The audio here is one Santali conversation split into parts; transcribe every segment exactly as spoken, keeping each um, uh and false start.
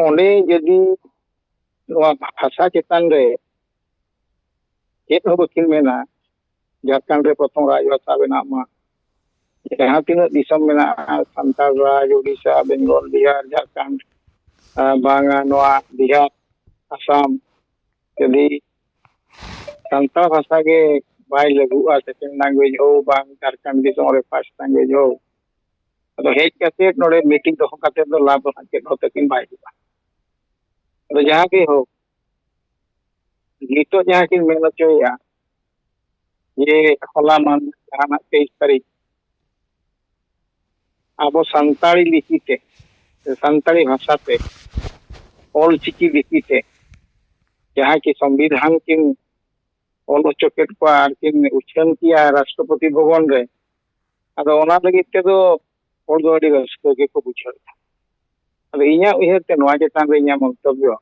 ᱚᱸᱰᱮ ᱡᱩᱫᱤ ᱱᱚᱣᱟ ᱵᱷᱟᱥᱟ ᱪᱮᱛᱟᱱ ᱨᱮ ᱪᱮᱫ ᱦᱚᱸ ᱵᱟᱹᱠᱤᱱ ᱢᱮᱱᱟ, ᱡᱷᱟᱲᱠᱷᱚᱸᱰ ᱨᱮ ᱯᱨᱚᱛᱷᱚᱢ ᱨᱟᱡᱽ ᱵᱷᱟᱥᱟ ᱵᱮᱱᱟᱜ ᱢᱟ, ᱡᱟᱦᱟᱸ ᱛᱤᱱᱟᱹᱜ ᱫᱤᱥᱚᱢ ᱢᱮᱱᱟᱜᱼᱟ, ᱥᱟᱱᱛᱟᱲ ᱨᱟᱡᱽ, ᱳᱰᱤᱥᱟ, ᱵᱮᱝᱜᱚᱞ, ᱵᱤᱦᱟᱨ, ᱡᱷᱟᱲᱠᱷᱚᱸᱰ, ᱟᱨ ᱵᱟᱝᱟ ᱱᱚᱣᱟ ᱵᱤᱦᱟᱨ, ᱟᱥᱟᱢ, ᱡᱩᱫᱤ ᱥᱟᱱᱛᱟᱲ ᱵᱷᱟᱥᱟ ᱜᱮ ᱵᱟᱭ ᱞᱟᱹᱜᱩᱜᱼᱟ, second language ᱦᱳ ᱵᱟᱝ ᱡᱷᱟᱲᱠᱷᱚᱸᱰ ᱫᱤᱥᱚᱢ ᱨᱮ first language ᱦᱳ, ᱟᱫᱚ ᱦᱮᱡ ᱠᱟᱛᱮ ᱱᱚᱰᱮ meeting ᱫᱚᱦᱚ ᱠᱟᱛᱮ ᱫᱚ ᱞᱟᱵᱷ ᱫᱚ ᱦᱟᱸᱜ ᱪᱮᱫ ᱦᱚᱸ ᱛᱟᱹᱠᱤᱱ ᱵᱟᱭ ᱦᱩᱭᱩᱜᱼᱟ᱾ ᱟᱫᱚ ᱡᱟᱦᱟᱸ ᱜᱮ ᱦᱳᱠ, ᱱᱤᱛᱚᱜ ᱡᱟᱦᱟᱸ ᱠᱤᱱ ᱢᱮᱱ ᱦᱚᱪᱚᱭᱮᱫᱼᱟ ᱡᱮ ᱦᱚᱞᱟ ᱢᱟᱦᱫᱮᱨ ᱡᱟᱦᱟᱱᱟᱜ ᱛᱮᱭᱤᱥ ᱛᱟᱹᱨᱤᱠᱷ ᱟᱵᱚ ᱥᱟᱱᱛᱟᱲᱤ ᱞᱤᱯᱤ ᱛᱮ, ᱥᱮ ᱥᱟᱱᱛᱟᱲᱤ ᱵᱷᱟᱥᱟ ᱛᱮ, ᱚᱞ ᱪᱤᱠᱤ ᱞᱤᱯᱤ ᱛᱮ ᱡᱟᱦᱟᱸ ᱠᱤ ᱥᱚᱝᱵᱤᱫᱷᱟᱱ ᱠᱤᱱ ᱚᱞ ᱦᱚᱪᱚ ᱠᱮᱫ ᱠᱚᱣᱟ ᱟᱨ ᱠᱤᱱ ᱩᱪᱷᱟᱹᱱ ᱠᱮᱭᱟ ᱨᱟᱥᱴᱨᱚᱯᱚᱛᱤ ᱵᱷᱚᱵᱚᱱ ᱨᱮ, ᱟᱫᱚ ᱚᱱᱟ ᱞᱟᱹᱜᱤᱫ ᱛᱮᱫᱚ ᱦᱚᱲ ᱫᱚ ᱟᱹᱰᱤ ᱨᱟᱹᱥᱠᱟᱹ ᱜᱮᱠᱚ ᱵᱩᱡᱷᱟᱹᱣᱮᱫᱟ᱾ ᱟᱫᱚ ᱤᱧᱟᱹᱜ ᱩᱭᱦᱟᱹᱨ ᱛᱮ ᱱᱚᱣᱟ ᱪᱮᱛᱟᱱ ᱨᱮ ᱤᱧᱟᱹᱜ ᱢᱚᱱᱛᱚᱵᱵᱚ,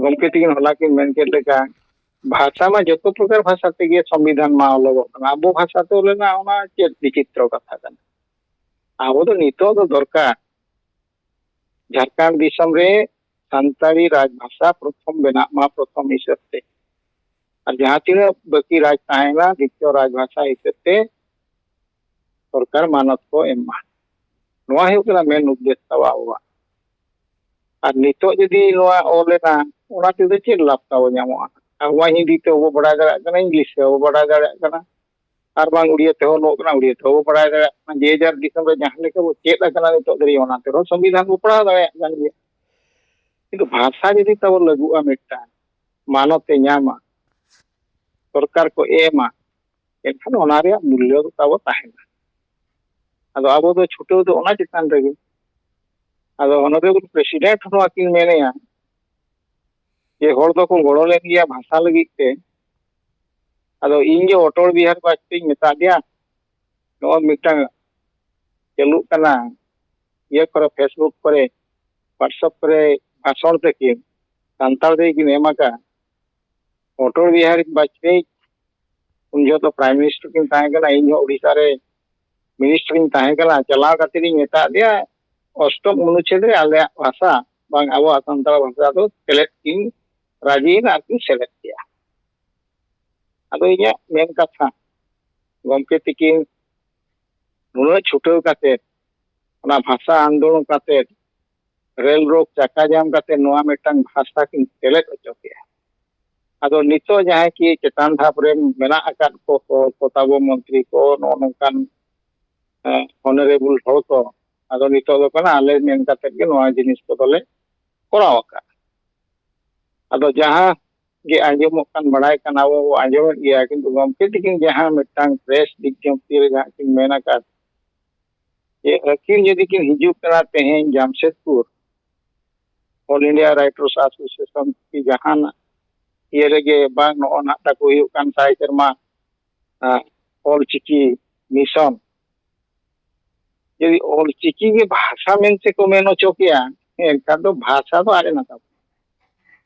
ᱜᱚᱢᱠᱮ ᱛᱤᱠᱤᱱ ᱦᱚᱞᱟ ᱠᱤᱱ ᱢᱮᱱ ᱠᱮᱫ ᱞᱮᱠᱟ, ᱵᱷᱟᱥᱟ ᱢᱟ ᱡᱚᱛᱚ ᱯᱨᱚᱠᱟᱨ ᱵᱷᱟᱥᱟ ᱛᱮᱜᱮ ᱥᱚᱝᱵᱤᱫᱷᱟᱱ ᱢᱟ ᱚᱞᱚᱜᱚᱜ ᱠᱟᱱᱟ᱾ ᱟᱵᱚ ᱵᱷᱟᱥᱟ ᱛᱮ ᱚᱞ ᱨᱮᱱᱟᱜ ᱚᱱᱟ ᱪᱮᱫ ᱵᱤᱪᱤᱛᱨᱚ ᱠᱟᱛᱷᱟ ᱠᱟᱱᱟ? ᱟᱵᱚ ᱫᱚ ᱱᱤᱛᱚᱜ ᱫᱚ ᱫᱚᱨᱠᱟᱨ ᱡᱷᱟᱲᱠᱷᱚᱸᱰ ᱫᱤᱥᱚᱢ ᱨᱮ ᱥᱟᱱᱛᱟᱲᱤ ᱨᱟᱡᱽ ᱵᱷᱟᱥᱟ ᱯᱨᱚᱛᱷᱚᱢ ᱵᱮᱱᱟᱜ ᱢᱟ ᱯᱨᱚᱛᱷᱚᱢ ᱦᱤᱥᱟᱹᱵ ᱛᱮ, ᱟᱨ ᱡᱟᱦᱟᱸ ᱛᱤᱱᱟᱹᱜ ᱵᱟᱹᱠᱤ ᱨᱟᱡᱽ ᱛᱟᱦᱮᱸᱱᱟ ᱫᱤᱛᱤᱭᱚ ᱨᱟᱡᱽ ᱵᱷᱟᱥᱟ ᱦᱤᱥᱟᱹᱵ ᱛᱮ ᱥᱚᱨᱠᱟᱨ ᱢᱟᱱᱚᱛ ᱠᱚ ᱮᱢ ᱢᱟ᱾ ᱱᱚᱣᱟ ᱦᱩᱭᱩᱜ ᱠᱟᱱᱟ ᱢᱮᱱ ᱩᱫᱽᱫᱮᱥ ᱛᱟᱵᱚ ᱟᱵᱚᱣᱟᱜ᱾ ᱟᱨ ᱱᱤᱛᱚᱜ ᱡᱩᱫᱤ ᱱᱚᱣᱟ ᱚᱞ ᱮᱱᱟ, ᱚᱱᱟ ᱛᱮᱫᱚ ᱪᱮᱫ ᱞᱟᱵᱷ ᱛᱟᱵᱚ ᱧᱟᱢᱚᱜᱼᱟ? ᱟᱵᱚ ᱢᱟ ᱦᱤᱱᱫᱤ ᱛᱮ ᱵᱟᱵᱚ ᱵᱟᱲᱟᱭ ᱫᱟᱲᱮᱭᱟᱜ ᱠᱟᱱᱟ, ᱤᱝᱞᱤᱥ ᱛᱮ ᱵᱟᱵᱚ ᱵᱟᱲᱟᱭ ᱫᱟᱲᱮᱭᱟᱜ ᱠᱟᱱᱟ, ᱟᱨ ᱵᱟᱝ ᱩᱲᱤᱭᱟ ᱛᱮᱦᱚᱸ ᱚᱞᱚᱜ ᱠᱟᱱᱟ, ᱩᱲᱤᱭᱟ ᱛᱮᱦᱚᱸ ᱵᱚ ᱵᱟᱲᱟᱭ ᱫᱟᱲᱮᱭᱟᱜ ᱠᱟᱱᱟ᱾ ᱡᱮ ᱡᱟᱨ ᱫᱤᱥᱚᱢ ᱨᱮ ᱡᱟᱦᱟᱸ ᱞᱮᱠᱟ ᱵᱚ ᱪᱮᱫ ᱟᱠᱟᱱᱟ ᱱᱤᱛᱚᱜ ᱫᱷᱟᱹᱨᱤᱡ, ᱚᱱᱟ ᱛᱮᱦᱚᱸ ᱥᱚᱝᱵᱤᱫᱷᱟᱱ ᱵᱚ ᱯᱟᱲᱦᱟᱣ ᱫᱟᱲᱮᱭᱟᱜ ᱠᱟᱱ ᱜᱮᱭᱟ᱾ ᱠᱤᱱᱛᱩ ᱵᱷᱟᱥᱟ ᱡᱩᱫᱤ ᱛᱟᱵᱚ ᱞᱟᱹᱜᱩᱜᱼᱟ, ᱢᱤᱫᱴᱟᱝ ᱢᱟᱱᱚᱛ ᱮ ᱧᱟᱢᱟ, ᱥᱚᱨᱠᱟᱨ ᱠᱚ ᱮᱢᱟ, ᱮᱱᱠᱷᱟᱱ ᱚᱱᱟ ᱨᱮᱭᱟᱜ ᱢᱩᱞᱞᱚ ᱫᱚ ᱛᱟᱵᱚ ᱛᱟᱦᱮᱱᱟ᱾ ᱟᱫᱚ ᱟᱵᱚ ᱫᱚ ᱪᱷᱩᱴᱟᱹᱣ ᱫᱚ ᱚᱱᱟ ᱪᱮᱛᱟᱱ ᱨᱮᱜᱮ᱾ ᱟᱫᱚ ᱚᱱᱟᱨᱮᱵᱚᱞ ᱯᱨᱮᱥᱤᱰᱮᱱᱴ ᱦᱚᱸ ᱟᱹᱠᱤᱱ ᱢᱮᱱᱮᱜᱼᱟ ᱡᱮ ᱦᱚᱲ ᱫᱚᱠᱚ ᱜᱚᱲᱚ ᱞᱮᱱ ᱜᱮᱭᱟ ᱵᱷᱟᱥᱟ ᱞᱟᱹᱜᱤᱫ ᱛᱮ᱾ ᱟᱫᱚ ᱤᱧ ᱜᱮ ᱚᱴᱚᱞ ᱵᱤᱦᱟᱨ ᱵᱟᱡᱽᱯᱮᱭᱤᱧ ᱢᱮᱛᱟ ᱫᱮᱭᱟ, ᱱᱚᱜᱼᱚᱭ ᱢᱤᱫᱴᱟᱝ ᱪᱟᱹᱞᱩᱜ ᱠᱟᱱᱟ ᱤᱭᱟᱹ ᱠᱚᱨᱮ, Facebook ᱠᱚᱨᱮ, WhatsApp ᱠᱚᱨᱮ ᱵᱷᱟᱥᱚᱱ ᱛᱟᱹᱠᱤᱱ ᱥᱟᱱᱛᱟᱲ ᱛᱮᱜᱮ ᱠᱤᱱ ᱮᱢ ᱟᱠᱟᱫ᱾ ᱚᱴᱚᱞ ᱵᱤᱦᱟᱨᱤ ᱵᱟᱡᱽᱯᱮᱭᱤ ᱩᱱ ᱡᱚᱦᱚᱜ ᱫᱚ ᱯᱨᱟᱭᱤᱢ ᱢᱤᱱᱤᱥᱴᱟᱨ ᱠᱤᱱ ᱛᱟᱦᱮᱸ ᱠᱟᱱᱟ, ᱤᱧ ᱦᱚᱸ ᱩᱲᱤᱥᱥᱟ ᱨᱮ ᱢᱤᱱᱤᱥᱴᱟᱨᱤᱧ ᱛᱟᱦᱮᱸ ᱠᱟᱱᱟ᱾ ᱪᱟᱞᱟᱣ ᱠᱟᱛᱮ ᱤᱧ ᱢᱮᱛᱟᱫ ᱫᱮᱭᱟ, ᱚᱥᱴᱚᱢ ᱚᱱᱩᱪᱷᱮᱫ ᱨᱮ ᱟᱞᱮᱭᱟᱜ ᱵᱷᱟᱥᱟ, ᱵᱟᱝ ᱟᱵᱚᱣᱟᱜ ᱥᱟᱱᱛᱟᱲ ᱵᱷᱟᱥᱟ ᱫᱚ ᱥᱮᱞᱮᱫ ᱠᱤᱱ ᱨᱟᱡᱤᱭᱮᱱᱟ ᱟᱨ ᱠᱤᱱ ᱥᱮᱞᱮᱫ ᱠᱮᱜᱼᱟ᱾ ᱟᱫᱚ ᱤᱧᱟᱹᱜ ᱢᱮᱱ ᱠᱟᱛᱷᱟ, ᱜᱚᱢᱠᱮ ᱛᱤᱠᱤᱱ ᱱᱩᱱᱟᱹᱜ ᱪᱷᱩᱴᱟᱹᱣ ᱠᱟᱛᱮ, ᱚᱱᱟ ᱵᱷᱟᱥᱟ ᱟᱱᱫᱳᱞᱚᱱ ᱠᱟᱛᱮ, ᱨᱮᱞ ᱨᱳᱠ ᱪᱟᱠᱟ ᱡᱟᱢ ᱠᱟᱛᱮ ᱱᱚᱣᱟ ᱢᱤᱫᱴᱟᱝ ᱵᱷᱟᱥᱟ ᱠᱤᱱ ᱥᱮᱞᱮᱫ ᱦᱚᱪᱚ ᱠᱮᱜᱼᱟ᱾ ᱟᱫᱚ ᱱᱤᱛᱚᱜ ᱡᱟᱦᱟᱸᱭ ᱠᱤ ᱪᱮᱛᱟᱱ ᱫᱷᱟᱯ ᱨᱮ ᱢᱮᱱᱟᱜ ᱟᱠᱟᱫ ᱠᱚ, ᱠᱚ, ᱠᱚ ᱛᱟᱵᱚ ᱢᱚᱱᱛᱨᱤ ᱠᱚ, ᱱᱚᱜᱼᱚ ᱱᱚᱝᱠᱟᱱ, ᱮ, ᱦᱚᱱᱟᱨᱮᱵᱚᱞ ᱦᱚᱲ ᱠᱚ, ᱟᱫᱚ ᱱᱤᱛᱚᱜ ᱫᱚ ᱠᱟᱱᱟ ᱟᱞᱮ ᱢᱮᱱ ᱠᱟᱛᱮ ᱜᱮ ᱱᱚᱣᱟ ᱡᱤᱱᱤᱥ ᱠᱚᱫᱚᱞᱮ ᱠᱚᱨᱟᱣ ᱟᱠᱟᱫᱼᱟ᱾ ᱟᱫᱚ ᱡᱟᱦᱟᱸ ᱜᱮ ᱟᱸᱡᱚᱢᱚᱜ ᱠᱟᱱ, ᱵᱟᱲᱟᱭ ᱠᱟᱱᱟ, ᱟᱵᱚ ᱵᱚ ᱟᱸᱡᱚᱢᱮᱫ ᱜᱮᱭᱟ, ᱠᱤᱱᱛᱩ ᱜᱚᱢᱠᱮ ᱛᱤᱠᱤᱱ ᱡᱟᱦᱟᱸ ᱢᱤᱫᱴᱟᱝ ᱯᱨᱮᱥ ᱵᱤᱡᱽᱧᱚᱯᱛᱤ ᱨᱮ ᱡᱟᱦᱟᱸ ᱠᱤᱱ ᱢᱮᱱ ᱟᱠᱟᱫ, ᱡᱮ ᱟᱹᱠᱤᱱ ᱡᱩᱫᱤ ᱠᱤᱱ ᱦᱤᱡᱩᱜ ᱠᱟᱱᱟ ᱛᱮᱦᱮᱧ Jamshedpur, All India Writers Association ᱠᱤ ᱡᱟᱦᱟᱱᱟᱜ ᱤᱭᱟᱹ ᱨᱮᱜᱮ ᱵᱟᱝ, ᱱᱚᱜᱼᱚ ᱱᱟᱜ ᱛᱟᱠᱚ ᱦᱩᱭᱩᱜ ᱠᱟᱱ ᱥᱟᱭ ᱥᱮᱨᱢᱟ, ᱟᱸ, ᱚᱞ ᱪᱤᱠᱤ ᱢᱤᱥᱚᱱ, ᱡᱩᱫᱤ ᱚᱞ ᱪᱤᱠᱤ ᱜᱮ ᱵᱷᱟᱥᱟ ᱢᱮᱱᱛᱮ ᱠᱚ ᱢᱮᱱ ᱦᱚᱪᱚ ᱠᱮᱭᱟ, ᱮᱱᱠᱷᱟᱱ ᱫᱚ ᱵᱷᱟᱥᱟ ᱫᱚ ᱟᱫ ᱮᱱᱟ ᱛᱟᱵᱚᱱ᱾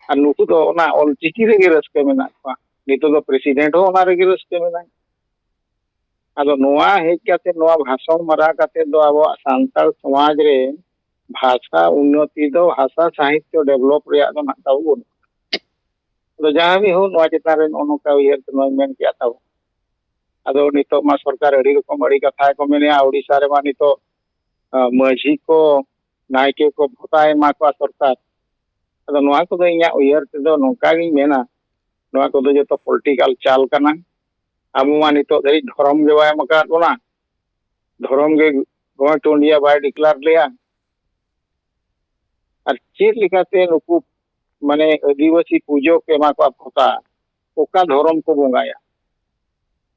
ᱟᱨ ᱱᱩᱠᱩ ᱫᱚ ᱚᱱᱟ ᱚᱞ ᱪᱤᱠᱤ ᱨᱮᱜᱮ ᱨᱟᱹᱥᱠᱟᱹ ᱢᱮᱱᱟᱜ ᱠᱚᱣᱟ᱾ ᱱᱤᱛᱚᱜ ᱫᱚ ᱯᱨᱮᱥᱤᱰᱮᱱᱴ ᱦᱚᱸ ᱚᱱᱟ ᱨᱮᱜᱮ ᱨᱟᱹᱥᱠᱟᱹ ᱢᱮᱱᱟᱭ᱾ ᱟᱫᱚ ᱱᱚᱣᱟ ᱦᱮᱡ ᱠᱟᱛᱮ, ᱱᱚᱣᱟ ᱵᱷᱟᱥᱚᱱ ᱢᱟᱨᱟᱣ ᱠᱟᱛᱮ ᱫᱚ ᱟᱵᱚᱣᱟᱜ ᱥᱟᱱᱛᱟᱲ ᱥᱚᱢᱟᱡᱽ ᱨᱮ ᱵᱷᱟᱥᱟ ᱩᱱᱱᱚᱛᱤ ᱫᱚ, ᱵᱷᱟᱥᱟ ᱥᱟᱦᱤᱛᱭᱚ ᱰᱮᱵᱷᱞᱚᱯ ᱨᱮᱭᱟᱜ ᱫᱚ ᱱᱟᱜ ᱛᱟᱵᱚ ᱵᱟᱹᱱᱩᱜᱼᱟ᱾ ᱟᱫᱚ ᱡᱟᱦᱟᱸ ᱜᱮ ᱦᱳᱠ, ᱱᱚᱣᱟ ᱪᱮᱛᱟᱱ ᱨᱮ ᱱᱚᱜᱼᱚ ᱱᱚᱝᱠᱟ ᱩᱭᱦᱟᱹᱨ ᱛᱮ ᱱᱚᱣᱟᱧ ᱢᱮᱱ ᱠᱮᱜᱼᱟ ᱛᱟᱵᱚ᱾ ᱟᱫᱚ ᱱᱤᱛᱚᱜ ᱢᱟ ᱥᱚᱨᱠᱟᱨ ᱟᱹᱰᱤ ᱨᱚᱠᱚᱢ ᱟᱹᱰᱤ ᱠᱟᱛᱷᱟ ᱜᱮᱠᱚ ᱢᱮᱱᱮᱜᱼᱟ᱾ ᱳᱰᱤᱥᱟ ᱨᱮᱢᱟ ᱱᱤᱛᱚᱜ, ᱟ, ᱢᱟᱹᱡᱷᱤ ᱠᱚ, ᱱᱟᱭᱠᱮ ᱠᱚ ᱵᱷᱚᱛᱟ ᱮᱢᱟ ᱠᱚᱣᱟ ᱥᱚᱨᱠᱟᱨ᱾ ᱟᱫᱚ ᱱᱚᱣᱟ ᱠᱚᱫᱚ ᱤᱧᱟᱹᱜ ᱩᱭᱦᱟᱹᱨ ᱛᱮᱫᱚ ᱱᱚᱝᱠᱟ ᱜᱤᱧ ᱢᱮᱱᱟ, ᱱᱚᱣᱟ ᱠᱚᱫᱚ ᱡᱚᱛᱚ ᱯᱚᱞᱤᱴᱤᱠᱟᱞ ᱪᱟᱞ ᱠᱟᱱᱟ᱾ ᱟᱵᱚ ᱢᱟ ᱱᱤᱛᱚᱜ ᱫᱷᱟᱹᱨᱤᱡ ᱫᱷᱚᱨᱚᱢ ᱜᱮ ᱵᱟᱭ ᱮᱢ ᱟᱠᱟᱫ ᱵᱚᱱᱟ, ᱫᱷᱚᱨᱚᱢ ᱜᱮ government of India by declare ᱞᱮᱭᱟ᱾ ᱟᱨ ᱪᱮᱫ ᱞᱮᱠᱟᱛᱮ ᱱᱩᱠᱩ, ᱢᱟᱱᱮ, ᱟᱹᱫᱤᱵᱟᱹᱥᱤ ᱯᱩᱡᱟᱹ ᱠᱚ ᱮᱢᱟ ᱠᱚᱣᱟ ᱵᱷᱚᱛᱟ? ᱚᱠᱟ ᱫᱷᱚᱨᱚᱢ ᱠᱚ ᱵᱚᱸᱜᱟᱭᱟ?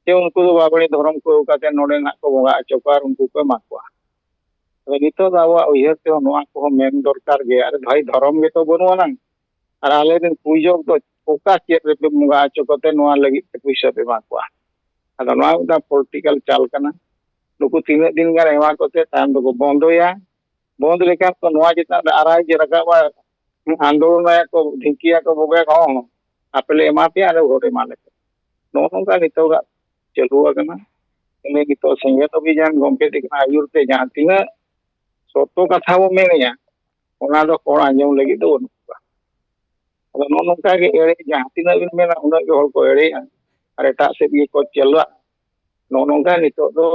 ᱥᱮ ᱩᱱᱠᱩ ᱫᱚ ᱵᱟᱵᱟᱹᱲᱤ ᱫᱷᱚᱨᱚᱢ ᱠᱚ ᱟᱹᱜᱩ ᱠᱟᱛᱮ ᱱᱚᱰᱮ ᱱᱟᱜ ᱠᱚ ᱵᱚᱸᱜᱟ ᱦᱚᱪᱚ ᱠᱚᱣᱟ ᱟᱨ ᱩᱱᱠᱩ ᱠᱚ ᱮᱢᱟ ᱠᱚᱣᱟ? ᱟᱫᱚ ᱱᱤᱛᱚᱜ ᱫᱚ ᱟᱵᱚᱣᱟᱜ ᱩᱭᱦᱟᱹᱨ ᱛᱮᱦᱚᱸ ᱱᱚᱣᱟ ᱠᱚᱦᱚᱸ ᱢᱮᱱ ᱫᱚᱨᱠᱟᱨ ᱜᱮ, ᱟᱨ ᱵᱷᱟᱭ, ᱫᱷᱚᱨᱚᱢ ᱜᱮᱛᱚ ᱵᱟᱹᱱᱩᱜ ᱟᱱᱟᱝ, ᱟᱨ ᱟᱞᱮ ᱨᱮᱱ ᱯᱩᱡᱚᱠ ᱫᱚ ᱚᱠᱟ ᱪᱮᱫ ᱨᱮᱯᱮ ᱵᱚᱸᱜᱟ ᱦᱚᱪᱚ ᱠᱚᱛᱮ ᱱᱚᱣᱟ ᱞᱟᱹᱜᱤᱫ ᱛᱮ ᱯᱩᱭᱥᱟᱹ ᱯᱮ ᱮᱢᱟ ᱠᱚᱣᱟ? ᱟᱫᱚ ᱱᱚᱣᱟ ᱢᱤᱫᱴᱟᱝ ᱯᱚᱞᱤᱴᱤᱠᱟᱞ ᱪᱟᱞ ᱠᱟᱱᱟ᱾ ᱱᱩᱠᱩ ᱛᱤᱱᱟᱹᱜ ᱫᱤᱱ ᱜᱟᱱ ᱮᱢᱟ ᱠᱚᱛᱮ ᱛᱟᱭᱚᱢ ᱫᱚᱠᱚ ᱵᱚᱱᱫᱚᱭᱟ᱾ ᱵᱚᱱᱫ ᱞᱮᱠᱷᱟᱱ ᱠᱚ ᱱᱚᱣᱟ ᱪᱮᱛᱟᱱ ᱨᱮ ᱟᱨᱟᱭ ᱡᱮ ᱨᱟᱠᱟᱵᱟ, ᱟᱱᱫᱳᱞᱚᱱᱟᱭᱟ ᱠᱚ, ᱰᱷᱤᱝᱠᱤᱭᱟ ᱠᱚ, ᱵᱚᱜᱮ ᱠᱚ, ᱦᱚᱸ, ᱦᱚᱸ, ᱟᱯᱮ ᱞᱮ ᱮᱢᱟ ᱯᱮᱭᱟ, ᱟᱞᱮ ᱵᱷᱳᱴ ᱮᱢᱟ ᱞᱮᱯᱮ᱾ ᱱᱚᱜᱼᱚ ᱱᱚᱝᱠᱟ ᱱᱤᱛᱚᱜᱟᱜ ᱪᱟᱹᱞᱩ ᱟᱠᱟᱱᱟ᱾ ᱤᱱᱟᱹ ᱱᱤᱛᱚᱜ ᱥᱮᱸᱜᱮᱞ ᱚᱵᱷᱤᱡᱟᱱ ᱜᱚᱢᱠᱮ ᱛᱤᱠᱤᱱᱟᱜ ᱟᱹᱭᱩᱨ ᱛᱮ ᱡᱟᱦᱟᱸ ᱛᱤᱱᱟᱹᱜ ᱥᱚᱛᱚ ᱠᱟᱛᱷᱟ ᱵᱚ ᱢᱮᱱᱮᱜᱼᱟ, ᱚᱱᱟ ᱫᱚ ᱦᱚᱲ ᱟᱸᱡᱚᱢ ᱞᱟᱹᱜᱤᱫ ᱫᱚ ᱵᱟᱹᱱᱩᱜ ᱠᱚᱣᱟ᱾ ᱟᱫᱚ ᱱᱚᱜᱼᱚ ᱱᱚᱝᱠᱟ ᱜᱮ ᱮᱲᱮ, ᱡᱟᱦᱟᱸ ᱛᱤᱱᱟᱹᱜ ᱵᱤᱱ ᱢᱮᱱᱟ ᱩᱱᱟᱹᱜ ᱜᱮ ᱦᱚᱲ ᱠᱚ ᱮᱲᱮᱜᱼᱟ ᱟᱨ ᱮᱴᱟᱜ ᱥᱮᱫ ᱜᱮᱠᱚ ᱪᱟᱹᱞᱩᱜᱼᱟ᱾ ᱱᱚᱜᱼᱚ ᱱᱚᱝᱠᱟ ᱱᱤᱛᱚᱜ ᱫᱚ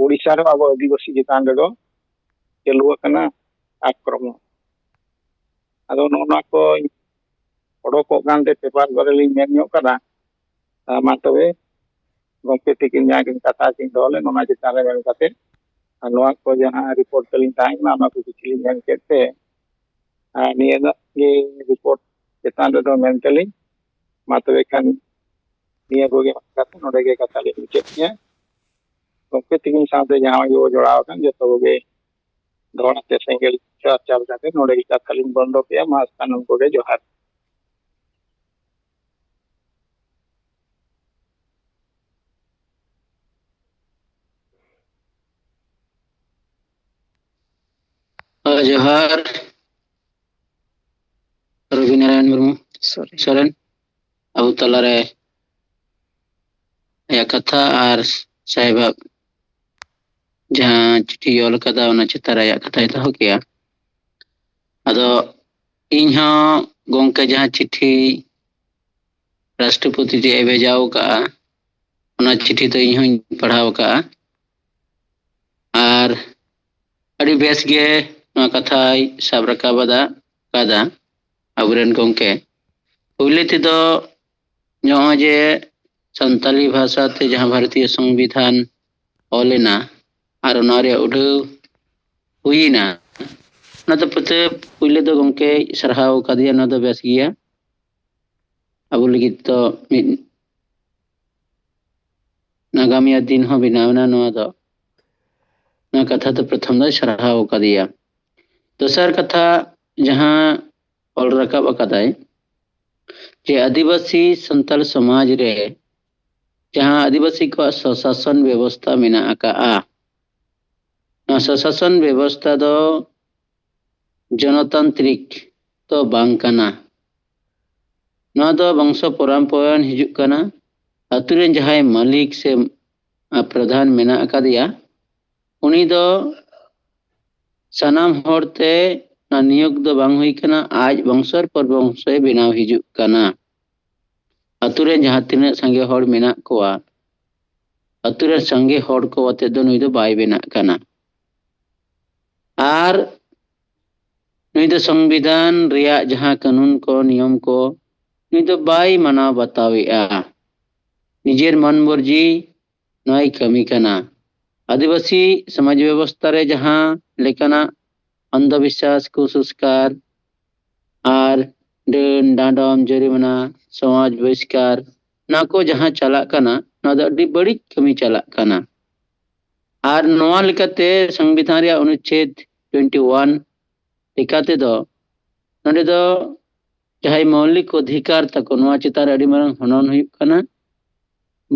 ᱳᱰᱤᱥᱟ ᱨᱮ ᱟᱵᱚ ᱟᱹᱫᱤᱵᱟᱹᱥᱤ ᱪᱮᱛᱟᱱ ᱨᱮᱫᱚ ᱪᱟᱹᱞᱩ ᱟᱠᱟᱱᱟ ᱟᱠᱨᱚᱢᱚᱱ᱾ ᱟᱫᱚ ᱱᱚᱜᱼᱚ ᱱᱚᱣᱟ ᱠᱚ ᱚᱰᱚᱠᱚᱜ ᱠᱟᱱᱛᱮ ᱯᱮᱯᱟᱨ ᱠᱚᱨᱮ ᱞᱤᱧ ᱢᱮᱱ ᱧᱚᱜ ᱠᱟᱫᱟ᱾ ᱟᱨ ᱢᱟ ᱛᱚᱵᱮ ᱜᱚᱢᱠᱮ ᱛᱤᱠᱤᱱ ᱡᱟᱦᱟᱸ ᱠᱤᱱ ᱠᱟᱛᱷᱟ ᱠᱤᱱ ᱫᱚᱦᱚ ᱞᱮᱫ, ᱚᱱᱟ ᱪᱮᱛᱟᱱ ᱨᱮ ᱢᱮᱱ ᱠᱟᱛᱮ, ᱟᱨ ᱱᱚᱣᱟ ᱠᱚ ᱡᱟᱦᱟᱸ ᱨᱤᱯᱳᱨᱴ ᱛᱟᱹᱞᱤᱧ ᱛᱟᱦᱮᱸ ᱠᱟᱱᱟ, ᱚᱱᱟ ᱠᱚ ᱠᱤᱪᱷᱩ ᱞᱤᱧ ᱢᱮᱱ ᱠᱮᱫ ᱛᱮ, ᱟᱨ ᱱᱤᱭᱟᱹ ᱜᱮ ᱨᱤᱯᱳᱨᱴ ᱪᱮᱛᱟᱱ ᱨᱮᱫᱚ ᱢᱮᱱ ᱛᱮᱞᱤᱧ, ᱢᱟ ᱛᱚᱵᱮ ᱠᱷᱟᱱ ᱱᱤᱭᱟᱹ ᱠᱚᱜᱮ ᱢᱮᱱ ᱠᱟᱛᱮ ᱱᱚᱰᱮ ᱜᱮ ᱠᱟᱛᱷᱟ ᱞᱤᱧ ᱢᱩᱪᱟᱹᱫ ᱠᱮᱫᱼᱟ᱾ ᱜᱚᱢᱠᱮ ᱛᱤᱠᱤᱱ ᱥᱟᱶᱛᱮ ᱡᱟᱦᱟᱸ ᱜᱮᱵᱚ ᱡᱚᱲᱟᱣ ᱟᱠᱟᱱ ᱡᱚᱛᱚ ᱠᱚᱜᱮ ᱫᱷᱚᱲᱟ ᱛᱮ ᱥᱮᱸᱜᱮᱞ ᱪᱟᱨᱪᱟᱣ ᱠᱟᱛᱮ ᱱᱚᱰᱮ ᱜᱮ ᱠᱟᱛᱷᱟ ᱞᱤᱧ ᱵᱚᱱᱫᱚ ᱠᱮᱫᱼᱟ᱾ ᱢᱟ ᱥᱟᱱᱟᱢ ᱠᱚᱜᱮ ᱡᱚᱦᱟᱨ᱾ ᱡᱚᱦᱟᱨ ᱨᱚᱵᱤᱱᱟᱨᱟᱭᱚᱱ ᱢᱩᱨᱢᱩ ᱥᱚᱨᱮᱱ᱾ ᱥᱚᱨᱮᱱ ᱟᱵᱚ ᱛᱟᱞᱟᱨᱮ ᱟᱭᱟᱜ ᱠᱟᱛᱷᱟ ᱟᱨ ᱥᱟᱦᱮᱵᱟᱜ ᱡᱟᱦᱟᱸ ᱪᱤᱴᱷᱤᱭ ᱚᱞ ᱠᱟᱫᱟ, ᱚᱱᱟ ᱪᱮᱛᱟᱱ ᱨᱮ ᱟᱭᱟᱜ ᱠᱟᱛᱷᱟᱭ ᱫᱚᱦᱚ ᱠᱮᱜᱼᱟ᱾ ᱟᱫᱚ ᱤᱧ ᱦᱚᱸ ᱜᱚᱢᱠᱮ ᱡᱟᱦᱟᱸ ᱪᱤᱴᱷᱤ ᱨᱟᱥᱴᱨᱚᱯᱚᱛᱤ ᱴᱷᱮᱡ ᱮ ᱵᱷᱮᱡᱟᱣ ᱠᱟᱜᱼᱟ, ᱚᱱᱟ ᱪᱤᱴᱷᱤ ᱫᱚ ᱤᱧ ᱦᱚᱸᱧ ᱯᱟᱲᱦᱟᱣ ᱠᱟᱜᱼᱟ᱾ ᱟᱨ ᱟᱹᱰᱤ ᱵᱮᱥ ᱜᱮ ᱱᱚᱣᱟ ᱠᱟᱛᱷᱟᱭ ᱥᱟᱵ ᱨᱟᱠᱟᱵ ᱟᱫᱟ, ᱠᱟᱫᱟ ᱟᱵᱚᱨᱮᱱ ᱜᱚᱢᱠᱮ᱾ ᱯᱳᱭᱞᱳ ᱛᱮᱫᱚ ᱱᱚᱜᱼᱚᱭ ᱡᱮ ᱥᱟᱱᱛᱟᱞᱤ ᱵᱷᱟᱥᱟ ᱛᱮ ᱡᱟᱦᱟᱸ ᱵᱷᱟᱨᱚᱛᱤᱭᱚ ᱥᱚᱝᱵᱤᱫᱷᱟᱱ ᱚᱞ ᱮᱱᱟ ᱟᱨ ᱚᱱᱟ ᱨᱮᱭᱟᱜ ᱩᱰᱷᱟᱹᱣ ᱦᱩᱭᱮᱱᱟ, ᱚᱱᱟ ᱫᱚ ᱯᱩᱭᱞᱩ ᱫᱚ ᱜᱚᱢᱠᱮ ᱥᱟᱨᱦᱟᱣ ᱠᱟᱫᱮᱭᱟ, ᱚᱱᱟ ᱫᱚ ᱵᱮᱥ ᱜᱮᱭᱟ᱾ ᱟᱵᱚ ᱞᱟᱹᱜᱤᱫ ᱫᱚ ᱢᱤᱫ ᱱᱟᱜᱟᱢᱤᱭᱟᱹ ᱫᱤᱱ ᱦᱚᱸ ᱵᱮᱱᱟᱣ ᱮᱱᱟ᱾ ᱱᱚᱣᱟ ᱫᱚ, ᱱᱚᱣᱟ ᱠᱟᱛᱷᱟ ᱫᱚ ᱯᱨᱚᱛᱷᱚᱢ ᱫᱚᱭ ᱥᱟᱨᱦᱟᱣ ᱠᱟᱫᱮᱭᱟ᱾ ᱫᱚᱥᱟᱨ ᱠᱟᱛᱷᱟ, ᱡᱟᱦᱟᱸ ᱚᱞ ᱨᱟᱠᱟᱵ ᱟᱠᱟᱫᱟᱭ ᱡᱮ ᱟᱹᱫᱤᱵᱟᱹᱥᱤ ᱥᱟᱱᱛᱟᱲ ᱥᱚᱢᱟᱡᱽ ᱨᱮ ᱡᱟᱦᱟᱸ ᱟᱹᱫᱤᱵᱟᱹᱥᱤ ᱠᱚᱣᱟᱜ ᱥᱚᱥᱟᱥᱚᱱ ᱵᱮᱵᱚᱥᱛᱷᱟ ᱢᱮᱱᱟᱜ ᱟᱠᱟᱜᱼᱟ, ᱱᱚᱣᱟ ᱥᱚᱥᱟᱥᱚᱱ ᱵᱮᱵᱚᱥᱛᱷᱟ ᱫᱚ ᱡᱚᱱᱚᱛᱟᱱᱛᱨᱤᱠ ᱫᱚ ᱵᱟᱝ ᱠᱟᱱᱟ᱾ ᱱᱚᱣᱟ ᱫᱚ ᱵᱚᱝᱥᱚ ᱯᱚᱨᱟᱢᱯᱚᱨᱟᱱ ᱦᱤᱡᱩᱜ ᱠᱟᱱᱟ᱾ ᱟᱛᱳ ᱨᱮᱱ ᱡᱟᱦᱟᱸᱭ ᱢᱟᱹᱞᱤᱠ ᱥᱮ, ᱟ, ᱯᱨᱚᱫᱷᱟᱱ ᱢᱮᱱᱟᱜ ᱟᱠᱟᱫᱮᱭᱟ, ᱩᱱᱤ ᱫᱚ ᱥᱟᱱᱟᱢ ᱦᱚᱲ ᱛᱮ ᱚᱱᱟ ᱱᱤᱭᱳᱜᱽ ᱫᱚ ᱵᱟᱝ ᱦᱩᱭ ᱠᱟᱱᱟ, ᱟᱡ ᱵᱚᱝᱥᱚᱨ ᱯᱚᱨ ᱵᱚᱝᱥᱚᱭ ᱵᱮᱱᱟᱣ ᱦᱤᱡᱩᱜ ᱠᱟᱱᱟ᱾ ᱟᱛᱳ ᱨᱮ ᱡᱟᱦᱟᱸ ᱛᱤᱱᱟᱹᱜ ᱥᱟᱸᱜᱮ ᱦᱚᱲ ᱢᱮᱱᱟᱜ ᱠᱚᱣᱟ, ᱟᱛᱳ ᱨᱮ ᱥᱟᱸᱜᱮ ᱦᱚᱲ ᱠᱚ ᱟᱛᱮ ᱫᱚ ᱱᱩᱭ ᱫᱚ ᱵᱟᱭ ᱵᱮᱱᱟᱜ ᱠᱟᱱᱟ᱾ ᱟᱨ ᱱᱩᱭ ᱫᱚ ᱥᱚᱝᱵᱤᱫᱷᱟᱱ ᱨᱮᱭᱟᱜ ᱡᱟᱦᱟᱸ ᱠᱟᱹᱱᱩᱱ ᱠᱚ, ᱱᱤᱭᱚᱢ ᱠᱚ, ᱱᱩᱭ ᱫᱚ ᱵᱟᱭ ᱢᱟᱱᱟᱣ ᱵᱟᱛᱟᱣᱮᱫᱼᱟ᱾ ᱱᱤᱡᱮᱨ ᱢᱚᱱ ᱢᱚᱨᱡᱤ ᱱᱚᱣᱟᱭ ᱠᱟᱹᱢᱤ ᱠᱟᱱᱟ᱾ ᱟᱹᱫᱤᱵᱟᱹᱥᱤ ᱥᱚᱢᱟᱡᱽ ᱵᱮᱵᱚᱥᱛᱷᱟ ᱨᱮ ᱡᱟᱦᱟᱸ ᱞᱮᱠᱟᱱᱟᱜ ᱚᱱᱫᱷᱚᱵᱤᱥᱥᱟᱥ, ᱠᱩᱥᱚᱝᱥᱠᱟᱨ ᱟᱨ ᱰᱟᱹᱱ, ᱰᱟᱸᱰᱚᱢ, ᱡᱚᱨᱤᱢᱟᱱᱟ, ᱥᱚᱢᱟᱡᱽ ᱵᱚᱦᱤᱥᱠᱟᱨ, ᱱᱚᱣᱟ ᱠᱚ ᱡᱟᱦᱟᱸ ᱪᱟᱞᱟᱜ ᱠᱟᱱᱟ, ᱱᱚᱣᱟ ᱫᱚ ᱟᱹᱰᱤ ᱵᱟᱹᱲᱤᱡ ᱠᱟᱹᱢᱤ ᱪᱟᱞᱟᱜ ᱠᱟᱱᱟ᱾ ᱟᱨ ᱱᱚᱣᱟ ᱞᱮᱠᱟᱛᱮ ᱥᱚᱝᱵᱤᱫᱷᱟᱱ ᱨᱮᱭᱟᱜ ᱚᱱᱩᱪᱪᱷᱮᱫ ᱴᱩᱭᱮᱱᱴᱤ ᱳᱣᱟᱱ ᱞᱮᱠᱟ ᱛᱮᱫᱚ ᱱᱚᱰᱮ ᱫᱚ ᱡᱟᱦᱟᱸᱭ ᱢᱳᱣᱞᱤᱠ ᱚᱫᱷᱤᱠᱟᱨ ᱛᱟᱠᱚ, ᱱᱚᱣᱟ ᱪᱮᱛᱟᱱ ᱨᱮ ᱟᱹᱰᱤ ᱢᱟᱨᱟᱝ ᱦᱚᱱᱚᱱ ᱦᱩᱭᱩᱜ ᱠᱟᱱᱟ,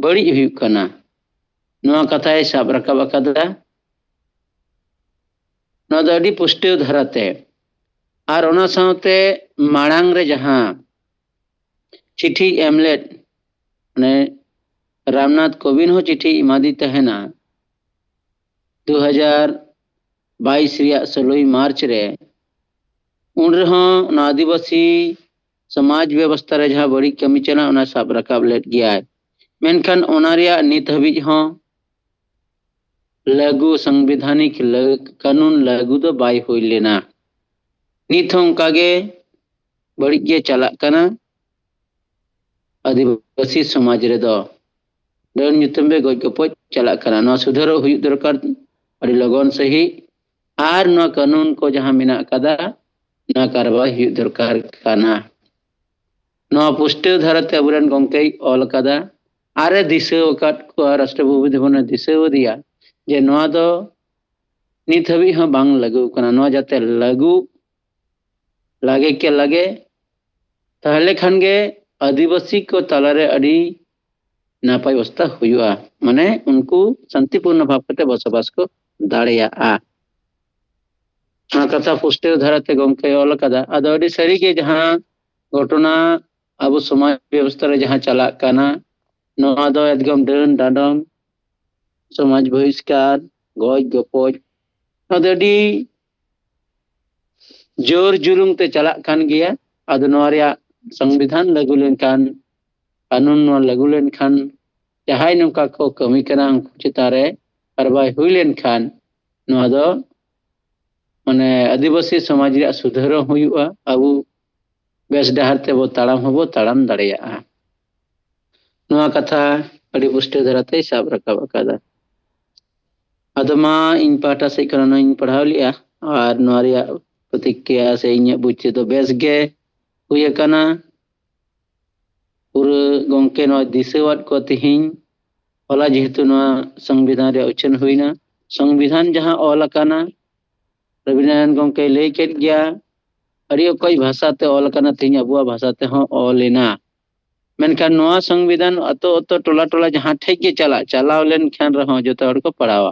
ᱵᱟᱹᱲᱤᱡ ᱦᱩᱭᱩᱜ ᱠᱟᱱᱟ, ᱱᱚᱣᱟ ᱠᱟᱛᱷᱟᱭ ᱥᱟᱵ ᱨᱟᱠᱟᱵ ᱟᱠᱟᱫᱟ᱾ ᱱᱚᱣᱟ ᱫᱚ ᱟᱹᱰᱤ ᱯᱩᱥᱴᱟᱹᱣ ᱫᱷᱟᱨᱟᱛᱮ᱾ ᱟᱨ ᱚᱱᱟ ᱥᱟᱶᱛᱮ ᱢᱟᱲᱟᱝ ᱨᱮ ᱡᱟᱦᱟᱸ ᱪᱤᱴᱷᱤ ᱮᱢ ᱞᱮᱫ, ᱢᱟᱱᱮ ᱨᱟᱢᱱᱟᱛᱷ ᱠᱳᱵᱤᱱᱫ ᱦᱚᱸ ᱪᱤᱴᱷᱤ ᱮᱢᱟᱫᱮ ᱛᱟᱦᱮᱱᱟ ᱫᱩ ᱦᱟᱡᱟᱨ ᱵᱟᱭᱤᱥ ᱨᱮᱭᱟᱜ ᱥᱳᱞᱳᱭ ᱢᱟᱨᱪ ᱨᱮ᱾ ᱩᱱ ᱨᱮᱦᱚᱸ ᱚᱱᱟ ᱟᱹᱫᱤᱵᱟᱹᱥᱤ ᱥᱚᱢᱟᱡᱽ ᱵᱮᱵᱚᱥᱛᱷᱟ ᱨᱮ ᱡᱟᱦᱟᱸ ᱵᱟᱹᱲᱤᱡ ᱠᱟᱹᱢᱤ ᱪᱟᱞᱟᱜ, ᱚᱱᱟ ᱥᱟᱵ ᱨᱟᱠᱟᱵ ᱞᱮᱫ ᱜᱮᱭᱟᱭ᱾ ᱢᱮᱱᱠᱷᱟᱱ ᱚᱱᱟ ᱨᱮᱭᱟᱜ ᱱᱤᱛ ᱦᱟᱹᱵᱤᱡ ᱦᱚᱸ ᱞᱟᱹᱜᱩ, ᱥᱚᱝᱵᱤᱫᱷᱟᱱᱤᱠ ᱞᱟᱹ-, ᱠᱟᱹᱱᱩᱱ ᱞᱟᱹᱜᱩ ᱫᱚ ᱵᱟᱭ ᱦᱩᱭ ᱞᱮᱱᱟ᱾ ᱱᱤᱛ ᱦᱚᱸ ᱚᱱᱠᱟ ᱜᱮ ᱵᱟᱹᱲᱤᱡ ᱜᱮ ᱪᱟᱞᱟᱜ ᱠᱟᱱᱟ ᱟᱹᱫᱤᱵᱟᱹᱥᱤ ᱥᱚᱢᱟᱡᱽ ᱨᱮᱫᱚ᱾ ᱰᱟᱹᱱ ᱧᱩᱛᱩᱢ ᱨᱮ ᱜᱚᱡ ᱜᱚᱯᱚᱡ ᱪᱟᱞᱟᱜ ᱠᱟᱱᱟ᱾ ᱱᱚᱣᱟ ᱥᱩᱫᱷᱟᱹᱨᱚᱜ ᱦᱩᱭᱩᱜ ᱫᱚᱨᱠᱟᱨ ᱟᱹᱰᱤ ᱞᱚᱜᱚᱱ ᱥᱟᱺᱦᱤᱡ᱾ ᱟᱨ ᱱᱚᱣᱟ ᱠᱟᱹᱱᱩᱱ ᱠᱚ ᱡᱟᱦᱟᱸ ᱢᱮᱱᱟᱜ ᱟᱠᱟᱫᱟ, ᱱᱚᱣᱟ ᱠᱟᱨᱵᱟᱭ ᱦᱩᱭᱩᱜ ᱫᱚᱨᱠᱟᱨ ᱠᱟᱱᱟ᱾ ᱱᱚᱣᱟ ᱯᱩᱥᱴᱟᱹᱣ ᱫᱷᱟᱨᱟᱛᱮ ᱟᱵᱚᱨᱮᱱ ᱜᱚᱢᱠᱮᱭ ᱚᱞ ᱟᱠᱟᱫᱟ᱾ ᱟᱨᱮ ᱫᱤᱥᱟᱹ ᱟᱠᱟᱫ ᱠᱚᱣᱟ, ᱨᱟᱥᱴᱨᱚᱯᱚᱛᱤ ᱵᱷᱚᱵᱚᱱᱮ ᱫᱤᱥᱟᱹ ᱟᱫᱮᱭᱟ ᱡᱮ ᱱᱚᱣᱟ ᱫᱚ ᱱᱤᱛ ᱦᱟᱹᱵᱤᱡ ᱦᱚᱸ ᱵᱟᱝ ᱞᱟᱹᱜᱩ ᱠᱟᱱᱟ᱾ ᱱᱚᱣᱟ ᱡᱟᱛᱮ ᱞᱟᱹᱜᱩ ᱞᱟᱜᱮ ᱠᱮ ᱞᱟᱜᱮ, ᱛᱟᱦᱞᱮ ᱠᱷᱟᱱ ᱜᱮ ᱟᱹᱫᱤᱵᱟᱹᱥᱤ ᱠᱚ ᱛᱟᱞᱟᱨᱮ ᱟᱹᱰᱤ ᱱᱟᱯᱟᱭ ᱚᱵᱚᱥᱛᱷᱟ ᱦᱩᱭᱩᱜᱼᱟ, ᱢᱟᱱᱮ ᱩᱱᱠᱩ ᱥᱟᱱᱛᱤᱯᱩᱨᱱᱚ ᱵᱷᱟᱵᱽ ᱠᱟᱛᱮ ᱵᱚᱥᱚᱵᱟᱥ ᱠᱚ ᱫᱟᱲᱮᱭᱟᱜᱼᱟ᱾ ᱱᱚᱣᱟ ᱠᱟᱛᱷᱟ ᱯᱩᱥᱴᱟᱹᱣ ᱫᱷᱟᱨᱟᱛᱮ ᱜᱚᱢᱠᱮᱭ ᱚᱞ ᱟᱠᱟᱫᱟ᱾ ᱟᱫᱚ ᱟᱹᱰᱤ ᱥᱟᱹᱨᱤᱜᱮ ᱡᱟᱦᱟᱸ ᱜᱷᱚᱴᱚᱱᱟ ᱟᱵᱚ ᱥᱚᱢᱟᱡᱽ ᱵᱮᱵᱚᱥᱛᱷᱟ ᱨᱮ ᱡᱟᱦᱟᱸ ᱪᱟᱞᱟᱜ ᱠᱟᱱᱟ, ᱱᱚᱣᱟ ᱫᱚ ᱮᱠᱫᱚᱢ ᱰᱟᱹᱱ ᱰᱟᱸᱰᱚᱢ, ᱥᱚᱢᱟᱡᱽ ᱵᱚᱦᱤᱥᱠᱟᱨ, ᱜᱚᱡ ᱜᱚᱯᱚᱡ, ᱱᱚᱣᱟ ᱫᱚ ᱟᱹᱰᱤ ᱡᱳᱨ ᱡᱩᱞᱩᱢ ᱛᱮ ᱪᱟᱞᱟᱜ ᱠᱟᱱ ᱜᱮᱭᱟ᱾ ᱟᱫᱚ ᱱᱚᱣᱟ ᱨᱮᱭᱟᱜ ᱥᱚᱝᱵᱤᱫᱷᱟᱱ ᱞᱟᱹᱜᱩ ᱞᱮᱱᱠᱷᱟᱱ, ᱠᱟᱹᱱᱩᱱ ᱱᱚᱣᱟ ᱞᱟᱹᱜᱩ ᱞᱮᱱᱠᱷᱟᱱ, ᱡᱟᱦᱟᱸᱭ ᱱᱚᱝᱠᱟ ᱠᱚ ᱠᱟᱹᱢᱤ ᱠᱟᱱᱟ ᱩᱱᱠᱩ ᱪᱮᱛᱟᱱ ᱨᱮ ᱠᱟᱨᱵᱟᱭ ᱦᱩᱭ ᱞᱮᱱᱠᱷᱟᱱ ᱱᱚᱣᱟ ᱫᱚ ᱢᱟᱱᱮ ᱟᱹᱫᱤᱵᱟᱹᱥᱤ ᱥᱚᱢᱟᱡᱽ ᱨᱮᱭᱟᱜ ᱥᱩᱫᱷᱟᱹᱨ ᱦᱚᱸ ᱦᱩᱭᱩᱜᱼᱟ, ᱟᱵᱚ ᱵᱮᱥ ᱰᱟᱦᱟᱨ ᱛᱮᱵᱚ ᱛᱟᱲᱟᱢ ᱦᱚᱸᱵᱚ ᱛᱟᱲᱟᱢ ᱫᱟᱲᱮᱭᱟᱜᱼᱟ᱾ ᱱᱚᱣᱟ ᱠᱟᱛᱷᱟ ᱟᱹᱰᱤ ᱯᱩᱥᱴᱟᱹᱣ ᱫᱷᱟᱨᱟᱛᱮᱭ ᱥᱟᱵ ᱨᱟᱠᱟᱵ ᱟᱠᱟᱫᱟ᱾ ᱟᱫᱚ ᱢᱟ ᱤᱧ ᱯᱟᱦᱴᱟ ᱥᱮᱫ ᱠᱷᱚᱱ ᱚᱱᱟᱧ ᱯᱟᱲᱦᱟᱣ ᱞᱮᱜᱼᱟ, ᱟᱨ ᱱᱚᱣᱟ ᱨᱮᱭᱟᱜ ᱯᱨᱚᱛᱤᱠᱨᱤᱭᱟ ᱥᱮ ᱤᱧᱟᱹᱜ ᱵᱩᱡᱽ ᱛᱮᱫᱚ ᱵᱮᱥ ᱜᱮ ᱦᱩᱭ ᱟᱠᱟᱱᱟ᱾ ᱯᱩᱨᱟᱹ ᱜᱚᱢᱠᱮ ᱱᱚᱣᱟ ᱫᱤᱥᱟᱹᱣᱟᱫ ᱠᱚ ᱛᱮᱦᱮᱧ ᱦᱚᱞᱟ, ᱡᱮᱦᱮᱛᱩ ᱱᱚᱣᱟ ᱥᱚᱝᱵᱤᱫᱷᱟᱱ ᱨᱮᱭᱟᱜ ᱩᱪᱷᱟᱹᱱ ᱦᱩᱭᱱᱟ, ᱥᱚᱝᱵᱤᱫᱷᱟᱱ ᱡᱟᱦᱟᱸ ᱚᱞ ᱟᱠᱟᱱᱟ, ᱨᱚᱵᱤᱱᱫᱨᱚᱱᱟᱛᱷ ᱜᱚᱢᱠᱮᱭ ᱞᱟᱹᱭ ᱠᱮᱫ ᱜᱮᱭᱟ, ᱟᱹᱰᱤ ᱚᱠᱚᱡ ᱵᱷᱟᱥᱟ ᱛᱮ ᱚᱞ ᱟᱠᱟᱱᱟ, ᱛᱮᱦᱮᱧ ᱟᱵᱚᱣᱟᱜ ᱵᱷᱟᱥᱟ ᱛᱮᱦᱚᱸ ᱚᱞ ᱮᱱᱟ᱾ ᱢᱮᱱᱠᱷᱟᱱ ᱱᱚᱣᱟ ᱥᱚᱝᱵᱤᱫᱷᱟᱱ ᱟᱛᱳ ᱟᱛᱳ, ᱴᱚᱞᱟ ᱴᱚᱞᱟ ᱡᱟᱦᱟᱸ ᱴᱷᱮᱡ ᱜᱮ ᱪᱟᱞᱟᱜ, ᱪᱟᱞᱟᱣ ᱞᱮᱱᱠᱷᱟᱱ ᱨᱮᱦᱚᱸ ᱡᱚᱛᱚ ᱦᱚᱲ ᱠᱚ ᱯᱟᱲᱦᱟᱣᱟ᱾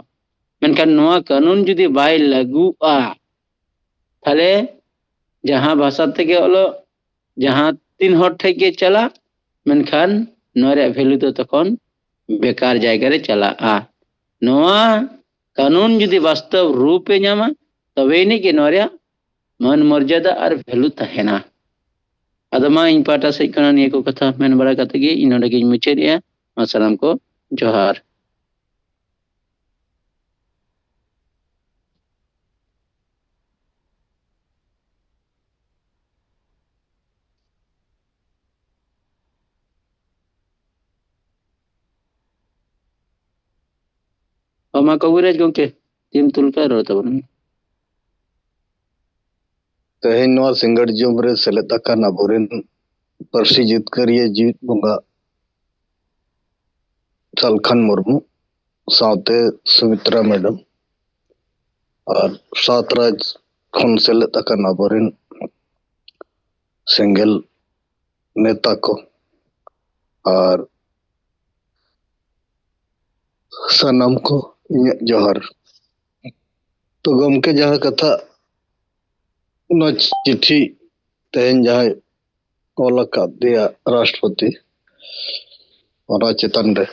ᱢᱮᱱᱠᱷᱟᱱ ᱱᱚᱣᱟ ᱠᱟᱹᱱᱩᱱ ᱡᱩᱫᱤ ᱵᱟᱭ ᱞᱟᱹᱜᱩᱜᱼᱟ, ᱛᱟᱦᱞᱮ ᱡᱟᱦᱟᱸ ᱵᱷᱟᱥᱟ ᱛᱮᱜᱮ ᱚᱞᱚᱜ, ᱡᱟᱦᱟᱸ ᱛᱤᱱ ᱦᱚᱲ ᱴᱷᱮᱡ ᱜᱮ ᱪᱟᱞᱟᱜ, ᱢᱮᱱᱠᱷᱟᱱ ᱱᱚᱣᱟ ᱨᱮᱭᱟᱜ ᱵᱷᱮᱞᱩ ᱫᱚ ᱛᱚᱠᱷᱚᱱ ᱵᱮᱠᱟᱨ ᱡᱟᱭᱜᱟ ᱨᱮ ᱪᱟᱞᱟᱜᱼᱟ᱾ ᱱᱚᱣᱟ ᱠᱟᱹᱱᱩᱱ ᱡᱩᱫᱤ ᱵᱟᱥᱛᱚᱵ ᱨᱩᱯ ᱮ ᱧᱟᱢᱟ, ᱛᱚᱵᱮ ᱟᱹᱱᱤᱡ ᱜᱮ ᱱᱚᱣᱟ ᱨᱮᱭᱟᱜ ᱢᱟᱹᱱ ᱢᱚᱨᱡᱟᱫᱟ ᱟᱨ ᱵᱷᱮᱞᱩ ᱛᱟᱦᱮᱱᱟ᱾ ᱟᱫᱚ ᱢᱟ ᱤᱧ ᱯᱟᱦᱴᱟ ᱥᱮᱫ ᱠᱷᱚᱱᱟᱜ ᱱᱤᱭᱟᱹ ᱠᱚ ᱠᱟᱛᱷᱟ ᱢᱮᱱ ᱵᱟᱲᱟ ᱠᱟᱛᱮ ᱜᱮ ᱤᱧ ᱱᱚᱰᱮ ᱜᱤᱧ ᱢᱩᱪᱟᱹᱫᱮᱜᱼᱟ᱾ ᱢᱟ ᱥᱟᱱᱟᱢ ᱠᱚ ᱡᱚᱦᱟᱨ᱾ ᱢᱟ ᱠᱚᱵᱤᱨᱟᱡᱽ ᱜᱚᱢᱠᱮ, ᱛᱤᱢ ᱛᱩᱞ ᱠᱟᱜ ᱨᱚᱲ ᱛᱟᱵᱚᱱ ᱢᱮ᱾ ᱛᱮᱦᱮᱧ ᱱᱚᱣᱟ ᱥᱤᱸᱜᱟᱹᱲ ᱡᱚᱢ ᱨᱮ ᱥᱮᱞᱮᱫ ᱟᱠᱟᱱ ᱟᱵᱚᱨᱮᱱ ᱯᱟᱹᱨᱥᱤ ᱡᱤᱛᱠᱟᱹᱨᱤᱭᱟᱹ ᱡᱤᱣᱤᱫ ᱵᱚᱸᱜᱟ ᱥᱟᱞᱠᱷᱟᱱ ᱢᱩᱨᱢᱩ ᱥᱟᱶᱛᱮ ᱥᱩᱢᱤᱛᱨᱟ ᱢᱮᱰᱟᱢ ᱟᱨ ᱥᱟᱛᱨᱟᱡᱽ ᱠᱷᱚᱱ ᱥᱮᱞᱮᱫ ᱟᱠᱟᱱ ᱟᱵᱚᱨᱮᱱ ᱥᱮᱸᱜᱮᱞ ᱱᱮᱛᱟ ᱠᱚ ᱟᱨ ᱥᱟᱱᱟᱢ ᱠᱚ ᱤᱧᱟᱹᱜ ᱡᱚᱦᱟᱨ᱾ ᱛᱚ ᱜᱚᱢᱠᱮ, ᱡᱟᱦᱟᱸ ᱠᱟᱛᱷᱟ, ᱚᱱᱟ ᱪᱤᱴᱷᱤ ᱛᱮᱦᱮᱧ ᱡᱟᱦᱟᱸᱭ ᱚᱞ ᱟᱠᱟᱫᱮᱭᱟ ᱨᱟᱥᱴᱨᱚᱯᱚᱛᱤ, ᱚᱱᱟ ᱪᱮᱛᱟᱱ ᱨᱮ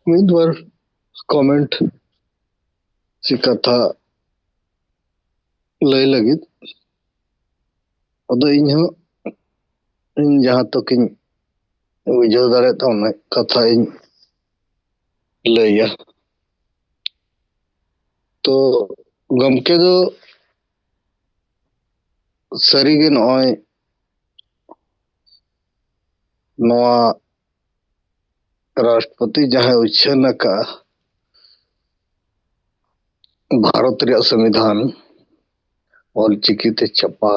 ᱢᱤᱫ ᱵᱟᱨ ᱠᱚᱢᱮᱱᱴ ᱥᱮ ᱠᱟᱛᱷᱟ ᱞᱟᱹᱭ ᱞᱟᱹᱜᱤᱫ᱾ ᱟᱫᱚ ᱤᱧ ᱦᱚᱸ ᱤᱧ ᱡᱟᱦᱟᱸ ᱛᱚᱠᱤᱧ ᱵᱩᱡᱷᱟᱹᱣ ᱫᱟᱲᱮᱭᱟᱜ ᱛᱟᱵᱚᱱᱟ, ᱠᱟᱛᱷᱟ ᱤᱧ ᱞᱟᱹᱭᱟ᱾ ᱛᱚ ᱜᱚᱢᱠᱮ ᱫᱚ ᱥᱟᱹᱨᱤᱜᱮ ᱱᱚᱜᱼᱚᱭ ᱱᱚᱣᱟ ᱨᱟᱥᱴᱨᱚᱯᱚᱛᱤ ᱡᱟᱦᱟᱸᱭ ᱩᱪᱷᱟᱹᱱ ᱟᱠᱟᱫᱼᱟ ᱵᱷᱟᱨᱚᱛ ᱨᱮᱭᱟᱜ ᱥᱚᱝᱵᱤᱫᱷᱟᱱ ᱚᱞ ᱪᱤᱠᱤ ᱛᱮ ᱪᱷᱟᱯᱟ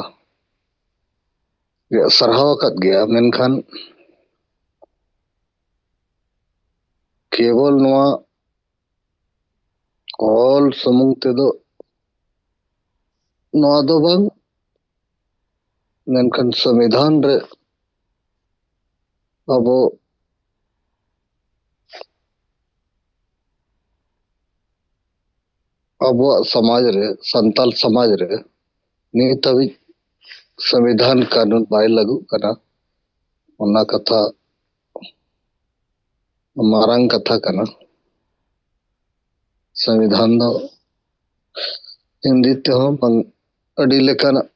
ᱨᱮᱭᱟᱜ ᱥᱟᱨᱦᱟᱣ ᱟᱠᱟᱫ ᱜᱮᱭᱟ, ᱢᱮᱱᱠᱷᱟᱱ ᱠᱮᱵᱚᱞ ᱱᱚᱣᱟ ᱚᱞ ᱥᱩᱢᱩᱝ ᱛᱮᱫᱚ ᱱᱚᱣᱟ ᱫᱚ ᱵᱟᱝ, ᱢᱮᱱᱠᱷᱟᱱ ᱥᱚᱝᱵᱤᱫᱷᱟᱱ ᱨᱮ ᱟᱵᱚ ᱟᱵᱚᱣᱟᱜ ᱥᱚᱢᱟᱡᱽ ᱨᱮ, ᱥᱟᱱᱛᱟᱞ ᱥᱚᱢᱟᱡᱽ ᱨᱮ ᱱᱤᱛ ᱦᱟᱹᱵᱤᱡ ᱥᱚᱝᱵᱤᱫᱷᱟᱱ ᱠᱟᱹᱱᱩᱱ ᱵᱟᱭ ᱞᱟᱹᱜᱩᱜ ᱠᱟᱱᱟ᱾ ᱚᱱᱟ ᱠᱟᱛᱷᱟ ᱢᱟᱨᱟᱝ ᱠᱟᱛᱷᱟ ᱠᱟᱱᱟ᱾ ᱥᱚᱝᱵᱤᱫᱷᱟᱱ ᱫᱚ ᱦᱤᱱᱫᱤ ᱛᱮᱦᱚᱸ ᱵᱟᱝ, ᱟᱹᱰᱤ ᱞᱮᱠᱟᱱᱟᱜ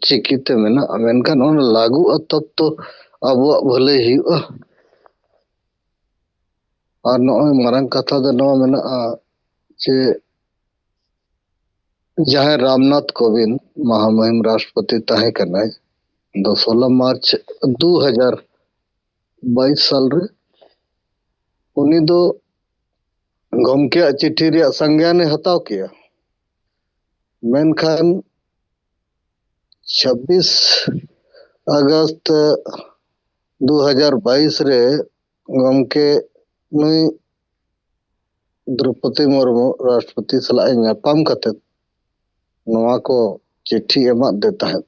ᱪᱤᱠᱤ ᱛᱮ ᱢᱮᱱᱟᱜᱼᱟ, ᱢᱮᱱᱠᱷᱟᱱ ᱚᱱᱟ ᱞᱟᱹᱜᱩᱜᱼᱟ ᱛᱚᱵ ᱛᱚ ᱟᱵᱚᱣᱟᱜ ᱵᱷᱟᱹᱞᱟᱹᱭ ᱦᱩᱭᱩᱜᱼᱟ᱾ ᱟᱨ ᱱᱚᱜᱼᱚᱭ ᱢᱟᱨᱟᱝ ᱠᱟᱛᱷᱟ ᱫᱚ ᱱᱚᱣᱟ ᱢᱮᱱᱟᱜᱼᱟ ᱡᱮ ᱡᱟᱦᱟᱸᱭ ᱨᱟᱢᱱᱟᱛᱷ ᱠᱳᱵᱤᱱᱫ ᱢᱟᱦᱟᱢᱩᱦᱤᱢ ᱨᱟᱥᱴᱨᱚᱯᱚᱛᱤ ᱛᱟᱦᱮᱸ ᱠᱟᱱᱟᱭ ᱫᱚ ᱥᱳᱞᱳ ᱢᱟᱨᱪ ᱫᱩ ᱦᱟᱡᱟᱨ ᱵᱟᱭᱤᱥ ᱥᱟᱞ ᱨᱮ, ᱩᱱᱤ ᱫᱚ ᱜᱚᱢᱠᱮᱭᱟᱜ ᱪᱤᱴᱷᱤ ᱨᱮᱭᱟᱜ ᱥᱟᱝᱜᱟᱭᱟᱱᱮ ᱦᱟᱛᱟᱣ ᱠᱮᱜᱼᱟ᱾ ᱢᱮᱱᱠᱷᱟᱱ ᱪᱷᱟᱵᱵᱤᱥ ᱟᱜᱚᱥᱴ ᱫᱩ ᱦᱟᱡᱟᱨ ᱵᱟᱭᱤᱥ ᱨᱮ ᱜᱚᱢᱠᱮ ᱱᱩᱭ ᱫᱨᱚᱯᱚᱫᱤ ᱢᱩᱨᱢᱩ ᱨᱟᱥᱴᱨᱚᱯᱚᱛᱤ ᱥᱟᱞᱟᱜ ᱮ ᱧᱟᱯᱟᱢ ᱠᱟᱛᱮ ᱱᱚᱣᱟ ᱠᱚ ᱪᱤᱴᱷᱤ ᱮᱢᱟᱫ ᱫᱮ ᱛᱟᱦᱮᱸᱫ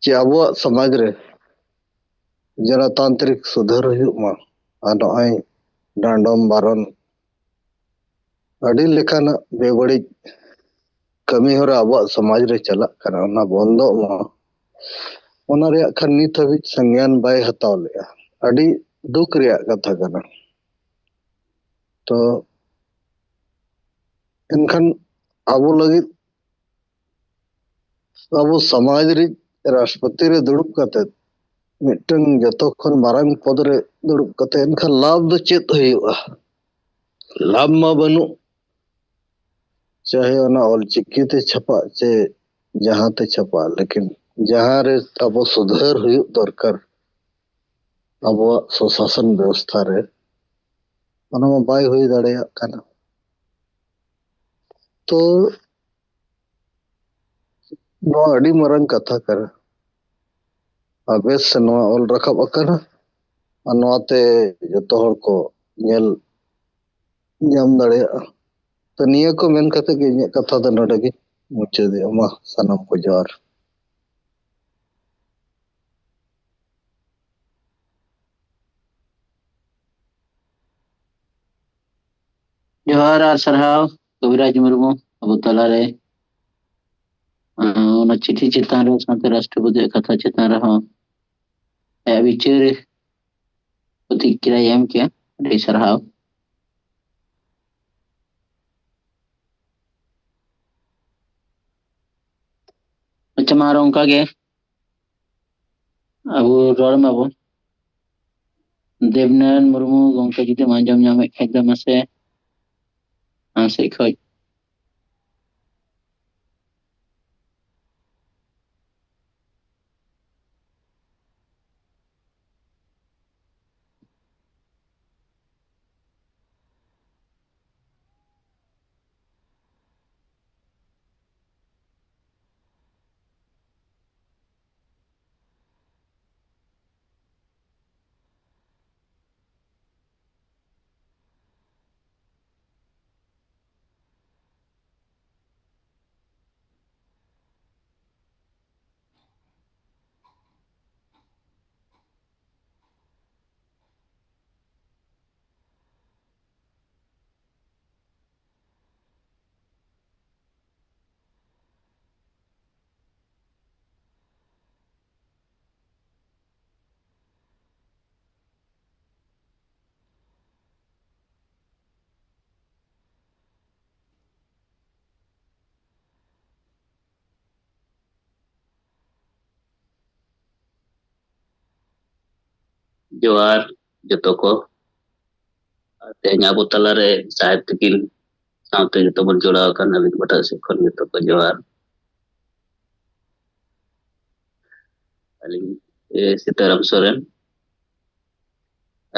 ᱡᱮ ᱟᱵᱚᱣᱟᱜ ᱥᱚᱢᱟᱡᱽ ᱨᱮ ᱡᱚᱱᱚᱛᱟᱱᱛᱨᱤᱠ ᱥᱩᱫᱷᱟᱹᱨ ᱦᱩᱭᱩᱜ ᱢᱟ᱾ ᱟᱨ ᱱᱚᱜᱼᱚᱭ ᱰᱟᱸᱰᱚᱢ ᱵᱟᱨᱚᱱ ᱟᱹᱰᱤ ᱞᱮᱠᱟᱱᱟᱜ ᱵᱮᱵᱟᱹᱲᱤᱡ ᱠᱟᱹᱢᱤ ᱦᱚᱨᱟ ᱟᱵᱚᱣᱟᱜ ᱥᱚᱢᱟᱡᱽ ᱨᱮ ᱪᱟᱞᱟᱜ ᱠᱟᱱᱟ, ᱚᱱᱟ ᱵᱚᱱᱫᱚᱜ ᱢᱟ᱾ ᱚᱱᱟ ᱨᱮᱭᱟᱜ ᱠᱷᱟᱱ ᱱᱤᱛ ᱦᱟᱹᱵᱤᱡ ᱥᱚᱝᱜᱮᱭᱟᱱ ᱵᱟᱭ ᱦᱟᱛᱟᱣ ᱞᱮᱜᱼᱟ᱾ ᱟᱹᱰᱤ ᱫᱩᱠ ᱨᱮᱭᱟᱜ ᱠᱟᱛᱷᱟ ᱠᱟᱱᱟ᱾ ᱛᱚ ᱮᱱᱠᱷᱟᱱ ᱟᱵᱚ ᱞᱟᱹᱜᱤᱫ ᱟᱵᱚ ᱥᱚᱢᱟᱡᱽ ᱨᱤᱡ ᱨᱟᱥᱴᱨᱚᱯᱚᱛᱤ ᱨᱮ ᱫᱩᱲᱩᱵ ᱠᱟᱛᱮ, ᱢᱤᱫᱴᱟᱝ ᱡᱚᱛᱚ ᱠᱷᱚᱱ ᱢᱟᱨᱟᱝ ᱯᱚᱫᱽ ᱨᱮ ᱫᱩᱲᱩᱵ ᱠᱟᱛᱮ, ᱮᱱᱠᱷᱟᱱ ᱞᱟᱵᱷ ᱫᱚ ᱪᱮᱫ ᱦᱩᱭᱩᱜᱼᱟ? ᱞᱟᱵᱷ ᱢᱟ ᱵᱟᱹᱱᱩᱜ, ᱪᱟᱦᱮ ᱚᱱᱟ ᱚᱞᱪᱤᱠᱤ ᱛᱮ ᱪᱷᱟᱯᱟᱜ ᱪᱮ ᱡᱟᱦᱟᱸ ᱛᱮ ᱪᱷᱟᱯᱟᱜ, ᱞᱮᱠᱤᱱ ᱡᱟᱦᱟᱸ ᱨᱮ ᱟᱵᱚ ᱥᱩᱫᱷᱟᱹᱨ ᱦᱩᱭᱩᱜ ᱫᱚᱨᱠᱟᱨ ᱟᱵᱚᱣᱟᱜ ᱥᱚᱥᱟᱥᱚᱱ ᱵᱮᱵᱚᱥᱛᱷᱟ ᱨᱮ, ᱚᱱᱟ ᱢᱟ ᱵᱟᱭ ᱦᱩᱭ ᱫᱟᱲᱮᱭᱟᱜ ᱠᱟᱱᱟ᱾ ᱛᱚ ᱱᱚᱣᱟ ᱟᱹᱰᱤ ᱢᱟᱨᱟᱝ ᱠᱟᱛᱷᱟ ᱠᱟᱱᱟ᱾ ᱟᱨ ᱵᱮᱥ, ᱱᱚᱣᱟ ᱚᱞ ᱨᱟᱠᱟᱵ ᱟᱠᱟᱱᱟ, ᱟᱨ ᱱᱚᱣᱟᱛᱮ ᱡᱚᱛᱚ ᱦᱚᱲ ᱠᱚ ᱧᱮᱞ ᱧᱟᱢ ᱫᱟᱲᱮᱭᱟᱜᱼᱟ᱾ ᱛᱚ ᱱᱤᱭᱟᱹ ᱠᱚ ᱢᱮᱱ ᱠᱟᱛᱮ ᱜᱮ ᱤᱧᱟᱹᱜ ᱠᱟᱛᱷᱟ ᱫᱚ ᱱᱚᱰᱮ ᱜᱮ ᱢᱩᱪᱟᱹᱫᱮᱜᱼᱟ᱾ ᱢᱟ ᱥᱟᱱᱟᱢ ᱠᱚ ᱡᱚᱦᱟᱨ᱾ ᱡᱚᱦᱟᱨ ᱟᱨ ᱥᱟᱨᱦᱟᱣ ᱠᱚᱵᱤᱨᱟᱡᱽ ᱢᱩᱨᱢᱩ, ᱟᱵᱚ ᱛᱟᱞᱟᱨᱮ, ᱟᱸ, ᱚᱱᱟ ᱪᱤᱴᱷᱤ ᱪᱮᱛᱟᱱ ᱨᱮ ᱥᱟᱶᱛᱮ ᱨᱟᱥᱴᱨᱚᱯᱚᱛᱤᱭᱟᱜ ᱠᱟᱛᱷᱟ ᱪᱮᱛᱟᱱ ᱨᱮᱦᱚᱸ ᱟᱭᱟᱜ ᱵᱤᱪᱟᱹᱨ ᱯᱨᱚᱛᱤᱠᱨᱤᱭᱟᱭ ᱮᱢ ᱠᱮᱜᱼᱟ᱾ ᱟᱹᱰᱤ ᱥᱟᱨᱦᱟᱣ᱾ ᱟᱪᱪᱷᱟ, ᱢᱟ ᱟᱨ ᱚᱱᱠᱟ ᱜᱮ ᱟᱵᱚ ᱨᱚᱲ ᱢᱟᱵᱚᱱ᱾ ᱫᱮᱵᱽᱱᱟᱨᱟᱭᱚᱱ ᱢᱩᱨᱢᱩ ᱜᱚᱢᱠᱮ, ᱡᱩᱫᱤᱢ ᱟᱸᱡᱚᱢ ᱧᱟᱢᱮᱫ ᱠᱷᱟᱡ ᱫᱚ ᱢᱟᱥᱮ ᱟᱢ ᱥᱮᱫ ᱠᱷᱚᱡ᱾ ᱡᱚᱦᱟᱨ ᱡᱚᱛᱚ ᱠᱚ᱾ ᱟᱨ ᱛᱮᱦᱮᱧ ᱟᱵᱚ ᱛᱟᱞᱟᱨᱮ ᱥᱟᱦᱮᱵ ᱛᱤᱠᱤᱱ ᱥᱟᱶᱛᱮ ᱡᱚᱛᱚ ᱵᱚᱱ ᱡᱚᱲᱟᱣ ᱟᱠᱟᱱ, ᱟᱹᱞᱤᱧ ᱯᱟᱦᱴᱟ ᱥᱮᱫ ᱠᱷᱚᱱ ᱡᱚᱛᱚ ᱠᱚ ᱡᱚᱦᱟᱨ᱾ ᱟᱹᱞᱤᱧ, ᱮ, ᱥᱤᱛᱟᱨᱟᱢ ᱥᱚᱨᱮᱱ᱾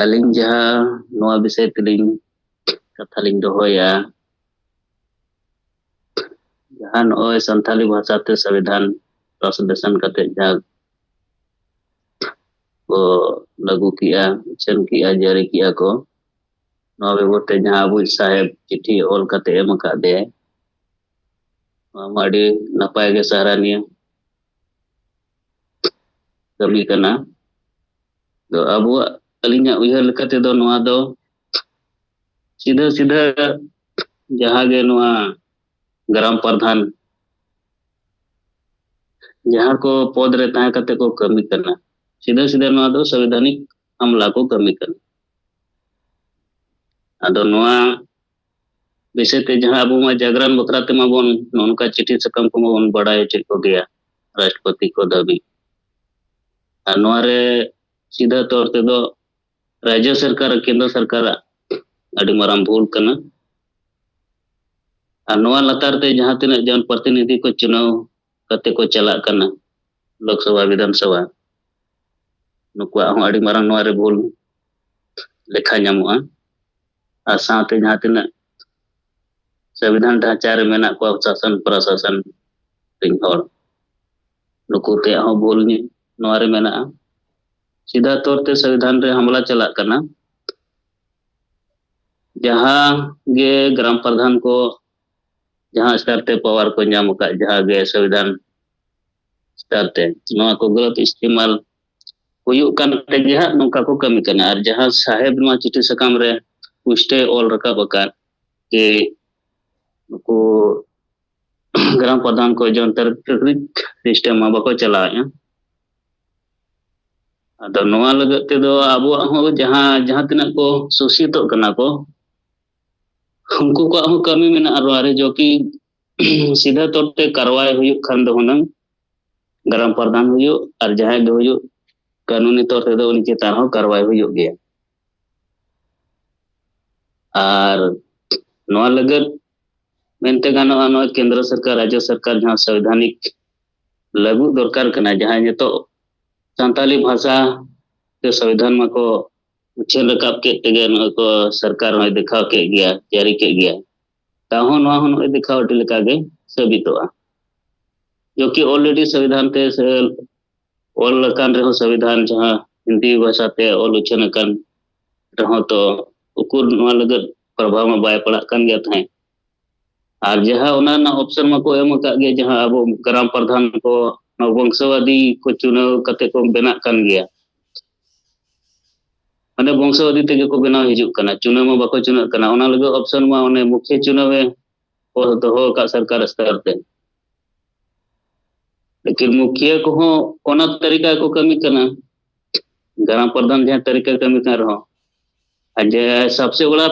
ᱟᱹᱞᱤᱧ ᱡᱟᱦᱟᱸ ᱱᱚᱣᱟ ᱵᱤᱥᱚᱭ ᱛᱮᱞᱤᱧ ᱠᱟᱛᱷᱟ ᱞᱤᱧ ᱫᱚᱦᱚᱭᱟ, ᱡᱟᱦᱟᱸ ᱱᱚᱜᱼᱚᱭ ᱥᱟᱱᱛᱟᱞᱤ ᱵᱷᱟᱥᱟᱛᱮ ᱥᱚᱝᱵᱤᱫᱷᱟᱱ translation ᱠᱟᱛᱮ ᱡᱟᱦᱟᱸ ᱠᱚ ᱞᱟᱹᱜᱩ ᱠᱮᱜᱼᱟ, ᱩᱪᱷᱟᱹᱱ ᱠᱮᱜᱼᱟ, ᱡᱟᱹᱨᱤ ᱠᱮᱜᱼᱟ ᱠᱚ, ᱱᱚᱣᱟ ᱵᱟᱵᱚᱫ ᱛᱮ ᱡᱟᱦᱟᱸ ᱟᱵᱚᱭᱤᱡ ᱥᱟᱦᱮᱵ ᱪᱤᱴᱷᱤ ᱚᱞ ᱠᱟᱛᱮ ᱮᱢ ᱟᱠᱟᱫ ᱫᱮᱭᱟᱭ, ᱱᱚᱣᱟ ᱢᱟ ᱟᱹᱰᱤ ᱱᱟᱯᱟᱭ ᱜᱮ, ᱥᱟᱨᱦᱟᱣᱱᱤᱭᱟᱹ ᱠᱟᱹᱢᱤ ᱠᱟᱱᱟ᱾ ᱫᱚ ᱟᱵᱚᱣᱟᱜ, ᱟᱹᱞᱤᱧᱟᱜ ᱩᱭᱦᱟᱹᱨ ᱞᱮᱠᱟ ᱛᱮᱫᱚ ᱱᱚᱣᱟ ᱫᱚ ᱥᱤᱫᱷᱟᱹ ᱥᱤᱫᱷᱟᱹ ᱡᱟᱦᱟᱸ ᱜᱮ ᱱᱚᱣᱟ ᱜᱨᱟᱢ ᱯᱨᱟᱫᱷᱟᱱ ᱡᱟᱦᱟᱸ ᱠᱚ ᱯᱚᱫᱽ ᱨᱮ ᱛᱟᱦᱮᱸ ᱠᱟᱛᱮ ᱠᱚ ᱠᱟᱹᱢᱤ ᱠᱟᱱᱟ, ᱥᱤᱫᱷᱟᱹ ᱥᱤᱫᱷᱟᱹ ᱱᱚᱣᱟ ᱫᱚ ᱥᱚᱝᱵᱤᱫᱷᱟᱱᱤᱠ ᱦᱟᱢᱞᱟ ᱠᱚ ᱠᱟᱹᱢᱤ ᱠᱟᱱᱟ᱾ ᱟᱫᱚ ᱱᱚᱣᱟ ᱵᱤᱥᱚᱭ ᱛᱮ ᱡᱟᱦᱟᱸ ᱟᱵᱚ ᱢᱟ ᱡᱟᱜᱽᱨᱟᱱ ᱵᱟᱠᱷᱨᱟ ᱛᱮᱢᱟ ᱵᱚᱱ ᱱᱚᱜᱼᱚ ᱱᱚᱝᱠᱟ ᱪᱤᱴᱷᱤ ᱥᱟᱠᱟᱢ ᱠᱚᱢᱟ ᱵᱚᱱ ᱵᱟᱲᱟᱭ ᱦᱚᱪᱚᱭᱮᱫ ᱠᱚᱜᱮᱭᱟ, ᱨᱟᱥᱴᱨᱚᱯᱚᱛᱤ ᱠᱚ ᱫᱷᱟᱹᱵᱤᱡ᱾ ᱟᱨ ᱱᱚᱣᱟ ᱨᱮ ᱥᱤᱫᱷᱟᱹ ᱛᱚᱨ ᱛᱮᱫᱚ ᱨᱟᱡᱽᱡᱚ ᱥᱚᱨᱠᱟᱨ ᱟᱨ ᱠᱮᱱᱫᱨᱚ ᱥᱚᱨᱠᱟᱨᱟᱜ ᱟᱹᱰᱤ ᱢᱟᱨᱟᱝ ᱵᱷᱩᱞ ᱠᱟᱱᱟ᱾ ᱟᱨ ᱱᱚᱣᱟ ᱞᱟᱛᱟᱨ ᱛᱮ ᱡᱟᱦᱟᱸ ᱛᱤᱱᱟᱹᱜ ᱡᱚᱱ ᱯᱨᱚᱛᱤᱱᱤᱫᱷᱤ ᱠᱚ ᱪᱩᱱᱟᱣ ᱠᱟᱛᱮ ᱠᱚ ᱪᱟᱞᱟᱜ ᱠᱟᱱᱟ, ᱞᱳᱠᱥᱚᱵᱷᱟ, ᱵᱤᱫᱷᱟᱱ ᱥᱚᱵᱷᱟ, ᱱᱩᱠᱩᱣᱟᱜ ᱦᱚᱸ ᱟᱹᱰᱤ ᱢᱟᱨᱟᱝ ᱱᱚᱣᱟ ᱨᱮ ᱵᱷᱩᱞ ᱞᱮᱠᱷᱟ ᱧᱟᱢᱚᱜᱼᱟ᱾ ᱟᱨ ᱥᱟᱶᱛᱮ ᱡᱟᱦᱟᱸ ᱛᱤᱱᱟᱹᱜ ᱥᱚᱝᱵᱤᱫᱷᱟᱱ ᱰᱷᱟᱸᱪᱟ ᱨᱮ ᱢᱮᱱᱟᱜ ᱠᱚᱣᱟ ᱥᱟᱥᱚᱱ ᱯᱨᱚᱥᱟᱥᱚᱱ ᱨᱮᱱ ᱦᱚᱲ, ᱱᱩᱠᱩ ᱛᱮᱭᱟᱜ ᱦᱚᱸ ᱵᱷᱩᱞ ᱧᱮ-, ᱱᱚᱣᱟ ᱨᱮ ᱢᱮᱱᱟᱜᱼᱟ᱾ ᱥᱤᱫᱷᱟᱹ ᱛᱚᱨ ᱛᱮ ᱥᱚᱝᱵᱤᱫᱷᱟᱱ ᱨᱮ ᱦᱟᱢᱞᱟ ᱪᱟᱞᱟᱜ ᱠᱟᱱᱟ᱾ ᱡᱟᱦᱟᱸ ᱜᱮ ᱜᱨᱟᱢ ᱯᱨᱟᱫᱷᱟᱱ ᱠᱚ ᱡᱟᱦᱟᱸ ᱥᱛᱚᱨ ᱛᱮ power ᱠᱚ ᱧᱟᱢ ᱟᱠᱟᱫ, ᱡᱟᱦᱟᱸ ᱜᱮ ᱥᱚᱝᱵᱤᱫᱷᱟᱱ ᱥᱛᱚᱨ ᱛᱮ, ᱱᱚᱣᱟ ᱠᱚ ᱜᱟᱞᱟᱛ ᱤᱥᱛᱮᱢᱟᱞ ᱦᱩᱭᱩᱜ ᱠᱟᱱ ᱛᱮᱜᱮ ᱦᱟᱸᱜ ᱱᱚᱝᱠᱟ ᱠᱚ ᱠᱟᱹᱢᱤ ᱠᱟᱱᱟ᱾ ᱟᱨ ᱡᱟᱦᱟᱸ ᱥᱟᱦᱮᱵ ᱱᱚᱣᱟ ᱪᱤᱴᱷᱤ ᱥᱟᱠᱟᱢ ᱨᱮ ᱯᱩᱥᱴᱟᱹᱭ ᱚᱞ ᱨᱟᱠᱟᱵ ᱟᱠᱟᱫ ᱡᱮ ᱱᱩᱠᱩ ᱜᱨᱟᱢ ᱯᱨᱟᱫᱷᱟᱱ ᱠᱚ ᱡᱚᱱᱛᱨᱤᱠ system ᱢᱟ ᱵᱟᱠᱚ ᱪᱟᱞᱟᱣᱮᱫᱼᱟ᱾ ᱟᱫᱚ ᱱᱚᱣᱟ ᱞᱟᱹᱜᱤᱫ ᱛᱮᱫᱚ ᱟᱵᱚᱣᱟᱜ ᱦᱚᱸ ᱡᱟᱦᱟᱸ, ᱡᱟᱦᱟᱸ ᱛᱤᱱᱟᱹᱜ ᱠᱚ ᱥᱳᱥᱤᱛᱚᱜ ᱠᱟᱱᱟ ᱠᱚ, ᱩᱱᱠᱩ ᱠᱚᱣᱟᱜ ᱦᱚᱸ ᱠᱟᱹᱢᱤ ᱢᱮᱱᱟᱜᱼᱟ ᱱᱚᱣᱟ ᱨᱮ, ᱡᱚ ᱠᱤ ᱥᱤᱫᱷᱟᱹ ᱛᱚᱨ ᱛᱮ ᱠᱟᱨᱣᱟᱭ ᱦᱩᱭᱩᱜ ᱠᱷᱟᱱ ᱫᱚ ᱦᱩᱱᱟᱹᱝ ᱜᱨᱟᱢ ᱯᱨᱟᱫᱷᱟᱱ ᱦᱩᱭᱩᱜ ᱟᱨ ᱡᱟᱦᱟᱸᱭ ᱜᱮ ᱦᱩᱭᱩᱜ, ᱠᱟᱹᱱᱩᱱᱤ ᱛᱚᱨ ᱛᱮᱫᱚ ᱩᱱᱤ ᱪᱮᱛᱟᱱ ᱦᱚᱸ ᱠᱟᱨᱣᱟᱭ ᱦᱩᱭᱩᱜ ᱜᱮᱭᱟ᱾ ᱟᱨ ᱱᱚᱣᱟ ᱞᱟᱹᱜᱤᱫ ᱢᱮᱱᱛᱮ ᱜᱟᱱᱚᱜᱼᱟ, ᱱᱚᱜᱼᱚᱭ ᱠᱮᱱᱫᱨᱚ ᱥᱚᱨᱠᱟᱨ, ᱨᱟᱡᱽᱡᱚ ᱥᱚᱨᱠᱟᱨ ᱡᱟᱦᱟᱸ ᱥᱚᱝᱵᱤᱫᱷᱟᱱᱤᱠ ᱞᱟᱹᱜᱩ ᱫᱚᱨᱠᱟᱨ ᱠᱟᱱᱟ, ᱡᱟᱦᱟᱸ ᱱᱤᱛᱚᱜ ᱥᱟᱱᱛᱟᱞᱤ ᱵᱷᱟᱥᱟ ᱛᱮ ᱥᱚᱝᱵᱤᱫᱷᱟᱱ ᱢᱟᱠᱚ ᱩᱪᱷᱟᱹᱱ ᱨᱟᱠᱟᱵ ᱠᱮᱫ ᱛᱮᱜᱮ ᱱᱚᱜᱼᱚᱭ ᱠᱚ ᱥᱚᱨᱠᱟᱨ ᱦᱚᱸᱭ ᱫᱮᱠᱷᱟᱣ ᱠᱮᱫ ᱜᱮᱭᱟ, ᱡᱟᱹᱨᱤ ᱠᱮᱫ ᱜᱮᱭᱟ᱾ ᱛᱟᱦᱚᱸ ᱱᱚᱣᱟ ᱦᱚᱸ ᱱᱚᱜᱼᱚᱭ ᱫᱮᱠᱷᱟᱣ ᱟᱹᱰᱤ ᱞᱮᱠᱟᱜᱮ ᱥᱟᱹᱵᱤᱛᱚᱜᱼᱟ᱾ ᱡᱚᱠᱤ already ᱥᱚᱝᱵᱤᱫᱷᱟᱱ ᱛᱮ ᱥᱮ ᱚᱞ ᱟᱠᱟᱱ ᱨᱮᱦᱚᱸ ᱥᱚᱝᱵᱤᱫᱷᱟᱱ ᱡᱟᱦᱟᱸ ᱦᱤᱱᱫᱤ ᱵᱷᱟᱥᱟ ᱛᱮ ᱚᱞ ᱩᱪᱷᱟᱹᱱ ᱟᱠᱟᱱ ᱨᱮᱦᱚᱸ ᱛᱚ ᱩᱠᱩᱨ ᱱᱚᱣᱟ ᱞᱟᱹᱜᱤᱫ ᱯᱨᱚᱵᱷᱟᱣ ᱢᱟ ᱵᱟᱭ ᱯᱟᱲᱟᱜ ᱠᱟᱱ ᱜᱮᱭᱟ ᱛᱟᱦᱮᱸᱫ᱾ ᱟᱨ ᱡᱟᱦᱟᱸ ᱚᱱᱟ ᱨᱮᱱᱟᱜ option ᱢᱟᱠᱚ ᱮᱢ ᱟᱠᱟᱫ ᱜᱮ, ᱡᱟᱦᱟᱸ ᱟᱵᱚ ᱜᱨᱟᱢ ᱯᱨᱚᱫᱷᱟᱱ ᱠᱚ ᱱᱚᱣᱟ ᱵᱚᱝᱥᱚᱣᱟᱫᱤ ᱠᱚ ᱪᱩᱱᱟᱹᱣ ᱠᱟᱛᱮ ᱠᱚ ᱵᱮᱱᱟᱜ ᱠᱟᱱ ᱜᱮᱭᱟ᱾ ᱢᱟᱱᱮ ᱵᱚᱝᱥᱚᱣᱟᱫᱤ ᱛᱮᱜᱮ ᱠᱚ ᱵᱮᱱᱟᱣ ᱦᱤᱡᱩᱜ ᱠᱟᱱᱟ, ᱪᱩᱱᱟᱹᱣ ᱢᱟ ᱵᱟᱠᱚ ᱪᱩᱱᱟᱹᱜ ᱠᱟᱱᱟ᱾ ᱚᱱᱟ ᱞᱟᱹᱜᱤᱫ option ᱢᱟ ᱚᱱᱮ ᱢᱩᱠᱷᱤᱭᱟᱹ ᱪᱩᱱᱟᱹᱣ ᱮ ᱠᱚ ᱫᱚᱦᱚ ᱟᱠᱟᱫ ᱥᱚᱨᱠᱟᱨ ᱥᱛᱚᱨ ᱛᱮ᱾ ᱞᱮᱠᱤᱱ ᱢᱩᱠᱷᱤᱭᱟᱹ ᱠᱚᱦᱚᱸ ᱚᱱᱟ ᱛᱟᱹᱨᱤᱠᱟ ᱠᱚ ᱠᱟᱹᱢᱤ ᱠᱟᱱᱟ, ᱜᱨᱟᱢ ᱯᱨᱚᱫᱷᱟᱱ ᱡᱟᱦᱟᱸ ᱛᱟᱹᱨᱤᱠᱟ ᱠᱟᱹᱢᱤ ᱠᱟᱱ ᱨᱮᱦᱚᱸ᱾ ᱟᱨ ᱡᱮ ᱥᱟᱵᱥᱮ ᱵᱚᱲᱟ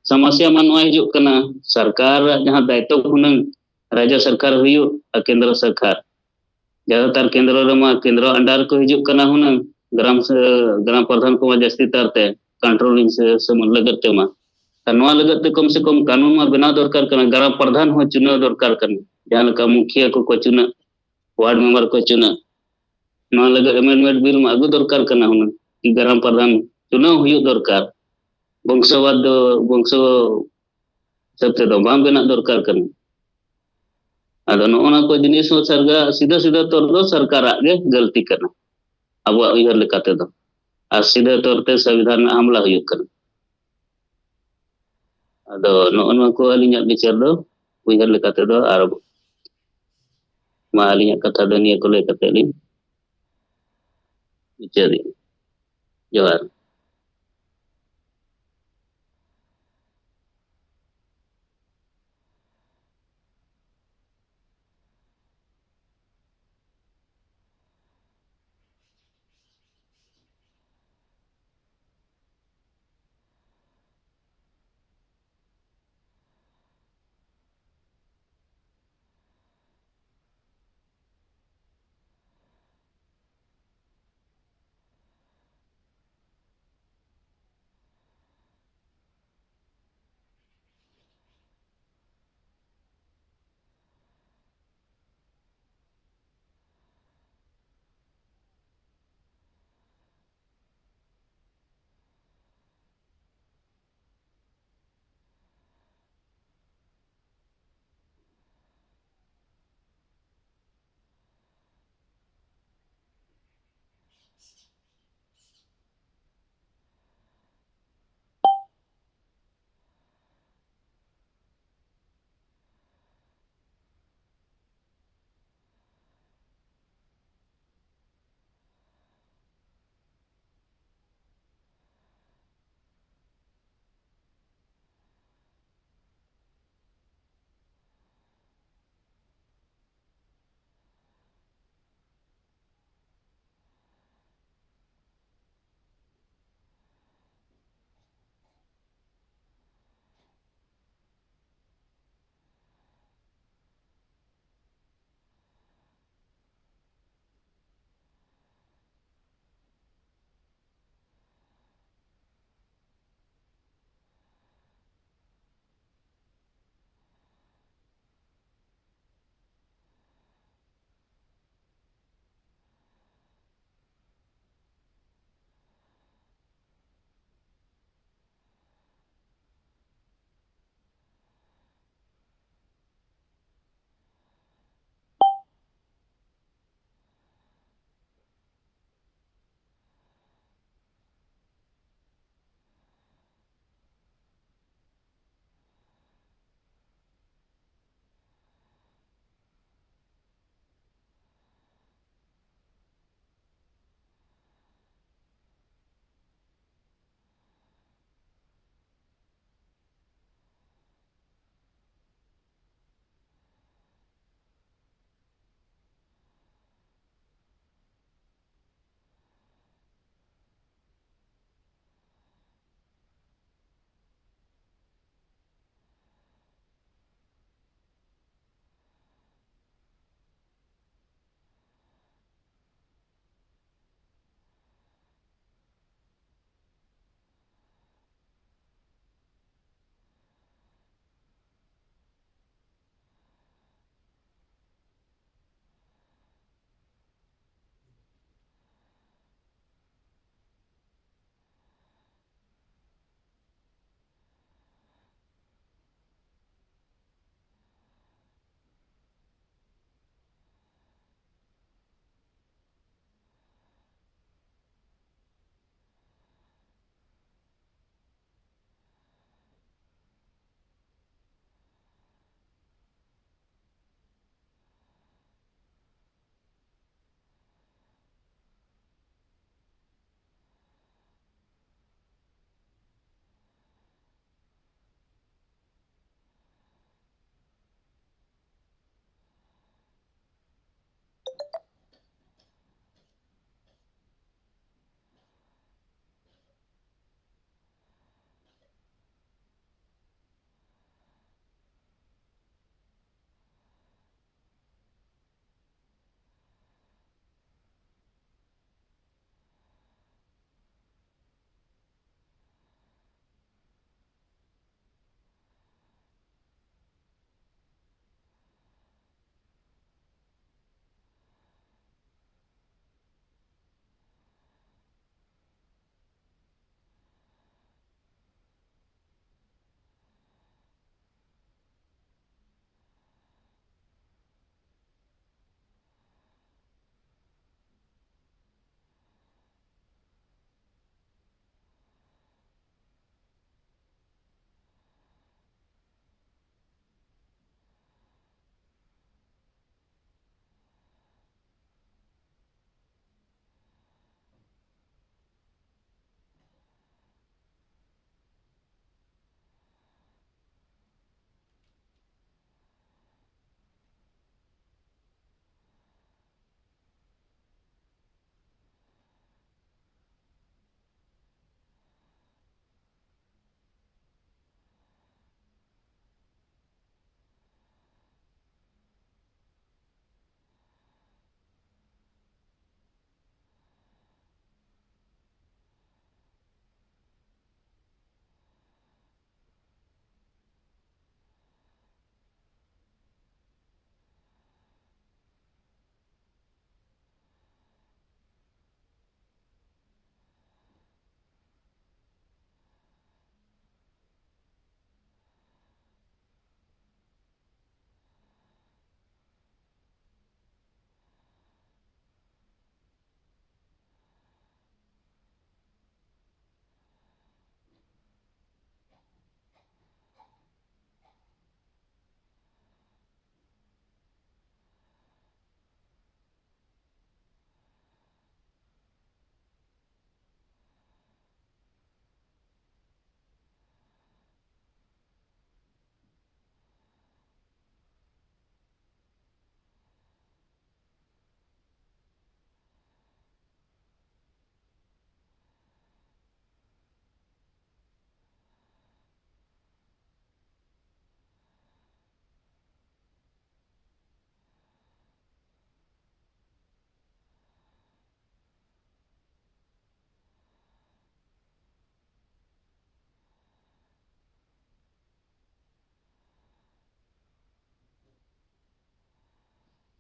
ᱥᱚᱢᱚᱥᱭᱟ ᱢᱟ ᱱᱚᱣᱟ ᱦᱤᱡᱩᱜ ᱠᱟᱱᱟ, ᱥᱚᱨᱠᱟᱨ ᱡᱟᱦᱟᱸ ᱫᱟᱭᱤᱛᱛᱚ ᱦᱩᱱᱟᱹᱝ ᱨᱟᱡᱽᱡᱚ ᱥᱚᱨᱠᱟᱨ ᱦᱩᱭᱩᱜ ᱟᱨ ᱠᱮᱱᱫᱨᱚ ᱥᱚᱨᱠᱟᱨ, ᱡᱟᱫᱟᱛᱟᱨ ᱠᱮᱱᱫᱨᱚ ᱨᱮᱢᱟ ᱠᱮᱱᱫᱨᱚ under ᱠᱚ ᱦᱤᱡᱩᱜ ᱠᱟᱱᱟ ᱦᱩᱱᱟᱹᱝ, ᱜᱨᱟᱢ ᱥᱮ, ᱜᱨᱟᱢ ᱯᱨᱚᱫᱷᱟᱱ ᱠᱚᱢᱟ ᱡᱟᱹᱥᱛᱤ ᱛᱟᱨ ᱛᱮ controlling ᱥᱮ, ᱥᱮ ᱞᱟᱹᱜᱤᱫ ᱛᱮᱢᱟ᱾ ᱟᱨ ᱱᱚᱣᱟ ᱞᱟᱹᱜᱤᱫ ᱛᱮ ᱠᱚᱢ ᱥᱮ ᱠᱚᱢ ᱠᱟᱹᱱᱩᱱ ᱢᱟ ᱵᱮᱱᱟᱣ ᱫᱚᱨᱠᱟᱨ ᱠᱟᱱᱟ, ᱜᱨᱟᱢ ᱯᱨᱚᱫᱷᱟᱱ ᱦᱚᱸ ᱪᱩᱱᱟᱹᱣ ᱫᱚᱨᱠᱟᱨ ᱠᱟᱱᱟ, ᱡᱟᱦᱟᱸ ᱞᱮᱠᱟ ᱢᱩᱠᱷᱤᱭᱟᱹ ᱠᱚᱠᱚ ᱪᱩᱱᱟᱹᱜ, ward member ᱠᱚ ᱪᱩᱱᱟᱹᱜ, ᱱᱚᱣᱟ ᱞᱟᱹᱜᱤᱫ amendment bill ᱢᱟ ᱟᱹᱜᱩ ᱫᱚᱨᱠᱟᱨ ᱠᱟᱱᱟ ᱦᱩᱱᱟᱹᱝ, ᱠᱤ ᱜᱨᱟᱢ ᱯᱨᱚᱫᱷᱟᱱ ᱪᱩᱱᱟᱹᱣ ᱦᱩᱭᱩᱜ ᱫᱚᱨᱠᱟᱨ, ᱵᱚᱝᱥᱚᱣᱟᱫ ᱫᱚ ᱵᱚᱝᱥᱚ ᱦᱤᱥᱟᱹᱵ ᱛᱮᱫᱚ ᱵᱟᱝ ᱵᱮᱱᱟᱜ ᱫᱚᱨᱠᱟᱨ ᱠᱟᱱᱟ᱾ ᱟᱫᱚ ᱱᱚᱜᱼᱚ ᱱᱚᱣᱟ ᱠᱚ ᱡᱤᱱᱤᱥ ᱦᱚᱸ ᱥᱟᱨᱜᱟ-, ᱥᱤᱫᱷᱟᱹ ᱥᱤᱫᱷᱟᱹ ᱛᱚᱨ ᱫᱚ ᱥᱚᱨᱠᱟᱨᱟᱜ ᱜᱮ ᱜᱟᱹᱞᱛᱤ ᱠᱟᱱᱟ, ᱟᱵᱚᱣᱟᱜ ᱩᱭᱦᱟᱹᱨ ᱞᱮᱠᱟ ᱛᱮᱫᱚ᱾ ᱟᱨ ᱥᱤᱫᱷᱟᱹ ᱛᱚᱨ ᱛᱮ ᱥᱚᱝᱵᱤᱫᱷᱟᱱ ᱨᱮᱱᱟᱜ ᱦᱟᱢᱞᱟ ᱦᱩᱭᱩᱜ ᱠᱟᱱᱟ᱾ ᱟᱫᱚ ᱱᱚᱜᱼᱚ ᱱᱚᱣᱟ ᱠᱚ ᱟᱹᱞᱤᱧᱟᱜ ᱵᱤᱪᱟᱹᱨ ᱫᱚ, ᱩᱭᱦᱟᱹᱨ ᱞᱮᱠᱟ ᱛᱮᱫᱚ᱾ ᱟᱨ ᱢᱟ ᱟᱹᱞᱤᱧᱟᱜ ᱠᱟᱛᱷᱟ ᱫᱚ ᱱᱤᱭᱟᱹ ᱠᱚ ᱞᱟᱹᱭ ᱠᱟᱛᱮ ᱞᱤᱧ ᱢᱩᱪᱟᱹᱫᱮᱜᱼᱟ᱾ ᱡᱚᱦᱟᱨ᱾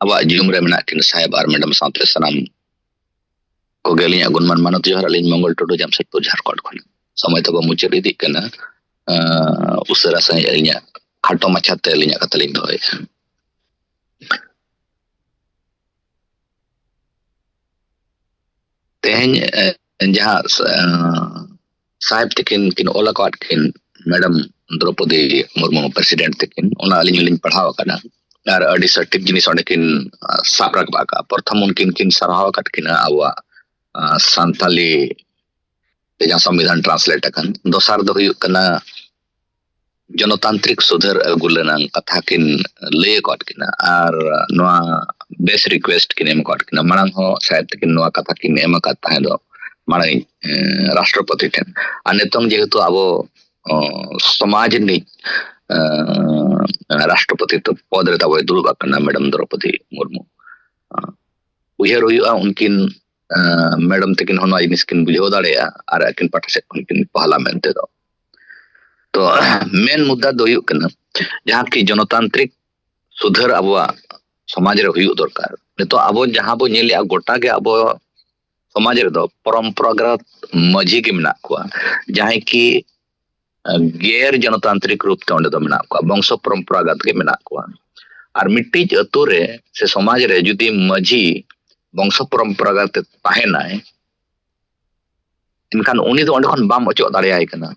ᱟᱵᱚᱣᱟᱜ ᱡᱩᱢ ᱨᱮ ᱢᱮᱱᱟᱜ ᱠᱤᱱ ᱥᱟᱦᱮᱵᱽ ᱟᱨ ᱢᱮᱰᱟᱢ ᱥᱟᱶᱛᱮ ᱥᱟᱱᱟᱢ ᱠᱚᱜᱮ ᱟᱹᱞᱤᱧᱟᱜ ᱜᱩᱱᱢᱟᱱ ᱢᱟᱱᱚᱛ ᱡᱚᱦᱟᱨ᱾ ᱟᱹᱞᱤᱧ ᱢᱚᱝᱜᱚᱞ ᱴᱩᱰᱩ, ᱡᱟᱢᱥᱮᱫᱽᱯᱩᱨ, ᱡᱷᱟᱲᱠᱷᱚᱸᱰ ᱠᱷᱚᱱ᱾ ᱥᱚᱢᱚᱭ ᱛᱟᱵᱚ ᱢᱩᱪᱟᱹᱫ ᱤᱫᱤᱜ ᱠᱟᱱᱟ᱾ ᱟᱸ, ᱩᱥᱟᱹᱨᱟ ᱥᱟᱺᱦᱤᱡ ᱟᱹᱞᱤᱧᱟᱜ ᱠᱷᱟᱴᱚ ᱢᱟᱪᱷᱟᱛᱮ ᱟᱹᱞᱤᱧᱟᱜ ᱠᱟᱛᱷᱟ ᱞᱤᱧ ᱫᱚᱦᱚᱭᱮᱫᱼᱟ᱾ ᱛᱮᱦᱮᱧ, ᱮ, ᱡᱟᱦᱟᱸ, ᱮ, ᱥᱟᱦᱮᱵᱽ ᱛᱟᱹᱠᱤᱱ ᱠᱤᱱ ᱚᱞ ᱟᱠᱟᱫ ᱠᱤᱱ, ᱢᱮᱰᱟᱢ ᱫᱨᱚᱯᱚᱫᱤ ᱢᱩᱨᱢᱩ ᱯᱨᱮᱥᱤᱰᱮᱱᱴ ᱛᱟᱹᱠᱤᱱ, ᱚᱱᱟ ᱟᱹᱞᱤᱧ ᱦᱚᱸᱞᱤᱧ ᱯᱟᱲᱦᱟᱣ ᱟᱠᱟᱫᱟ᱾ ᱟᱨ ᱟᱹᱰᱤ ᱥᱚᱴᱷᱤᱠ ᱡᱤᱱᱤᱥ ᱚᱸᱰᱮ ᱠᱤᱱ, ᱟ, ᱥᱟᱵ ᱨᱟᱠᱟᱵ ᱟᱠᱟᱫᱼᱟ᱾ ᱯᱨᱚᱛᱷᱚᱢ ᱩᱱᱠᱤᱱ ᱠᱤᱱ ᱥᱟᱨᱦᱟᱣ ᱟᱠᱟᱫ ᱠᱤᱱᱟ ᱟᱵᱚᱣᱟᱜ, ᱟ, ᱥᱟᱱᱛᱟᱞᱤ ᱛᱮ ᱡᱟᱦᱟᱸ ᱥᱚᱝᱵᱤᱫᱷᱟᱱ ᱴᱨᱟᱱᱥᱞᱮᱴ ᱟᱠᱟᱱ᱾ ᱫᱚᱥᱟᱨ ᱫᱚ ᱦᱩᱭᱩᱜ ᱠᱟᱱᱟ ᱡᱚᱱᱚᱛᱟᱱᱛᱨᱤᱠ ᱥᱩᱫᱷᱟᱹᱨ ᱟᱹᱜᱩ ᱨᱮᱱᱟᱜ ᱠᱟᱛᱷᱟ ᱠᱤᱱ ᱞᱟᱹᱭ ᱟᱠᱟᱫ ᱠᱤᱱᱟ, ᱟᱨ ᱱᱚᱣᱟ ᱵᱮᱥ ᱨᱤᱠᱩᱭᱮᱥᱴ ᱠᱤᱱ ᱮᱢ ᱟᱠᱟᱫ ᱠᱤᱱᱟ᱾ ᱢᱟᱲᱟᱝ ᱦᱚᱸ ᱥᱟᱭᱮᱫ ᱛᱟᱹᱠᱤᱱ ᱱᱚᱣᱟ ᱠᱟᱛᱷᱟ ᱠᱤᱱ ᱮᱢ ᱟᱠᱟᱫ ᱛᱟᱦᱮᱸ ᱫᱚ, ᱢᱟᱲᱟᱝ, ᱮ, ᱨᱟᱥᱴᱨᱚᱯᱚᱛᱤ ᱴᱷᱮᱱ᱾ ᱟᱨ ᱱᱤᱛᱚᱝ ᱡᱮᱦᱮᱛᱩ ᱟᱵᱚ, ᱚ, ᱥᱚᱢᱟᱡᱽ ᱨᱤᱱᱤᱡ, ᱮ, ᱨᱟᱥᱴᱨᱚᱯᱚᱛᱤ ᱯᱚᱫ ᱨᱮ ᱛᱟᱵᱚᱭ ᱫᱩᱲᱩᱵ ᱟᱠᱟᱱᱟ ᱢᱮᱰᱟᱢ ᱫᱨᱚᱯᱚᱫᱤ ᱢᱩᱨᱢᱩ, ᱩᱭᱦᱟᱹᱨ ᱦᱩᱭᱩᱜᱼᱟ ᱩᱱᱠᱤᱱ, ᱮ, ᱢᱮᱰᱟᱢ ᱛᱟᱹᱠᱤᱱ ᱦᱚᱸ ᱱᱚᱣᱟ ᱡᱤᱱᱤᱥ ᱠᱤᱱ ᱵᱩᱡᱷᱟᱹᱣ ᱫᱟᱲᱮᱭᱟᱜᱼᱟ ᱟᱨ ᱟᱹᱠᱤᱱ ᱯᱟᱦᱴᱟ ᱥᱮᱫ ᱠᱷᱚᱱ ᱠᱤᱱ ᱯᱟᱦᱞᱟ ᱢᱮᱱᱛᱮ ᱫᱚ᱾ ᱛᱚ, ᱢᱮᱱ ᱢᱩᱫᱽᱫᱟ ᱫᱚ ᱦᱩᱭᱩᱜ ᱠᱟᱱᱟ, ᱡᱟᱦᱟᱸ ᱠᱤ ᱡᱚᱱᱚᱛᱟᱱᱛᱨᱤᱠ ᱥᱩᱫᱷᱟᱹᱨ ᱟᱵᱚᱣᱟᱜ ᱥᱚᱢᱟᱡᱽ ᱨᱮ ᱦᱩᱭᱩᱜ ᱫᱚᱨᱠᱟᱨ᱾ ᱱᱤᱛᱚᱜ ᱟᱵᱚ ᱡᱟᱦᱟᱸ ᱵᱚ ᱧᱮᱞᱮᱜᱼᱟ, ᱜᱚᱴᱟ ᱜᱮ ᱟᱵᱚ ᱥᱚᱢᱟᱡᱽ ᱨᱮᱫᱚ ᱯᱚᱨᱚᱢᱯᱚᱨᱟᱜᱚᱛ ᱢᱟᱹᱡᱷᱤ ᱜᱮ ᱢᱮᱱᱟᱜ ᱠᱚᱣᱟ, ᱡᱟᱦᱟᱸᱭ ᱠᱤ, ᱮ, ᱜᱮᱨ ᱡᱚᱱᱚᱛᱟᱱᱛᱨᱤᱠ ᱨᱩᱯ ᱛᱮ ᱚᱸᱰᱮ ᱫᱚ ᱢᱮᱱᱟᱜ ᱠᱚᱣᱟ, ᱵᱚᱝᱥᱚ ᱯᱚᱨᱚᱢᱯᱚᱨᱟᱜᱚᱛ ᱜᱮ ᱢᱮᱱᱟᱜ ᱠᱚᱣᱟ᱾ ᱟᱨ ᱢᱤᱫᱴᱤᱡ ᱟᱹᱛᱩ ᱨᱮ ᱥᱮ ᱥᱚᱢᱟᱡᱽ ᱨᱮ ᱡᱩᱫᱤ ᱢᱟᱹᱡᱷᱤ ᱵᱚᱝᱥᱚ ᱯᱚᱨᱚᱢᱯᱚᱨᱟᱜᱚᱛ ᱛᱮ ᱛᱟᱦᱮᱱᱟᱭ, ᱮᱱᱠᱷᱟᱱ ᱩᱱᱤ ᱫᱚ ᱚᱸᱰᱮ ᱠᱷᱚᱱ ᱵᱟᱢ ᱚᱪᱚᱜ ᱫᱟᱲᱮᱭᱟᱭ ᱠᱟᱱᱟ,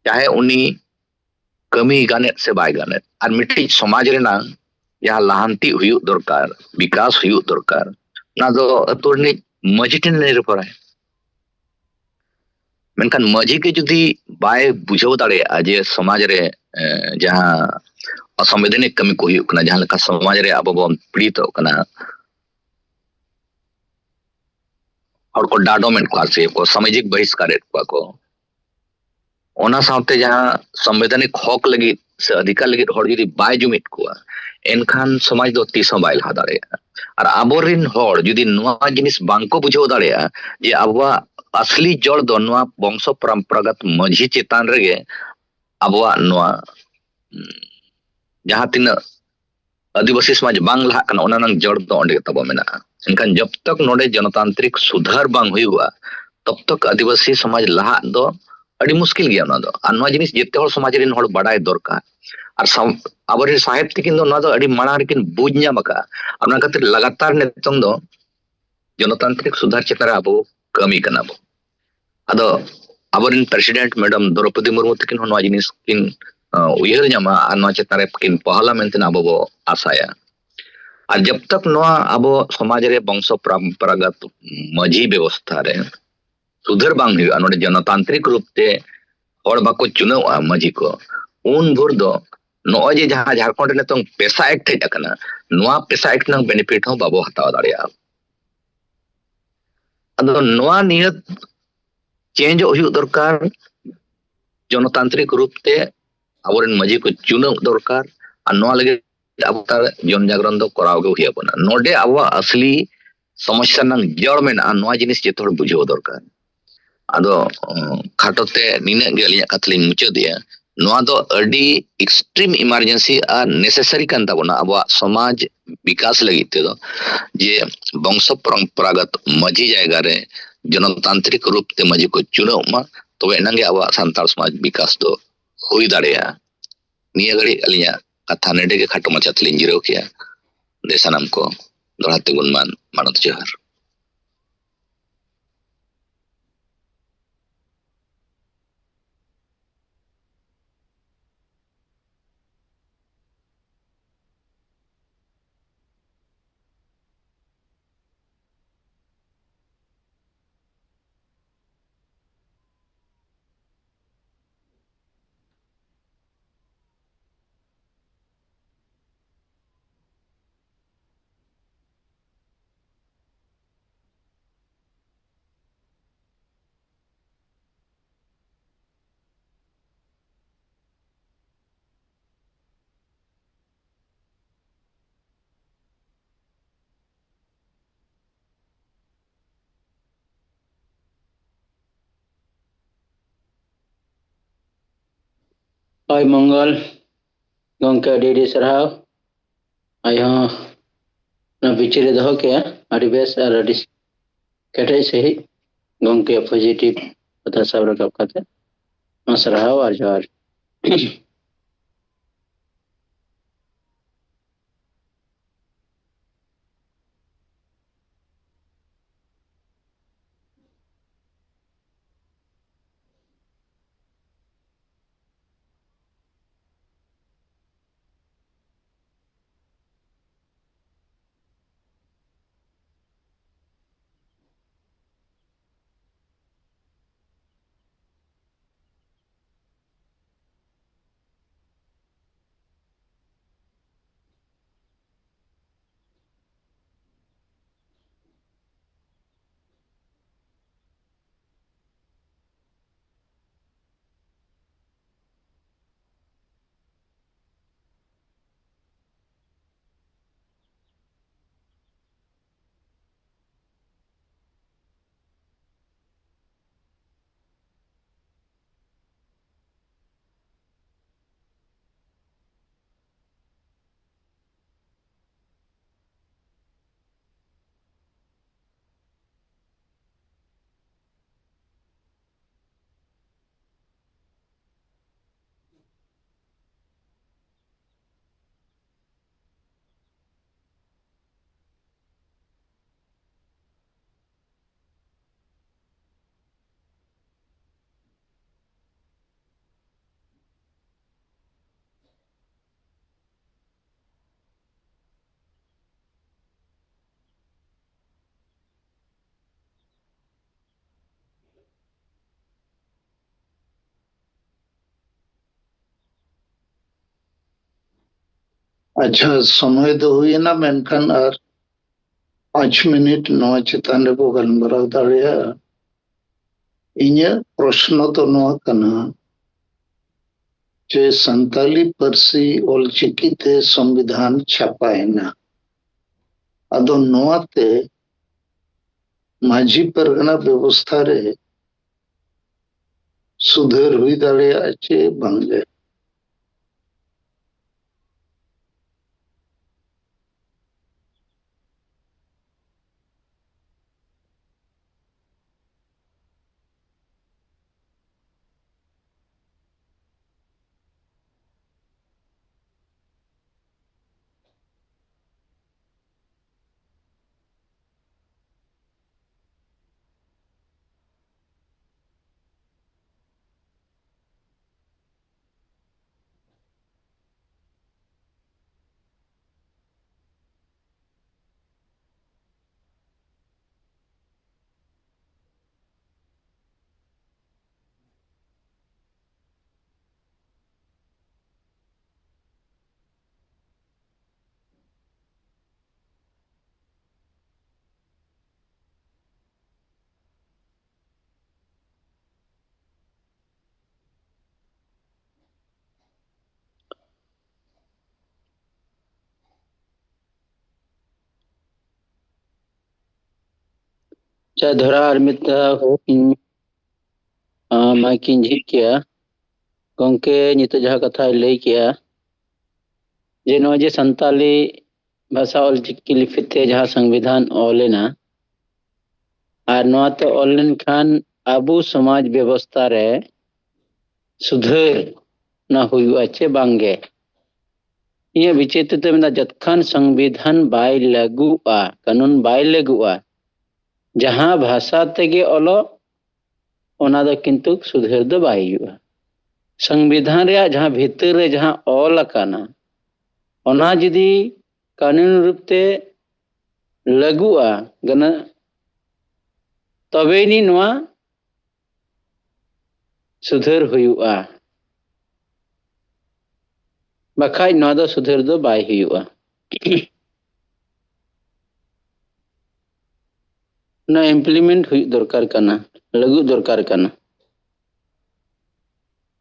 ᱪᱟᱦᱮ ᱩᱱᱤ ᱠᱟᱹᱢᱤ ᱜᱟᱱᱮᱫ ᱥᱮ ᱵᱟᱭ ᱜᱟᱱᱮᱫ᱾ ᱟᱨ ᱢᱤᱫᱴᱤᱡ ᱥᱚᱢᱟᱡᱽ ᱨᱮᱱᱟᱜ ᱡᱟᱦᱟᱸ ᱞᱟᱦᱟᱱᱛᱤ ᱦᱩᱭᱩᱜ ᱫᱚᱨᱠᱟᱨ, ᱵᱤᱠᱟᱥ ᱦᱩᱭᱩᱜ ᱫᱚᱨᱠᱟᱨ, ᱚᱱᱟ ᱫᱚ ᱟᱹᱛᱩ ᱨᱤᱱᱤᱡ ᱢᱟᱹᱡᱷᱤ ᱴᱷᱮᱱ ᱱᱤᱨᱵᱷᱚᱨᱟᱭ᱾ ᱢᱮᱱᱠᱷᱟᱱ ᱢᱟᱹᱡᱷᱤ ᱜᱮ ᱡᱩᱫᱤ ᱵᱟᱭ ᱵᱩᱡᱷᱟᱹᱣ ᱫᱟᱲᱮᱭᱟᱜᱼᱟ ᱡᱮ ᱥᱚᱢᱟᱡᱽ ᱨᱮ, ᱮ, ᱡᱟᱦᱟᱸ ᱚᱥᱟᱝᱵᱤᱫᱷᱟᱱᱤᱠ ᱠᱟᱹᱢᱤ ᱠᱚ ᱦᱩᱭᱩᱜ ᱠᱟᱱᱟ, ᱡᱟᱦᱟᱸ ᱞᱮᱠᱟ ᱥᱚᱢᱟᱡᱽ ᱨᱮ ᱟᱵᱚ ᱵᱚᱱ ᱯᱤᱲᱤᱛᱚᱜ ᱠᱟᱱᱟ, ᱦᱚᱲ ᱠᱚ ᱰᱟᱰᱚᱢᱮᱫ ᱠᱚᱣᱟ ᱥᱮ ᱠᱚ ᱥᱟᱢᱟᱡᱤᱠ ᱵᱚᱦᱤᱥᱠᱟᱨᱮᱫ ᱠᱚᱣᱟ ᱠᱚ, ᱚᱱᱟ ᱥᱟᱶᱛᱮ ᱡᱟᱦᱟᱸ ᱥᱚᱝᱵᱤᱫᱷᱟᱱᱤᱠ ᱦᱚᱠ ᱞᱟᱹᱜᱤᱫ ᱥᱮ ᱚᱫᱷᱤᱠᱟᱨ ᱞᱟᱹᱜᱤᱫ ᱦᱚᱲ ᱡᱩᱫᱤ ᱵᱟᱭ ᱡᱩᱢᱤᱫ ᱠᱚᱣᱟ, ᱮᱱᱠᱷᱟᱱ ᱥᱚᱢᱟᱡᱽ ᱫᱚ ᱛᱤᱥ ᱦᱚᱸ ᱵᱟᱭ ᱞᱟᱦᱟ ᱫᱟᱲᱮᱭᱟᱜᱼᱟ᱾ ᱟᱨ ᱟᱵᱚᱨᱮᱱ ᱦᱚᱲ ᱡᱩᱫᱤ ᱱᱚᱣᱟ ᱡᱤᱱᱤᱥ ᱵᱟᱝ ᱠᱚ ᱵᱩᱡᱷᱟᱹᱣ ᱫᱟᱲᱮᱭᱟᱜᱼᱟ ᱡᱮ ᱟᱵᱚᱣᱟᱜ ᱟᱥᱞᱤ ᱡᱚᱲ ᱫᱚ ᱱᱚᱣᱟ ᱵᱚᱝᱥᱚ ᱯᱚᱨᱚᱢᱯᱚᱨᱟᱜᱚᱛ ᱢᱟᱹᱡᱷᱤ ᱪᱮᱛᱟᱱ ᱨᱮᱜᱮ ᱟᱵᱚᱣᱟᱜ ᱱᱚᱣᱟ, ᱩᱸ, ᱡᱟᱦᱟᱸ ᱛᱤᱱᱟᱹᱜ ᱟᱹᱫᱤᱵᱟᱹᱥᱤ ᱥᱚᱢᱟᱡᱽ ᱵᱟᱝ ᱞᱟᱦᱟᱜ ᱠᱟᱱᱟ, ᱚᱱᱟ ᱨᱮᱱᱟᱜ ᱡᱚᱲ ᱫᱚ ᱚᱸᱰᱮ ᱜᱮ ᱛᱟᱵᱚ ᱢᱮᱱᱟᱜᱼᱟ᱾ ᱮᱱᱠᱷᱟᱱ ᱡᱚᱵ ᱛᱚᱠ ᱱᱚᱰᱮ ᱡᱚᱱᱚᱛᱟᱱᱛᱨᱤᱠ ᱥᱩᱫᱷᱟᱨ ᱵᱟᱝ ᱦᱩᱭᱩᱜᱼᱟ, ᱛᱚᱵ ᱛᱚᱠ ᱟᱹᱫᱤᱵᱟᱹᱥᱤ ᱥᱚᱢᱟᱡᱽ ᱞᱟᱦᱟᱜ ᱫᱚ ᱟᱹᱰᱤ ᱢᱩᱥᱠᱤᱞ ᱜᱮᱭᱟ ᱚᱱᱟ ᱫᱚ᱾ ᱟᱨ ᱱᱚᱣᱟ ᱡᱤᱱᱤᱥ ᱡᱮᱛᱮ ᱦᱚᱲ ᱥᱚᱢᱟᱡᱽ ᱨᱮᱱ ᱦᱚᱲ ᱵᱟᱰᱟᱭ ᱫᱚᱨᱠᱟᱨ᱾ ᱟᱨ ᱥᱟᱶ-, ᱟᱵᱚᱨᱮᱱ ᱥᱟᱦᱮᱵ ᱛᱤᱠᱤᱱ ᱫᱚ ᱱᱚᱣᱟ ᱫᱚ ᱟᱹᱰᱤ ᱢᱟᱲᱟᱝ ᱨᱮᱠᱤᱱ ᱵᱩᱡᱽ ᱧᱟᱢ ᱟᱠᱟᱫᱼᱟ᱾ ᱟᱨ ᱚᱱᱟ ᱠᱷᱟᱹᱛᱤᱨ ᱞᱟᱜᱟᱛᱟᱨ ᱱᱤᱛᱚᱝ ᱫᱚ ᱡᱚᱱᱚᱛᱟᱱᱛᱨᱤᱠ ᱥᱩᱫᱷᱟᱨ ᱪᱮᱛᱟᱱ ᱨᱮ ᱟᱵᱚ ᱠᱟᱹᱢᱤ ᱠᱟᱱᱟ ᱵᱚ᱾ ᱟᱫᱚ ᱟᱵᱚᱨᱮᱱ ᱯᱨᱮᱥᱤᱰᱮᱱᱴ ᱢᱮᱰᱟᱢ ᱫᱨᱚᱯᱚᱫᱤ ᱢᱩᱨᱢᱩ ᱛᱟᱹᱠᱤᱱ ᱦᱚᱸ ᱱᱚᱣᱟ ᱡᱤᱱᱤᱥ ᱠᱤᱱ, ᱟᱸ, ᱩᱭᱦᱟᱹᱨ ᱧᱟᱢᱟ ᱟᱨ ᱱᱚᱣᱟ ᱪᱮᱛᱟᱱ ᱨᱮ ᱠᱤᱱ ᱯᱚᱦᱚᱞᱟ ᱢᱮᱱᱛᱮ ᱟᱵᱚ ᱵᱚ ᱟᱥᱟᱭᱟ᱾ ᱟᱨ ᱡᱚᱵ ᱛᱚᱠ ᱱᱚᱣᱟ ᱟᱵᱚ ᱥᱚᱢᱟᱡᱽ ᱨᱮ ᱵᱚᱝᱥᱚ ᱯᱚᱨᱚᱢᱯᱚᱨᱟᱜᱚᱛ ᱢᱟᱹᱡᱷᱤ ᱵᱮᱵᱚᱥᱛᱷᱟ ᱨᱮ ᱥᱩᱫᱷᱟᱹᱨ ᱵᱟᱝ ᱦᱩᱭᱩᱜᱼᱟ, ᱱᱚᱰᱮ ᱡᱚᱱᱚᱛᱟᱱᱛᱨᱤᱠ ᱨᱩᱯ ᱛᱮ ᱦᱚᱲ ᱵᱟᱠᱚ ᱪᱩᱱᱟᱹᱣᱟ ᱢᱟᱹᱡᱷᱤ ᱠᱚ, ᱩᱱ ᱵᱷᱳᱨ ᱫᱚ ᱱᱚᱜᱼᱚᱭ ᱡᱮ ᱡᱟᱦᱟᱸ ᱡᱷᱟᱲᱠᱷᱚᱸᱰ ᱨᱮ ᱱᱤᱛᱚᱝ ᱯᱮᱥᱟ ᱮᱠᱴ ᱦᱮᱡ ᱟᱠᱟᱱᱟ, ᱱᱚᱣᱟ ᱯᱮᱥᱟ ᱮᱠᱴ ᱨᱮᱱᱟᱜ ᱵᱮᱱᱤᱯᱷᱤᱴ ᱦᱚᱸ ᱵᱟᱵᱚ ᱦᱟᱛᱟᱣ ᱫᱟᱲᱮᱭᱟᱜᱼᱟ᱾ ᱟᱫᱚ ᱱᱚᱣᱟ ᱱᱤᱭᱟᱹ ᱪᱮᱧᱡᱚᱜ ᱦᱩᱭᱩᱜ ᱫᱚᱨᱠᱟᱨ, ᱡᱚᱱᱚᱛᱟᱱᱛᱨᱤᱠ ᱨᱩᱯ ᱛᱮ ᱟᱵᱚᱨᱮᱱ ᱢᱟᱹᱡᱷᱤ ᱠᱚ ᱪᱩᱱᱟᱹᱣ ᱫᱚᱨᱠᱟᱨ᱾ ᱟᱨ ᱱᱚᱣᱟ ᱞᱟᱹᱜᱤᱫ ᱟᱵᱚ ᱛᱟᱨ ᱡᱚᱱ ᱡᱟᱜᱽᱨᱚᱱ ᱫᱚ ᱠᱚᱨᱟᱣ ᱜᱮ ᱦᱩᱭ ᱟᱵᱚᱱᱟ᱾ ᱱᱚᱰᱮ ᱟᱵᱚᱣᱟᱜ ᱟᱥᱞᱤ ᱥᱚᱢᱚᱥᱥᱟ ᱨᱮᱱᱟᱜ ᱡᱚᱲ ᱢᱮᱱᱟᱜᱼᱟ, ᱱᱚᱣᱟ ᱡᱤᱱᱤᱥ ᱡᱚᱛᱚ ᱦᱚᱲ ᱵᱩᱡᱷᱟᱹᱣ ᱫᱚᱨᱠᱟᱨ᱾ ᱟᱫᱚ, ᱚ, ᱠᱷᱟᱴᱚ ᱛᱮ ᱱᱤᱱᱟᱹᱜ ᱜᱮ ᱟᱹᱞᱤᱧᱟᱜ ᱠᱟᱛᱷᱟ ᱞᱤᱧ ᱢᱩᱪᱟᱹᱫᱮᱜᱼᱟ᱾ ᱱᱚᱣᱟ ᱫᱚ ᱟᱹᱰᱤ extreme emergency ᱟᱨ necessary ᱠᱟᱱ ᱛᱟᱵᱚᱱᱟ ᱟᱵᱚᱣᱟᱜ ᱥᱚᱢᱟᱡᱽ ᱵᱤᱠᱟᱥ ᱞᱟᱹᱜᱤᱫ ᱛᱮᱫᱚ, ᱡᱮ ᱵᱚᱝᱥᱚ ᱯᱚᱨᱚᱢᱯᱚᱨᱟᱜᱚᱛ ᱢᱟᱹᱡᱷᱤ ᱡᱟᱭᱜᱟ ᱨᱮ ᱡᱚᱱᱚᱛᱟᱱᱛᱨᱤᱠ ᱨᱩᱯ ᱛᱮ ᱢᱟᱹᱡᱷᱤ ᱠᱚ ᱪᱩᱱᱟᱹᱣ ᱢᱟ, ᱛᱚᱵᱮ ᱮᱱᱟᱝ ᱜᱮ ᱟᱵᱚᱣᱟᱜ ᱥᱟᱱᱛᱟᱲ ᱥᱚᱢᱟᱡᱽ ᱵᱤᱠᱟᱥ ᱫᱚ ᱦᱩᱭ ᱫᱟᱲᱮᱭᱟᱜᱼᱟ᱾ ᱱᱤᱭᱟᱹ ᱜᱷᱟᱹᱲᱤᱡ ᱟᱹᱞᱤᱧᱟᱜ ᱠᱟᱛᱷᱟ ᱱᱚᱰᱮ ᱜᱮ ᱠᱷᱟᱴᱚ ᱢᱟᱪᱷᱟ ᱛᱮᱞᱤᱧ ᱡᱤᱨᱟᱹᱣ ᱠᱮᱜᱼᱟ᱾ ᱫᱮ ᱥᱟᱱᱟᱢ ᱠᱚ ᱫᱚᱦᱲᱟ ᱛᱮ ᱜᱩᱱᱢᱟᱱ ᱢᱟᱱᱚᱛ ᱡᱚᱦᱟᱨ᱾ ᱦᱳᱭ, ᱢᱚᱝᱜᱚᱞ ᱜᱚᱢᱠᱮ, ᱟᱹᱰᱤ ᱟᱹᱰᱤ ᱥᱟᱨᱦᱟᱣ᱾ ᱟᱡ ᱦᱚᱸ ᱚᱱᱟ ᱵᱤᱪᱟᱹᱨᱮ ᱫᱚᱦᱚ ᱠᱮᱜᱼᱟ, ᱟᱹᱰᱤ ᱵᱮᱥ ᱟᱨ ᱟᱹᱰᱤ ᱠᱮᱴᱮᱡ ᱥᱟᱺᱦᱤᱡ ᱜᱚᱢᱠᱮᱭᱟᱜ positive ᱠᱟᱛᱷᱟ ᱥᱟᱵ ᱨᱟᱠᱟᱵ ᱠᱟᱛᱮ᱾ ᱢᱟ ᱥᱟᱨᱦᱟᱣ ᱟᱨ ᱡᱚᱦᱟᱨ᱾ ᱟᱪᱪᱷᱟ, ᱥᱚᱢᱚᱭ ᱫᱚ ᱦᱩᱭᱮᱱᱟ, ᱢᱮᱱᱠᱷᱟᱱ ᱟᱨ ᱯᱟᱸᱪ ᱢᱤᱱᱤᱴ ᱱᱚᱣᱟ ᱪᱮᱛᱟᱱ ᱨᱮᱵᱚ ᱜᱟᱞᱢᱟᱨᱟᱣ ᱫᱟᱲᱮᱭᱟᱜᱼᱟ᱾ ᱤᱧᱟᱹᱜ ᱯᱨᱚᱥᱱᱚ ᱫᱚ ᱱᱚᱣᱟ ᱠᱟᱱᱟ ᱡᱮ ᱥᱟᱱᱛᱟᱞᱤ ᱯᱟᱹᱨᱥᱤ ᱚᱞᱪᱤᱠᱤ ᱛᱮ ᱥᱚᱝᱵᱤᱫᱷᱟᱱ ᱪᱷᱟᱯᱟᱭᱮᱱᱟ, ᱟᱫᱚ ᱱᱚᱣᱟᱛᱮ ᱢᱟᱹᱡᱷᱤ ᱯᱟᱨᱜᱟᱱᱟ ᱵᱮᱵᱚᱥᱛᱷᱟ ᱨᱮ ᱥᱩᱫᱷᱟᱹᱨ ᱦᱩᱭ ᱫᱟᱲᱮᱭᱟᱜᱼᱟ ᱪᱮ ᱵᱟᱝᱜᱮ? ᱟᱪᱪᱷᱟ, ᱫᱷᱚᱨᱟ ᱟᱨ ᱢᱤᱫ ᱫᱷᱟᱣ ᱤᱧ, ᱟᱸ, ᱢᱟᱭᱤᱠ ᱤᱧ ᱡᱷᱤᱡ ᱠᱮᱜᱼᱟ᱾ ᱜᱚᱢᱠᱮ ᱱᱤᱛᱚᱜ ᱡᱟᱦᱟᱸ ᱠᱟᱛᱷᱟᱭ ᱞᱟᱹᱭ ᱠᱮᱜᱼᱟ, ᱡᱮ ᱱᱚᱜᱼᱚᱭ ᱡᱮ ᱥᱟᱱᱛᱟᱞᱤ ᱵᱷᱟᱥᱟ ᱚᱞᱪᱤᱠᱤ ᱞᱤᱯᱤ ᱛᱮ ᱡᱟᱦᱟᱸ ᱥᱚᱝᱵᱤᱫᱷᱟᱱ ᱚᱞ ᱮᱱᱟ, ᱟᱨ ᱱᱚᱣᱟ ᱛᱮ ᱚᱞ ᱞᱮᱱᱠᱷᱟᱱ ᱟᱵᱚ ᱥᱚᱢᱟᱡᱽ ᱵᱮᱵᱚᱥᱛᱷᱟ ᱨᱮ ᱥᱩᱫᱷᱟᱹᱨ ᱚᱱᱟ ᱦᱩᱭᱩᱜᱼᱟ ᱪᱮ ᱵᱟᱝᱜᱮ? ᱤᱧᱟᱹᱜ ᱵᱤᱪᱟᱹᱨ ᱛᱮᱫᱚ ᱢᱮᱱᱫᱟ, ᱡᱚᱛᱠᱷᱟᱱ ᱥᱚᱝᱵᱤᱫᱷᱟᱱ ᱵᱟᱭ ᱞᱟᱹᱜᱩᱜᱼᱟ, ᱠᱟᱹᱱᱩᱱ ᱵᱟᱭ ᱞᱟᱹᱜᱩᱜᱼᱟ, ᱡᱟᱦᱟᱸ ᱵᱷᱟᱥᱟ ᱛᱮᱜᱮ ᱚᱞᱚᱜ, ᱚᱱᱟ ᱫᱚ ᱠᱤᱱᱛᱩ ᱥᱩᱫᱷᱟᱹᱨ ᱫᱚ ᱵᱟᱭ ᱦᱩᱭᱩᱜᱼᱟ᱾ ᱥᱚᱝᱵᱤᱫᱷᱟᱱ ᱨᱮᱭᱟᱜ ᱡᱟᱦᱟᱸ ᱵᱷᱤᱛᱟᱹᱨ ᱨᱮ ᱡᱟᱦᱟᱸ ᱚᱞ ᱟᱠᱟᱱᱟ, ᱚᱱᱟ ᱡᱩᱫᱤ ᱠᱟᱹᱱᱩᱱ ᱨᱩᱯ ᱛᱮ ᱞᱟᱹᱜᱩᱜᱼᱟ, ᱜᱟᱱᱚᱜ, ᱛᱚᱵᱮᱭᱟᱹᱱᱤᱡ ᱱᱚᱣᱟ ᱥᱩᱫᱷᱟᱹᱨ ᱦᱩᱭᱩᱜᱼᱟ, ᱵᱟᱠᱷᱟᱡ ᱱᱚᱣᱟ ᱫᱚ ᱥᱩᱫᱷᱟᱹᱨ ᱫᱚ ᱵᱟᱭ ᱦᱩᱭᱩᱜᱼᱟ᱾ ᱚᱱᱟ implement ᱦᱩᱭᱩᱜ ᱫᱚᱨᱠᱟᱨ ᱠᱟᱱᱟ, ᱞᱟᱹᱜᱩ ᱫᱚᱨᱠᱟᱨ ᱠᱟᱱᱟ᱾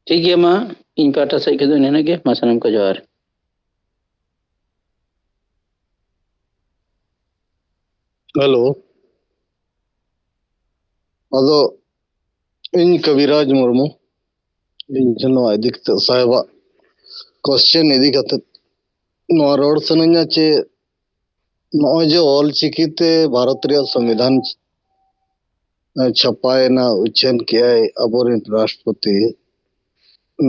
ᱴᱷᱤᱠ ᱜᱮᱭᱟ, ᱢᱟ ᱤᱧ ᱯᱟᱦᱴᱟ ᱥᱮᱫ ᱠᱷᱚᱱ ᱫᱚ ᱱᱤᱱᱟᱹᱜ ᱜᱮ᱾ ᱢᱟ ᱥᱟᱱᱟᱢ ᱠᱚ ᱡᱚᱦᱟᱨ᱾ ᱦᱮᱞᱳ, ᱟᱫᱚ ᱤᱧ ᱠᱚᱵᱤᱨᱟᱡᱽ ᱢᱩᱨᱢᱩ, ᱤᱧ ᱴᱷᱮᱱ ᱱᱚᱣᱟ ᱤᱫᱤ ᱠᱟᱛᱮ ᱥᱟᱦᱮᱵᱟᱜ ᱠᱚᱥᱪᱮᱱ ᱤᱫᱤ ᱠᱟᱛᱮ ᱱᱚᱣᱟ ᱨᱚᱲ ᱥᱟᱱᱟᱧᱟ ᱪᱮ, ᱱᱚᱜᱼᱚᱭ ᱡᱮ ᱚᱞ ᱪᱤᱠᱤ ᱛᱮ ᱵᱷᱟᱨᱚᱛ ᱨᱮᱭᱟᱜ ᱥᱚᱝᱵᱤᱫᱷᱟᱱ ᱪᱷᱟᱯᱟᱭᱮᱱᱟ, ᱩᱪᱷᱟᱹᱱ ᱠᱮᱜᱼᱟᱭ ᱟᱵᱚᱨᱮᱱ ᱨᱟᱥᱴᱨᱚᱯᱚᱛᱤ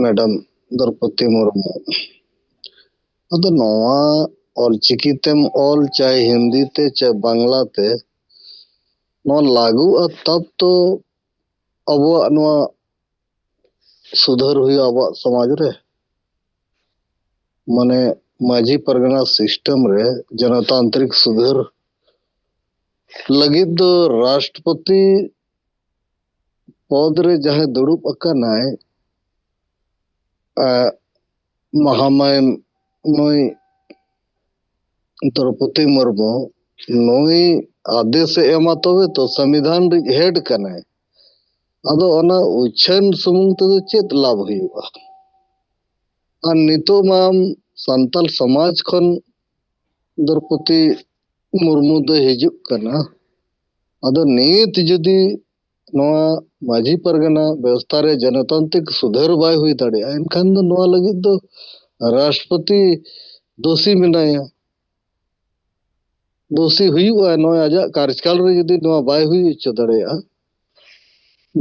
ᱢᱮᱰᱟᱢ ᱫᱨᱚᱯᱚᱫᱤ ᱢᱩᱨᱢᱩ᱾ ᱟᱫᱚ ᱱᱚᱣᱟ ᱚᱞ ᱪᱤᱠᱤ ᱛᱮᱢ ᱚᱞ, ᱪᱟᱦᱮ ᱦᱤᱱᱫᱤ ᱛᱮ, ᱪᱟᱦᱮ ᱵᱟᱝᱞᱟ ᱛᱮ, ᱱᱚᱣᱟ ᱞᱟᱹᱜᱩᱜᱼᱟ, ᱛᱟᱵ ᱛᱚ ᱟᱵᱚᱣᱟᱜ ᱱᱚᱣᱟ ᱥᱩᱫᱷᱟᱹᱨ ᱦᱩᱭᱩᱜᱼᱟ ᱟᱵᱚᱣᱟᱜ ᱥᱚᱢᱟᱡᱽ ᱨᱮ᱾ ᱢᱟᱱᱮ, ᱢᱟᱹᱡᱷᱤ ᱯᱟᱨᱜᱟᱱᱟ ᱥᱤᱥᱴᱮᱢ ᱨᱮ ᱡᱚᱱᱚᱛᱟᱱᱛᱨᱤᱠ ᱥᱩᱫᱷᱟᱹᱨ ᱞᱟᱹᱜᱤᱫ ᱫᱚ ᱨᱟᱥᱴᱨᱚᱯᱚᱛᱤ ᱯᱚᱫᱽ ᱨᱮ ᱡᱟᱦᱟᱸᱭ ᱫᱩᱲᱩᱵ ᱟᱠᱟᱱᱟᱭ, ᱟᱸ, ᱢᱟᱦᱟᱢᱟᱭ ᱱᱩᱭ ᱫᱨᱚᱯᱚᱫᱤ ᱢᱩᱨᱢᱩ, ᱱᱩᱭ ᱟᱫᱮᱥᱮ ᱮᱢᱟ, ᱛᱚᱵᱮ ᱛᱚ ᱥᱚᱝᱵᱤᱫᱷᱟᱱ ᱨᱤᱡ ᱦᱮᱰ ᱠᱟᱱᱟᱭ᱾ ᱟᱫᱚ ᱚᱱᱟ ᱩᱪᱷᱟᱹᱱ ᱥᱩᱢᱩᱝ ᱛᱮᱫᱚ ᱪᱮᱫ ᱞᱟᱵᱷ ᱦᱩᱭᱩᱜᱼᱟ? ᱟᱨ ᱱᱤᱛᱚᱜ ᱢᱟ ᱥᱟᱱᱛᱟᱞ ᱥᱚᱢᱟᱡᱽ ᱠᱷᱚᱱ ᱫᱨᱚᱯᱚᱫᱤ ᱢᱩᱨᱢᱩ ᱫᱚᱭ ᱦᱤᱡᱩᱜ ᱠᱟᱱᱟ᱾ ᱟᱫᱚ ᱱᱤᱛ ᱡᱩᱫᱤ ᱱᱚᱣᱟ ᱢᱟᱹᱡᱷᱤ ᱯᱟᱨᱜᱟᱱᱟ ᱵᱮᱵᱚᱥᱛᱷᱟ ᱨᱮ ᱡᱚᱱᱚᱛᱟᱱᱛᱨᱤᱠ ᱥᱩᱫᱷᱟᱹᱨ ᱵᱟᱭ ᱦᱩᱭ ᱫᱟᱲᱮᱭᱟᱜᱼᱟ, ᱮᱱᱠᱷᱟᱱ ᱫᱚ ᱱᱚᱣᱟ ᱞᱟᱹᱜᱤᱫ ᱫᱚ ᱨᱟᱥᱴᱨᱚᱯᱚᱛᱤ ᱫᱳᱥᱤ ᱢᱮᱱᱟᱭᱟ᱾ ᱫᱳᱥᱤ ᱦᱩᱭᱩᱜᱼᱟ, ᱱᱚᱜᱼᱚᱭ ᱟᱡᱟᱜ ᱠᱟᱨᱡᱽᱠᱟᱞ ᱨᱮ ᱡᱩᱫᱤ ᱱᱚᱣᱟ ᱵᱟᱭ ᱦᱩᱭ ᱦᱚᱪᱚ ᱫᱟᱲᱮᱭᱟᱜᱼᱟ,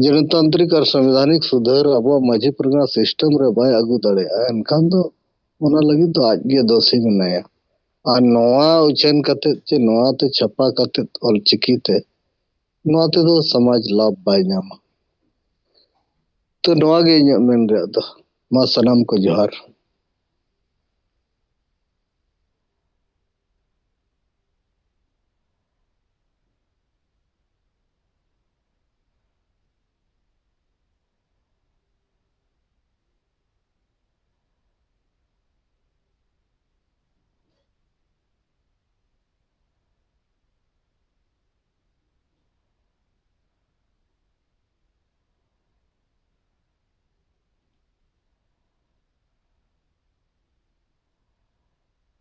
ᱡᱚᱱᱚᱛᱟᱱᱛᱨᱤᱠ ᱟᱨ ᱥᱚᱝᱵᱤᱫᱷᱟᱱᱤᱠ ᱥᱩᱫᱷᱟᱹᱨ ᱟᱵᱚᱣᱟᱜ ᱢᱟᱹᱡᱷᱤ ᱯᱟᱨᱜᱟᱱᱟ ᱥᱤᱥᱴᱮᱢ ᱨᱮ ᱵᱟᱭ ᱟᱹᱜᱩ ᱫᱟᱲᱮᱭᱟᱜᱼᱟ, ᱮᱱᱠᱷᱟᱱ ᱫᱚ ᱚᱱᱟ ᱞᱟᱹᱜᱤᱫ ᱫᱚ ᱟᱡ ᱜᱮ ᱫᱳᱥᱤ ᱢᱮᱱᱟᱭᱟ᱾ ᱟᱨ ᱱᱚᱣᱟ ᱩᱪᱷᱟᱹᱱ ᱠᱟᱛᱮᱫ ᱪᱮ ᱱᱚᱣᱟ ᱛᱮ ᱪᱷᱟᱯᱟ ᱠᱟᱛᱮᱫ ᱚᱞᱪᱤᱠᱤ ᱛᱮ, ᱱᱚᱣᱟ ᱛᱮᱫᱚ ᱥᱚᱢᱟᱡᱽ ᱞᱟᱵᱷ ᱵᱟᱭ ᱧᱟᱢᱟ᱾ ᱛᱚ ᱱᱚᱣᱟ ᱜᱮ ᱤᱧᱟᱹᱜ ᱢᱮᱱ ᱨᱮᱭᱟᱜ ᱫᱚ᱾ ᱢᱟ ᱥᱟᱱᱟᱢ ᱠᱚ ᱡᱚᱦᱟᱨ᱾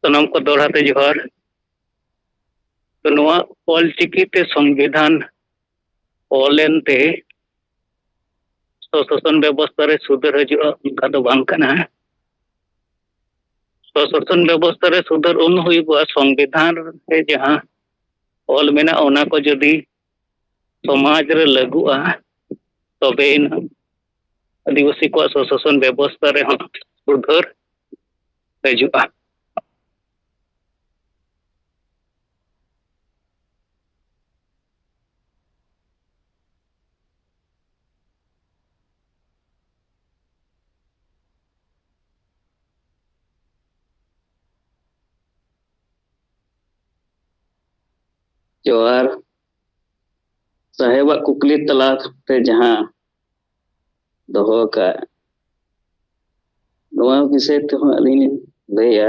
ᱥᱟᱱᱟᱢ ᱠᱚ ᱫᱚᱦᱲᱟ ᱛᱮ ᱡᱚᱦᱟᱨ᱾ ᱛᱚ, ᱱᱚᱣᱟ ᱚᱞ ᱪᱤᱠᱤ ᱛᱮ ᱥᱚᱝᱵᱤᱫᱷᱟᱱ ᱚᱞ ᱮᱱᱛᱮ ᱥᱚᱥᱟᱥᱚᱱ ᱵᱮᱵᱚᱥᱛᱷᱟ ᱨᱮ ᱥᱩᱫᱷᱟᱹᱨ ᱦᱤᱡᱩᱜᱼᱟ, ᱚᱱᱠᱟ ᱫᱚ ᱵᱟᱝ ᱠᱟᱱᱟ᱾ ᱥᱚᱥᱟᱥᱚᱱ ᱵᱮᱵᱚᱥᱛᱷᱟ ᱨᱮ ᱥᱩᱫᱷᱟᱹᱨ ᱩᱱ ᱦᱩᱭᱩᱜᱚᱜᱼᱟ, ᱥᱚᱝᱵᱤᱫᱷᱟᱱ ᱨᱮ ᱡᱟᱦᱟᱸ ᱚᱞ ᱢᱮᱱᱟᱜᱼᱟ, ᱚᱱᱟ ᱠᱚ ᱡᱩᱫᱤ ᱥᱚᱢᱟᱡᱽ ᱨᱮ ᱞᱟᱹᱜᱩᱜᱼᱟ, ᱛᱚᱵᱮᱭᱮᱱᱟ ᱟᱹᱫᱤᱵᱟᱹᱥᱤ ᱠᱚᱣᱟᱜ ᱥᱚᱥᱟᱥᱚᱱ ᱵᱮᱵᱚᱥᱛᱷᱟ ᱨᱮᱦᱚᱸ ᱥᱩᱫᱷᱟᱹᱨ ᱦᱤᱡᱩᱜᱼᱟ᱾ ᱡᱚᱦᱟᱨ᱾ ᱥᱟᱦᱮᱵᱟᱜ ᱠᱩᱠᱞᱤ ᱛᱟᱞᱟᱛᱮ ᱡᱟᱦᱟᱸ ᱫᱚᱦᱚ ᱟᱠᱟᱫ, ᱱᱚᱣᱟ ᱵᱤᱥᱚᱭ ᱛᱮᱦᱚᱸ ᱟᱹᱞᱤᱧ ᱞᱤᱧ ᱞᱟᱹᱭᱟ᱾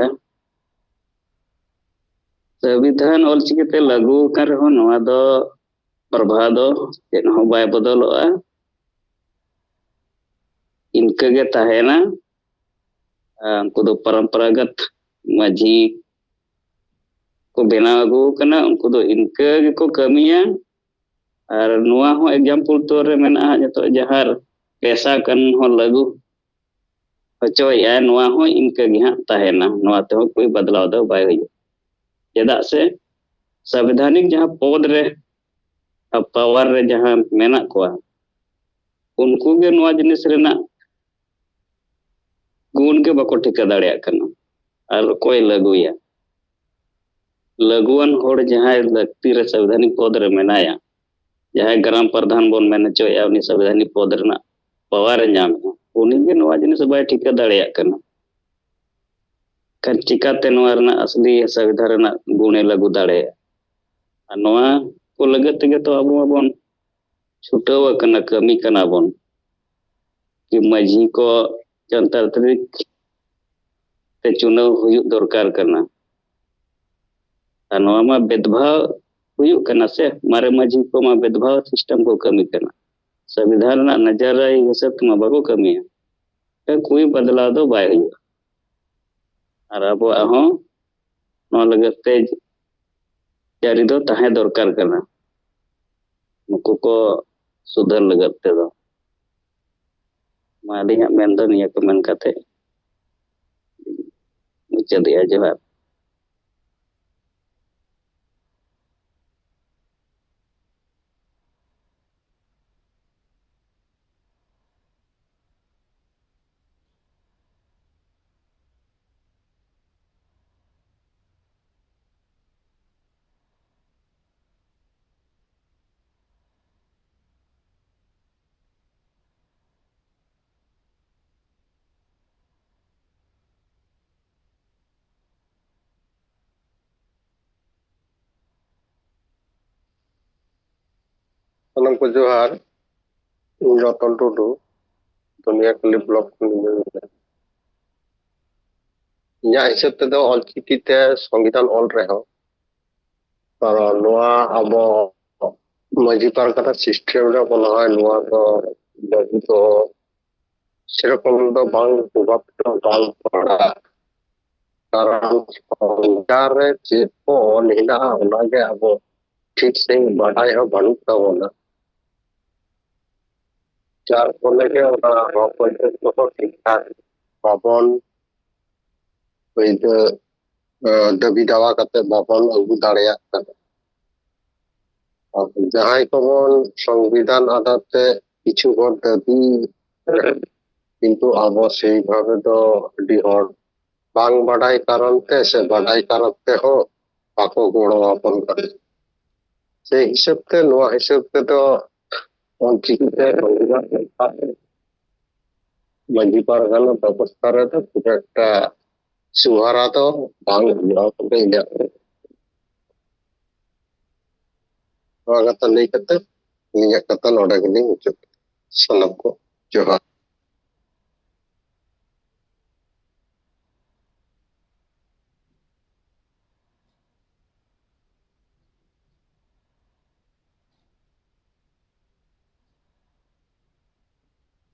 ᱥᱚᱝᱵᱤᱫᱷᱟᱱ ᱚᱞᱪᱤᱠᱤᱛᱮ ᱞᱟᱹᱜᱩ ᱟᱠᱟᱱ ᱨᱮᱦᱚᱸ ᱱᱚᱣᱟ ᱫᱚ ᱯᱨᱚᱵᱷᱟ ᱫᱚ ᱪᱮᱫ ᱦᱚᱸ ᱵᱟᱭ ᱵᱚᱫᱚᱞᱚᱜᱼᱟ᱾ ᱤᱱᱠᱟᱹ ᱜᱮ ᱛᱟᱦᱮᱱᱟ᱾ ᱟᱨ ᱩᱱᱠᱩ ᱫᱚ ᱯᱚᱨᱚᱢᱯᱚᱨᱟᱜᱚᱛ ᱢᱟᱹᱡᱷᱤ ᱠᱚ ᱵᱮᱱᱟᱣ ᱟᱹᱜᱩ ᱟᱠᱟᱱᱟ, ᱩᱱᱠᱩ ᱫᱚ ᱤᱱᱠᱟᱹ ᱜᱮᱠᱚ ᱠᱟᱹᱢᱤᱭᱟ᱾ ᱟᱨ ᱱᱚᱣᱟ ᱦᱚᱸ example ᱛᱚᱨ ᱨᱮ ᱢᱮᱱᱟᱜᱼᱟ, ᱱᱤᱛᱚᱜ ᱡᱟᱦᱟᱸ ᱯᱮᱥᱟ ᱠᱟᱱᱩᱱ ᱦᱚᱸ ᱞᱟᱹᱜᱩ ᱦᱚᱪᱚᱭᱮᱫᱼᱟ, ᱱᱚᱣᱟ ᱦᱚᱸ ᱤᱱᱠᱟᱹ ᱜᱮ ᱦᱟᱸᱜ ᱛᱟᱦᱮᱱᱟ, ᱱᱚᱣᱟ ᱛᱮᱦᱚᱸ ᱠᱳᱭ ᱵᱟᱫᱞᱟᱣ ᱫᱚ ᱵᱟᱭ ᱦᱩᱭᱩᱜᱼᱟ᱾ ᱪᱮᱫᱟᱜ ᱥᱮ ᱥᱟᱝᱵᱤᱫᱷᱟᱱᱤᱠ ᱡᱟᱦᱟᱸ ᱯᱚᱫᱽ ᱨᱮ ᱟᱨ power ᱨᱮ ᱡᱟᱦᱟᱸ ᱢᱮᱱᱟᱜ ᱠᱚᱣᱟ, ᱩᱱᱠᱩ ᱜᱮ ᱱᱚᱣᱟ ᱡᱤᱱᱤᱥ ᱨᱮᱱᱟᱜ ᱜᱩᱱ ᱜᱮ ᱵᱟᱠᱚ ᱴᱷᱤᱠᱟᱹ ᱫᱟᱲᱮᱭᱟᱜ ᱠᱟᱱᱟ᱾ ᱟᱨ ᱚᱠᱚᱭ ᱞᱟᱹᱜᱩᱭᱟ? ᱞᱟᱹᱜᱩᱣᱟᱱ ᱦᱚᱲ ᱡᱟᱦᱟᱸᱭ ᱞᱟᱹᱠᱛᱤ ᱨᱮ ᱥᱟᱝᱵᱤᱫᱷᱟᱱᱤᱠ ᱯᱚᱫᱽ ᱨᱮ ᱢᱮᱱᱟᱭᱟ, ᱡᱟᱦᱟᱸᱭ ᱜᱨᱟᱢ ᱯᱨᱚᱫᱷᱟᱱ ᱵᱚᱱ ᱢᱮᱱ ᱦᱚᱪᱚᱭᱮᱫᱼᱟ, ᱩᱱᱤ ᱥᱟᱝᱵᱤᱫᱷᱟᱱᱤᱠ ᱯᱚᱫᱽ ᱨᱮᱱᱟᱜ power ᱮ ᱧᱟᱢᱮᱫᱼᱟ, ᱩᱱᱤ ᱜᱮ ᱱᱚᱣᱟ ᱡᱤᱱᱤᱥ ᱵᱟᱭ ᱴᱷᱤᱠᱟᱹ ᱫᱟᱲᱮᱭᱟᱜ ᱠᱟᱱᱟ᱾ ᱠᱷᱟᱱ ᱪᱤᱠᱟᱛᱮ ᱱᱚᱣᱟ ᱨᱮᱱᱟᱜ ᱟᱥᱞᱤ ᱥᱟᱝᱵᱤᱫᱷᱟᱱ ᱨᱮᱱᱟᱜ ᱜᱩᱱᱮ ᱞᱟᱹᱜᱩ ᱫᱟᱲᱮᱭᱟᱜᱼᱟ? ᱟᱨ ᱱᱚᱣᱟ ᱠᱚ ᱞᱟᱹᱜᱤᱫ ᱛᱮᱜᱮ ᱛᱚ ᱟᱵᱚ ᱢᱟᱵᱚᱱ ᱪᱷᱩᱴᱟᱹᱣ ᱟᱠᱟᱱᱟ, ᱠᱟᱹᱢᱤ ᱠᱟᱱᱟ ᱵᱚᱱ᱾ ᱠᱤ ᱢᱟᱹᱡᱷᱤ ᱠᱚ ᱡᱟᱱᱛᱟᱨ ᱛᱟᱨᱤᱠ ᱛᱮ ᱪᱩᱱᱟᱹᱣ ᱦᱩᱭᱩᱜ ᱫᱚᱨᱠᱟᱨ ᱠᱟᱱᱟ᱾ ᱟᱨ ᱱᱚᱣᱟ ᱢᱟ ᱵᱮᱫᱵᱷᱟᱣ ᱦᱩᱭᱩᱜ ᱠᱟᱱᱟ ᱥᱮ, ᱢᱟᱨᱮ ᱢᱟᱹᱡᱷᱤ ᱠᱚᱢᱟ ᱵᱮᱫᱵᱷᱟᱣ system ᱠᱚ ᱠᱟᱹᱢᱤ ᱠᱟᱱᱟ, ᱥᱚᱝᱵᱤᱫᱷᱟᱱ ᱨᱮᱱᱟᱜ ᱱᱟᱡᱟᱨᱟᱭ ᱦᱤᱥᱟᱹᱵ ᱛᱮᱢᱟ ᱵᱟᱠᱚ ᱠᱟᱹᱢᱤᱭᱟ᱾ ᱠᱳᱭ ᱵᱟᱫᱞᱟᱣ ᱫᱚ ᱵᱟᱭ ᱦᱩᱭᱩᱜᱼᱟ᱾ ᱟᱨ ᱟᱵᱚᱣᱟᱜ ᱦᱚᱸ ᱱᱚᱣᱟ ᱞᱟᱹᱜᱤᱫ ᱛᱮ ᱡᱟᱹᱨᱤ ᱫᱚ ᱛᱟᱦᱮᱸ ᱫᱚᱨᱠᱟᱨ ᱠᱟᱱᱟ, ᱱᱩᱠᱩ ᱠᱚ ᱥᱩᱫᱷᱟᱹᱨ ᱞᱟᱹᱜᱤᱫ ᱛᱮᱫᱚ᱾ ᱢᱟ ᱟᱹᱞᱤᱧᱟᱜ ᱢᱮᱱ ᱫᱚ ᱱᱤᱭᱟᱹ ᱠᱚ ᱢᱮᱱ ᱠᱟᱛᱮ ᱢᱩᱪᱟᱹᱫᱮᱜᱼᱟ᱾ ᱡᱚᱦᱟᱨ᱾ ᱥᱟᱱᱟᱢ ᱠᱚ ᱡᱚᱦᱟᱨ᱾ ᱤᱧ ᱨᱚᱛᱚᱱ ᱴᱩᱰᱩ, ᱫᱩᱱᱤᱭᱟᱹᱠᱟᱹᱞᱤ ᱵᱞᱚᱠ ᱠᱷᱚᱱ ᱤᱧ ᱢᱮᱱᱫᱟ᱾ ᱤᱧᱟᱹᱜ ᱦᱤᱥᱟᱹᱵ ᱛᱮᱫᱚ ᱚᱞᱪᱤᱠᱤ ᱛᱮ ᱥᱚᱝᱵᱤᱫᱷᱟᱱ ᱚᱞ ᱨᱮᱦᱚᱸ, ᱠᱟᱨᱚᱱ ᱱᱚᱣᱟ ᱟᱵᱚ ᱢᱟᱹᱡᱷᱤ ᱯᱟᱨᱜᱟᱱᱟ system ᱨᱮ ᱢᱚᱱᱮ ᱦᱚᱭ ᱱᱚᱣᱟ ᱫᱚ ᱞᱟᱹᱜᱩ ᱫᱚ ᱥᱮᱨᱚᱠᱚᱢ ᱫᱚ ᱵᱟᱝ ᱯᱨᱚᱵᱷᱟᱵ ᱫᱚ ᱵᱟᱝ ᱯᱟᱲᱟᱜᱼᱟ᱾ ᱠᱟᱨᱚᱱ ᱥᱚᱝᱵᱤᱫᱷᱟᱱ ᱨᱮ ᱪᱮᱫ ᱠᱚ ᱚᱞ ᱦᱮᱱᱟᱜᱼᱟ, ᱚᱱᱟᱜᱮ ᱟᱵᱚ ᱴᱷᱤᱠ ᱥᱟᱺᱦᱤᱡ ᱵᱟᱰᱟᱭ ᱦᱚᱸ ᱵᱟᱹᱱᱩᱜ ᱛᱟᱵᱚᱱᱟ᱾ ᱡᱟᱨ ᱯᱷᱚᱞᱮ ᱜᱮ ᱚᱱᱟ ᱦᱚᱠ ᱟᱹᱭᱫᱟᱹᱨ ᱠᱚᱦᱚᱸ ᱴᱷᱤᱠ ᱴᱷᱟᱠ ᱵᱟᱵᱚᱱ ᱟᱹᱭᱫᱟᱹᱨ, ᱮ, ᱫᱟᱹᱵᱤ ᱫᱟᱣᱟ ᱠᱟᱛᱮ ᱵᱟᱵᱚᱱ ᱟᱹᱜᱩ ᱫᱟᱲᱮᱭᱟᱜ ᱠᱟᱱᱟ᱾ ᱟᱨ ᱡᱟᱦᱟᱸᱭ ᱠᱚᱵᱚᱱ ᱥᱚᱝᱵᱤᱫᱷᱟᱱ ᱟᱫᱷᱟᱨ ᱛᱮ ᱠᱤᱪᱷᱩ ᱵᱚᱱ ᱫᱟᱹᱵᱤ, ᱠᱤᱱᱛᱩ ᱟᱵᱚ ᱥᱮᱭ ᱵᱷᱟᱵᱮ ᱫᱚ ᱟᱹᱰᱤ ᱦᱚᱲ ᱵᱟᱝ ᱵᱟᱰᱟᱭ ᱠᱟᱨᱚᱱ ᱛᱮ ᱥᱮ ᱵᱟᱰᱟᱭ ᱠᱟᱨᱚᱱ ᱛᱮᱦᱚᱸ ᱵᱟᱠᱚ ᱜᱚᱲᱚ ᱟᱵᱚᱱ ᱠᱟᱱᱟ᱾ ᱥᱮ ᱦᱤᱥᱟᱹᱵ ᱛᱮ, ᱱᱚᱣᱟ ᱦᱤᱥᱟᱹᱵ ᱛᱮᱫᱚ ᱚᱞᱪᱤᱠᱤ ᱛᱮ ᱢᱟᱹᱡᱷᱤ ᱯᱟᱨᱜᱟᱱᱟ ᱵᱮᱵᱚᱥᱛᱷᱟ ᱨᱮᱫᱚ ᱠᱷᱩᱵ ᱮᱠᱴᱟ ᱥᱩᱦᱟᱨᱟ ᱫᱚ ᱵᱟᱝ ᱦᱩᱭᱩᱜᱼᱟ ᱵᱚᱞᱮ ᱤᱧᱟᱹᱜ᱾ ᱱᱚᱣᱟ ᱠᱟᱛᱷᱟ ᱞᱟᱹᱭ ᱠᱟᱛᱮ ᱤᱧᱟᱹᱜ ᱠᱟᱛᱷᱟ ᱱᱚᱰᱮ ᱜᱮᱞᱤᱧ ᱢᱩᱪᱟᱹᱫ᱾ ᱥᱟᱱᱟᱢ ᱠᱚ ᱡᱚᱦᱟᱨ᱾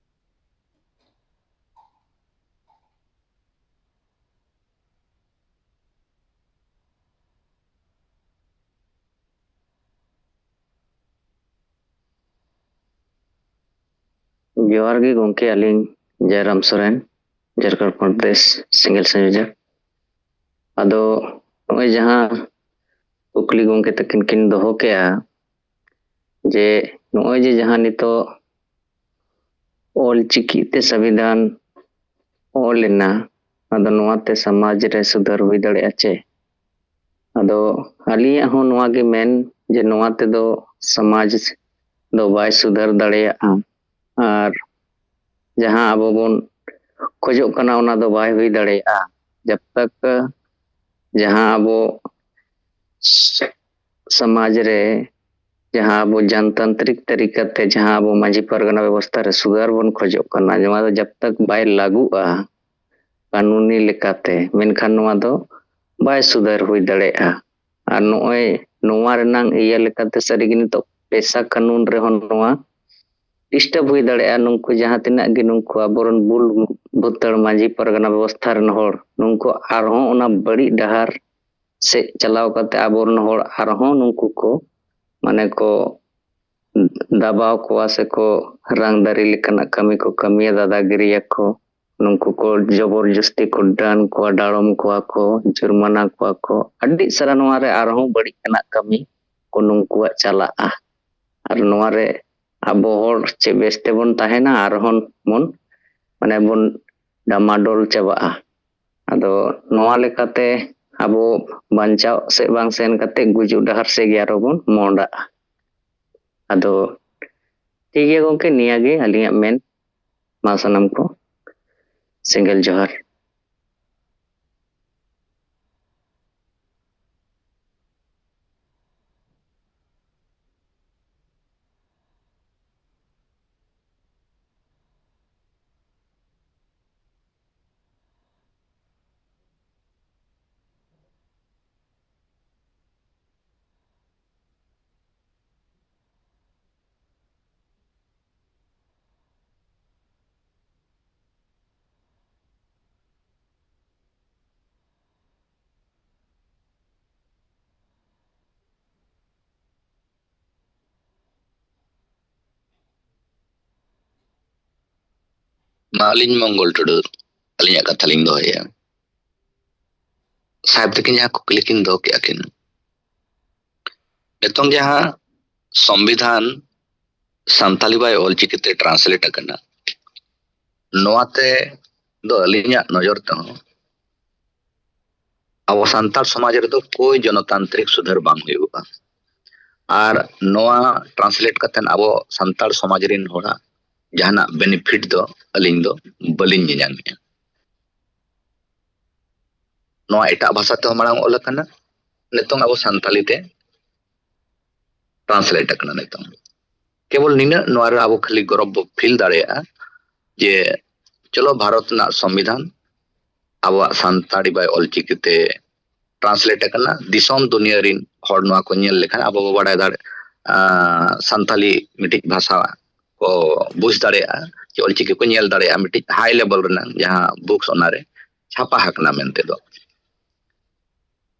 ᱡᱚᱦᱟᱨ ᱜᱮ ᱜᱚᱢᱠᱮ, ᱟᱹᱞᱤᱧ ᱡᱟᱭᱨᱟᱢ ᱥᱚᱨᱮᱱ, ᱡᱷᱟᱲᱠᱷᱚᱸᱰ ᱯᱨᱚᱫᱮᱥ ᱥᱮᱸᱜᱮᱞ ᱥᱚᱝᱭᱳᱡᱚᱠ᱾ ᱟᱫᱚ ᱱᱚᱜᱼᱚᱭ ᱡᱟᱦᱟᱸ ᱠᱩᱠᱞᱤ ᱜᱚᱢᱠᱮ ᱛᱟᱹᱠᱤᱱ ᱠᱤᱱ ᱫᱚᱦᱚ ᱠᱮᱜᱼᱟ, ᱡᱮ ᱱᱚᱜᱼᱚᱭ ᱡᱮ ᱡᱟᱦᱟᱸ ᱱᱤᱛᱚᱜ ᱚᱞ ᱪᱤᱠᱤ ᱛᱮ ᱥᱚᱝᱵᱤᱫᱷᱟᱱ ᱚᱞ ᱮᱱᱟ, ᱟᱫᱚ ᱱᱚᱣᱟᱛᱮ ᱥᱚᱢᱟᱡᱽ ᱨᱮ ᱥᱩᱫᱷᱟᱹᱨ ᱦᱩᱭ ᱫᱟᱲᱮᱭᱟᱜᱼᱟ ᱪᱮ? ᱟᱫᱚ ᱟᱹᱞᱤᱧᱟᱜ ᱦᱚᱸ ᱱᱚᱣᱟ ᱜᱮ ᱢᱮᱱ, ᱡᱮ ᱱᱚᱣᱟ ᱛᱮᱫᱚ ᱥᱚᱢᱟᱡᱽ ᱫᱚ ᱵᱟᱭ ᱥᱩᱫᱷᱟᱹᱨ ᱫᱟᱲᱮᱭᱟᱜᱼᱟ᱾ ᱟᱨ ᱡᱟᱦᱟᱸ ᱟᱵᱚ ᱵᱚᱱ ᱠᱷᱚᱡᱚᱜ ᱠᱟᱱᱟ, ᱚᱱᱟ ᱫᱚ ᱵᱟᱭ ᱦᱩᱭ ᱫᱟᱲᱮᱭᱟᱜᱼᱟ᱾ ᱡᱟᱵ ᱛᱟᱠ ᱡᱟᱦᱟᱸ ᱟᱵᱚ ᱥᱚᱢᱟᱡᱽ ᱨᱮ, ᱡᱟᱦᱟᱸ ᱟᱵᱚ ᱡᱟᱱᱛᱟᱱᱛᱨᱤᱠ ᱛᱟᱹᱨᱤᱠᱟ ᱛᱮ ᱡᱟᱦᱟᱸ ᱟᱵᱚ ᱢᱟᱹᱡᱷᱤ ᱯᱟᱨᱜᱟᱱᱟ ᱵᱮᱵᱚᱥᱛᱷᱟ ᱨᱮ ᱥᱩᱫᱷᱟᱹᱨ ᱵᱚᱱ ᱠᱷᱚᱡᱚᱜ ᱠᱟᱱᱟ, ᱱᱚᱣᱟ ᱫᱚ ᱡᱟᱵ ᱛᱟᱠ ᱵᱟᱭ ᱞᱟᱹᱜᱩᱜᱼᱟ ᱠᱟᱹᱱᱩᱱᱤ ᱞᱮᱠᱟᱛᱮ, ᱢᱮᱱᱠᱷᱟᱱ ᱱᱚᱣᱟ ᱫᱚ ᱵᱟᱭ ᱥᱩᱫᱷᱟᱹᱨ ᱦᱩᱭ ᱫᱟᱲᱮᱭᱟᱜᱼᱟ᱾ ᱟᱨ ᱱᱚᱜᱼᱚᱭ ᱱᱚᱣᱟ ᱨᱮᱱᱟᱝ ᱤᱭᱟᱹ ᱞᱮᱠᱟᱛᱮ ᱥᱟᱹᱨᱤᱜᱮ ᱱᱤᱛᱚᱜ ᱯᱮᱥᱟ ᱠᱟᱹᱱᱩᱱ ᱨᱮᱦᱚᱸ ᱱᱚᱣᱟ ᱰᱤᱥᱴᱟᱨᱵ ᱦᱩᱭ ᱫᱟᱲᱮᱭᱟᱜᱼᱟ᱾ ᱱᱩᱠᱩ ᱡᱟᱦᱟᱸ ᱛᱤᱱᱟᱹᱜ ᱜᱮ ᱱᱩᱠᱩ ᱟᱵᱚᱨᱮᱱ ᱵᱩᱞ ᱵᱷᱩᱛᱟᱹᱲ ᱢᱟᱹᱡᱷᱤ ᱯᱟᱨᱜᱟᱱᱟ ᱵᱮᱵᱚᱥᱛᱷᱟ ᱨᱮᱱ ᱦᱚᱲ, ᱱᱩᱠᱩ ᱟᱨᱦᱚᱸ ᱚᱱᱟ ᱵᱟᱹᱲᱤᱡ ᱰᱟᱦᱟᱨ ᱥᱮᱫ ᱪᱟᱞᱟᱣ ᱠᱟᱛᱮ ᱟᱵᱚᱨᱮᱱ ᱦᱚᱲ ᱟᱨᱦᱚᱸ ᱱᱩᱠᱩ ᱠᱚ ᱢᱟᱱᱮ ᱠᱚ ᱫᱟᱵᱟᱣ ᱠᱚᱣᱟ ᱥᱮᱠᱚ ᱨᱟᱝᱫᱟᱨᱤ ᱞᱮᱠᱟᱱᱟᱜ ᱠᱟᱹᱢᱤ ᱠᱚ ᱠᱟᱹᱢᱤᱭᱟ, ᱫᱟᱫᱟᱜᱤᱨᱤᱭᱟᱠᱚ᱾ ᱱᱩᱠᱩ ᱠᱚ ᱡᱚᱵᱚᱨ ᱡᱚᱥᱛᱤ ᱠᱚ ᱰᱟᱹᱱ ᱠᱚᱣᱟ, ᱰᱟᱲᱚᱢ ᱠᱚᱣᱟ ᱠᱚ, ᱡᱩᱨᱢᱟᱱᱟ ᱠᱚᱣᱟ ᱠᱚ᱾ ᱟᱹᱰᱤ ᱥᱟᱨᱟ ᱱᱚᱣᱟ ᱨᱮ ᱟᱨᱦᱚᱸ ᱵᱟᱹᱲᱤᱡ ᱟᱱᱟᱜ ᱠᱟᱹᱢᱤ ᱠᱚ ᱱᱩᱠᱩᱣᱟᱜ ᱪᱟᱞᱟᱜᱼᱟ᱾ ᱟᱨ ᱱᱚᱣᱟ ᱨᱮ ᱟᱵᱚ ᱦᱚᱲ ᱪᱮᱫ ᱵᱮᱥ ᱛᱮᱵᱚᱱ ᱛᱟᱦᱮᱱᱟ, ᱟᱨᱦᱚᱸ ᱵᱚᱱ, ᱢᱟᱱᱮ, ᱵᱚᱱ ᱰᱟᱢᱟᱰᱳᱞ ᱪᱟᱵᱟᱜᱼᱟ᱾ ᱟᱫᱚ ᱱᱚᱣᱟ ᱞᱮᱠᱟᱛᱮ ᱟᱵᱚ ᱵᱟᱧᱪᱟᱣ ᱥᱮᱫ ᱵᱟᱝ ᱥᱮᱱ ᱠᱟᱛᱮ ᱜᱩᱡᱩᱜ ᱰᱟᱦᱟᱨ ᱥᱮᱫ ᱜᱮ ᱟᱨᱦᱚᱸ ᱵᱚᱱ ᱢᱚᱦᱰᱟᱜᱼᱟ᱾ ᱟᱫᱚ ᱴᱷᱤᱠ ᱜᱮᱭᱟ ᱜᱚᱢᱠᱮ, ᱱᱤᱭᱟᱹ ᱜᱮ ᱟᱹᱞᱤᱧᱟᱜ ᱢᱮᱱ᱾ ᱢᱟ ᱥᱟᱱᱟᱢ ᱠᱚ ᱥᱮᱸᱜᱮᱞ ᱡᱚᱦᱟᱨ᱾ ᱢᱟ ᱟᱹᱞᱤᱧ ᱢᱚᱝᱜᱚᱞ ᱴᱩᱰᱩ ᱟᱹᱞᱤᱧᱟᱜ ᱠᱟᱛᱷᱟ ᱞᱤᱧ ᱫᱚᱦᱚᱭᱟ᱾ ᱥᱟᱦᱮᱵᱽ ᱛᱟᱹᱠᱤᱱ ᱡᱟᱦᱟᱸ ᱠᱩᱠᱞᱤ ᱠᱤᱱ ᱫᱚᱦᱚ ᱠᱮᱜᱼᱟ ᱠᱤᱱ, ᱱᱤᱛᱚᱝ ᱡᱟᱦᱟᱸ ᱥᱚᱝᱵᱤᱫᱷᱟᱱ ᱥᱟᱱᱛᱟᱞᱤ by ᱚᱞᱪᱤᱠᱤ ᱛᱮ translate ᱟᱠᱟᱱᱟ, ᱱᱚᱣᱟ ᱛᱮ ᱫᱚ ᱟᱹᱞᱤᱧᱟᱜ ᱱᱚᱡᱚᱨ ᱛᱮᱦᱚᱸ ᱟᱵᱚ ᱥᱟᱱᱛᱟᱲ ᱥᱚᱢᱟᱡᱽ ᱨᱮᱫᱚ ᱠᱳᱭ ᱡᱚᱱᱚᱛᱟᱱᱛᱨᱤᱠ ᱥᱩᱫᱷᱟᱹᱨ ᱵᱟᱝ ᱦᱩᱭᱩᱜᱼᱟ᱾ ᱟᱨ ᱱᱚᱣᱟ translate ᱠᱟᱛᱮᱫ ᱟᱵᱚ ᱥᱟᱱᱛᱟᱲ ᱥᱚᱢᱟᱡᱽ ᱨᱤᱱ ᱦᱚᱲᱟᱜ ᱡᱟᱦᱟᱱᱟᱜ benefit ᱫᱚ ᱟᱹᱞᱤᱧ ᱫᱚ ᱵᱟᱹᱞᱤᱧ ᱧᱮᱧᱟᱢᱮᱫᱼᱟ᱾ ᱱᱚᱣᱟ ᱮᱴᱟᱜ ᱵᱷᱟᱥᱟ ᱛᱮᱦᱚᱸ ᱢᱟᱲᱟᱝ ᱚᱞ ᱟᱠᱟᱱᱟ, ᱱᱤᱛᱚᱝ ᱟᱵᱚ ᱥᱟᱱᱛᱟᱞᱤ ᱛᱮ translate ᱟᱠᱟᱱᱟ ᱱᱤᱛᱚᱝ᱾ ᱠᱮᱵᱚᱞ ᱱᱤᱱᱟᱹᱜ ᱱᱚᱣᱟ ᱨᱮ ᱟᱵᱚ ᱠᱷᱟᱹᱞᱤ ᱜᱚᱨᱚᱵ ᱵᱚ feel ᱫᱟᱲᱮᱭᱟᱜᱼᱟ ᱡᱮ ᱪᱚᱞᱚ ᱵᱷᱟᱨᱚᱛ ᱨᱮᱱᱟᱜ ᱥᱚᱝᱵᱤᱫᱷᱟᱱ ᱟᱵᱚᱣᱟᱜ ᱥᱟᱱᱛᱟᱲᱤ by ᱚᱞᱪᱤᱠᱤ ᱛᱮ translate ᱟᱠᱟᱱᱟ᱾ ᱫᱤᱥᱚᱢ ᱫᱩᱱᱤᱭᱟᱹ ᱨᱤᱱ ᱦᱚᱲ ᱱᱚᱣᱟ ᱠᱚ ᱧᱮᱞ ᱞᱮᱠᱷᱟᱱ ᱟᱵᱚ ᱵᱚ ᱵᱟᱲᱟᱭ ᱫᱟᱲᱮ-, ᱟᱸ, ᱥᱟᱱᱛᱟᱞᱤ ᱢᱤᱫᱴᱤᱡ ᱵᱷᱟᱥᱟ ᱠᱚ ᱵᱩᱡᱽ ᱫᱟᱲᱮᱭᱟᱜᱼᱟ ᱡᱮ ᱚᱞᱪᱤᱠᱤ ᱠᱚ ᱧᱮᱞ ᱫᱟᱲᱮᱭᱟᱜᱼᱟ ᱢᱤᱫᱴᱤᱡ high level ᱨᱮᱱᱟᱜ ᱡᱟᱦᱟᱸ books ᱚᱱᱟᱨᱮ ᱪᱷᱟᱯᱟ ᱟᱠᱟᱱᱟ ᱢᱮᱱᱛᱮ ᱫᱚ᱾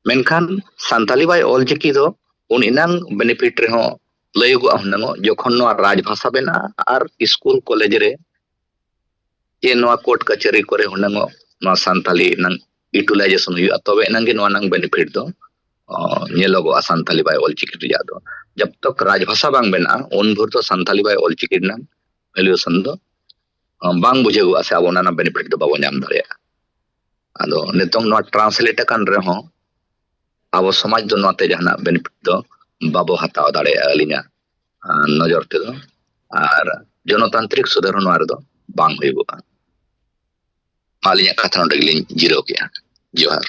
ᱢᱮᱱᱠᱷᱟᱱ ᱥᱟᱱᱛᱟᱞᱤ by ᱚᱞᱪᱤᱠᱤ ᱫᱚ ᱩᱱ ᱮᱱᱟᱝ ᱵᱮᱱᱤᱯᱷᱤᱴ ᱨᱮᱦᱚᱸ ᱞᱟᱹᱭᱚᱜᱚᱜᱼᱟ ᱦᱩᱱᱟᱹᱝᱚᱜ, ᱡᱚᱠᱷᱚᱱ ᱱᱚᱣᱟ ᱨᱟᱡᱽ ᱵᱷᱟᱥᱟ ᱵᱮᱱᱟᱜᱼᱟ ᱟᱨ ᱥᱠᱩᱞ ᱠᱚᱞᱮᱡᱽ ᱨᱮ ᱪᱮ ᱱᱚᱣᱟ ᱠᱳᱨᱴ ᱠᱟᱪᱷᱟᱹᱨᱤ ᱠᱚᱨᱮ ᱦᱩᱱᱟᱹᱝᱚᱜ ᱱᱚᱣᱟ ᱥᱟᱱᱛᱟᱞᱤ ᱱᱟᱝ ᱤᱭᱩᱴᱤᱞᱟᱭᱡᱮᱥᱚᱱ ᱦᱩᱭᱩᱜᱼᱟ, ᱛᱚᱵᱮ ᱮᱱᱟᱝ ᱜᱮ ᱱᱚᱣᱟ ᱱᱟᱝ ᱵᱮᱱᱤᱯᱷᱤᱴ ᱫᱚ ᱚ, ᱧᱮᱞᱚᱜᱚᱜᱼᱟ ᱥᱟᱱᱛᱟᱞᱤ ᱵᱟᱭ ᱚᱞᱪᱤᱠᱤ ᱨᱮᱭᱟᱜ ᱫᱚ᱾ ᱡᱟᱵ ᱛᱚᱠ ᱨᱟᱡᱽ ᱵᱷᱟᱥᱟ ᱵᱟᱝ ᱵᱮᱱᱟᱜᱼᱟ, ᱩᱱ ᱵᱷᱳᱨ ᱫᱚ ᱥᱟᱱᱛᱟᱞᱤ ᱵᱟᱭ ᱚᱞᱪᱤᱠᱤ ᱨᱮᱱᱟᱝ ᱵᱷᱮᱞᱩᱭᱮᱥᱚᱱ ᱫᱚ ᱚ, ᱵᱟᱝ ᱵᱩᱡᱷᱟᱹᱜᱚᱜᱼᱟ, ᱥᱮ ᱟᱵᱚ ᱚᱱᱟ ᱨᱮᱱᱟᱜ ᱵᱮᱱᱤᱯᱷᱤᱴ ᱫᱚ ᱵᱟᱵᱚ ᱧᱟᱢ ᱫᱟᱲᱮᱭᱟᱜᱼᱟ᱾ ᱟᱫᱚ ᱱᱤᱛᱚᱝ ᱱᱚᱣᱟ ᱴᱨᱟᱱᱥᱞᱮᱴ ᱟᱠᱟᱱ ᱨᱮᱦᱚᱸ ᱟᱵᱚ ᱥᱚᱢᱟᱡᱽ ᱫᱚ ᱱᱚᱣᱟᱛᱮ ᱡᱟᱦᱟᱱᱟᱜ ᱵᱮᱱᱤᱯᱷᱤᱴ ᱫᱚ ᱵᱟᱵᱚ ᱦᱟᱛᱟᱣ ᱫᱟᱲᱮᱭᱟᱜᱼᱟ, ᱟᱹᱞᱤᱧᱟᱜ ᱟᱸ, ᱱᱚᱡᱚᱨ ᱛᱮᱫᱚ᱾ ᱟᱨ ᱡᱚᱱᱚᱛᱟᱱᱛᱨᱤᱠ ᱥᱩᱫᱷᱟᱹᱨ ᱦᱚᱸ ᱱᱚᱣᱟ ᱨᱮᱫᱚ ᱵᱟᱝ ᱦᱩᱭᱩᱜᱚᱜᱼᱟ᱾ ᱢᱟ ᱟᱹᱞᱤᱧᱟᱜ ᱠᱟᱛᱷᱟ ᱱᱚᱰᱮ ᱜᱮᱞᱤᱧ ᱡᱤᱨᱟᱹᱣ ᱠᱮᱜᱼᱟ᱾ ᱡᱚᱦᱟᱨ᱾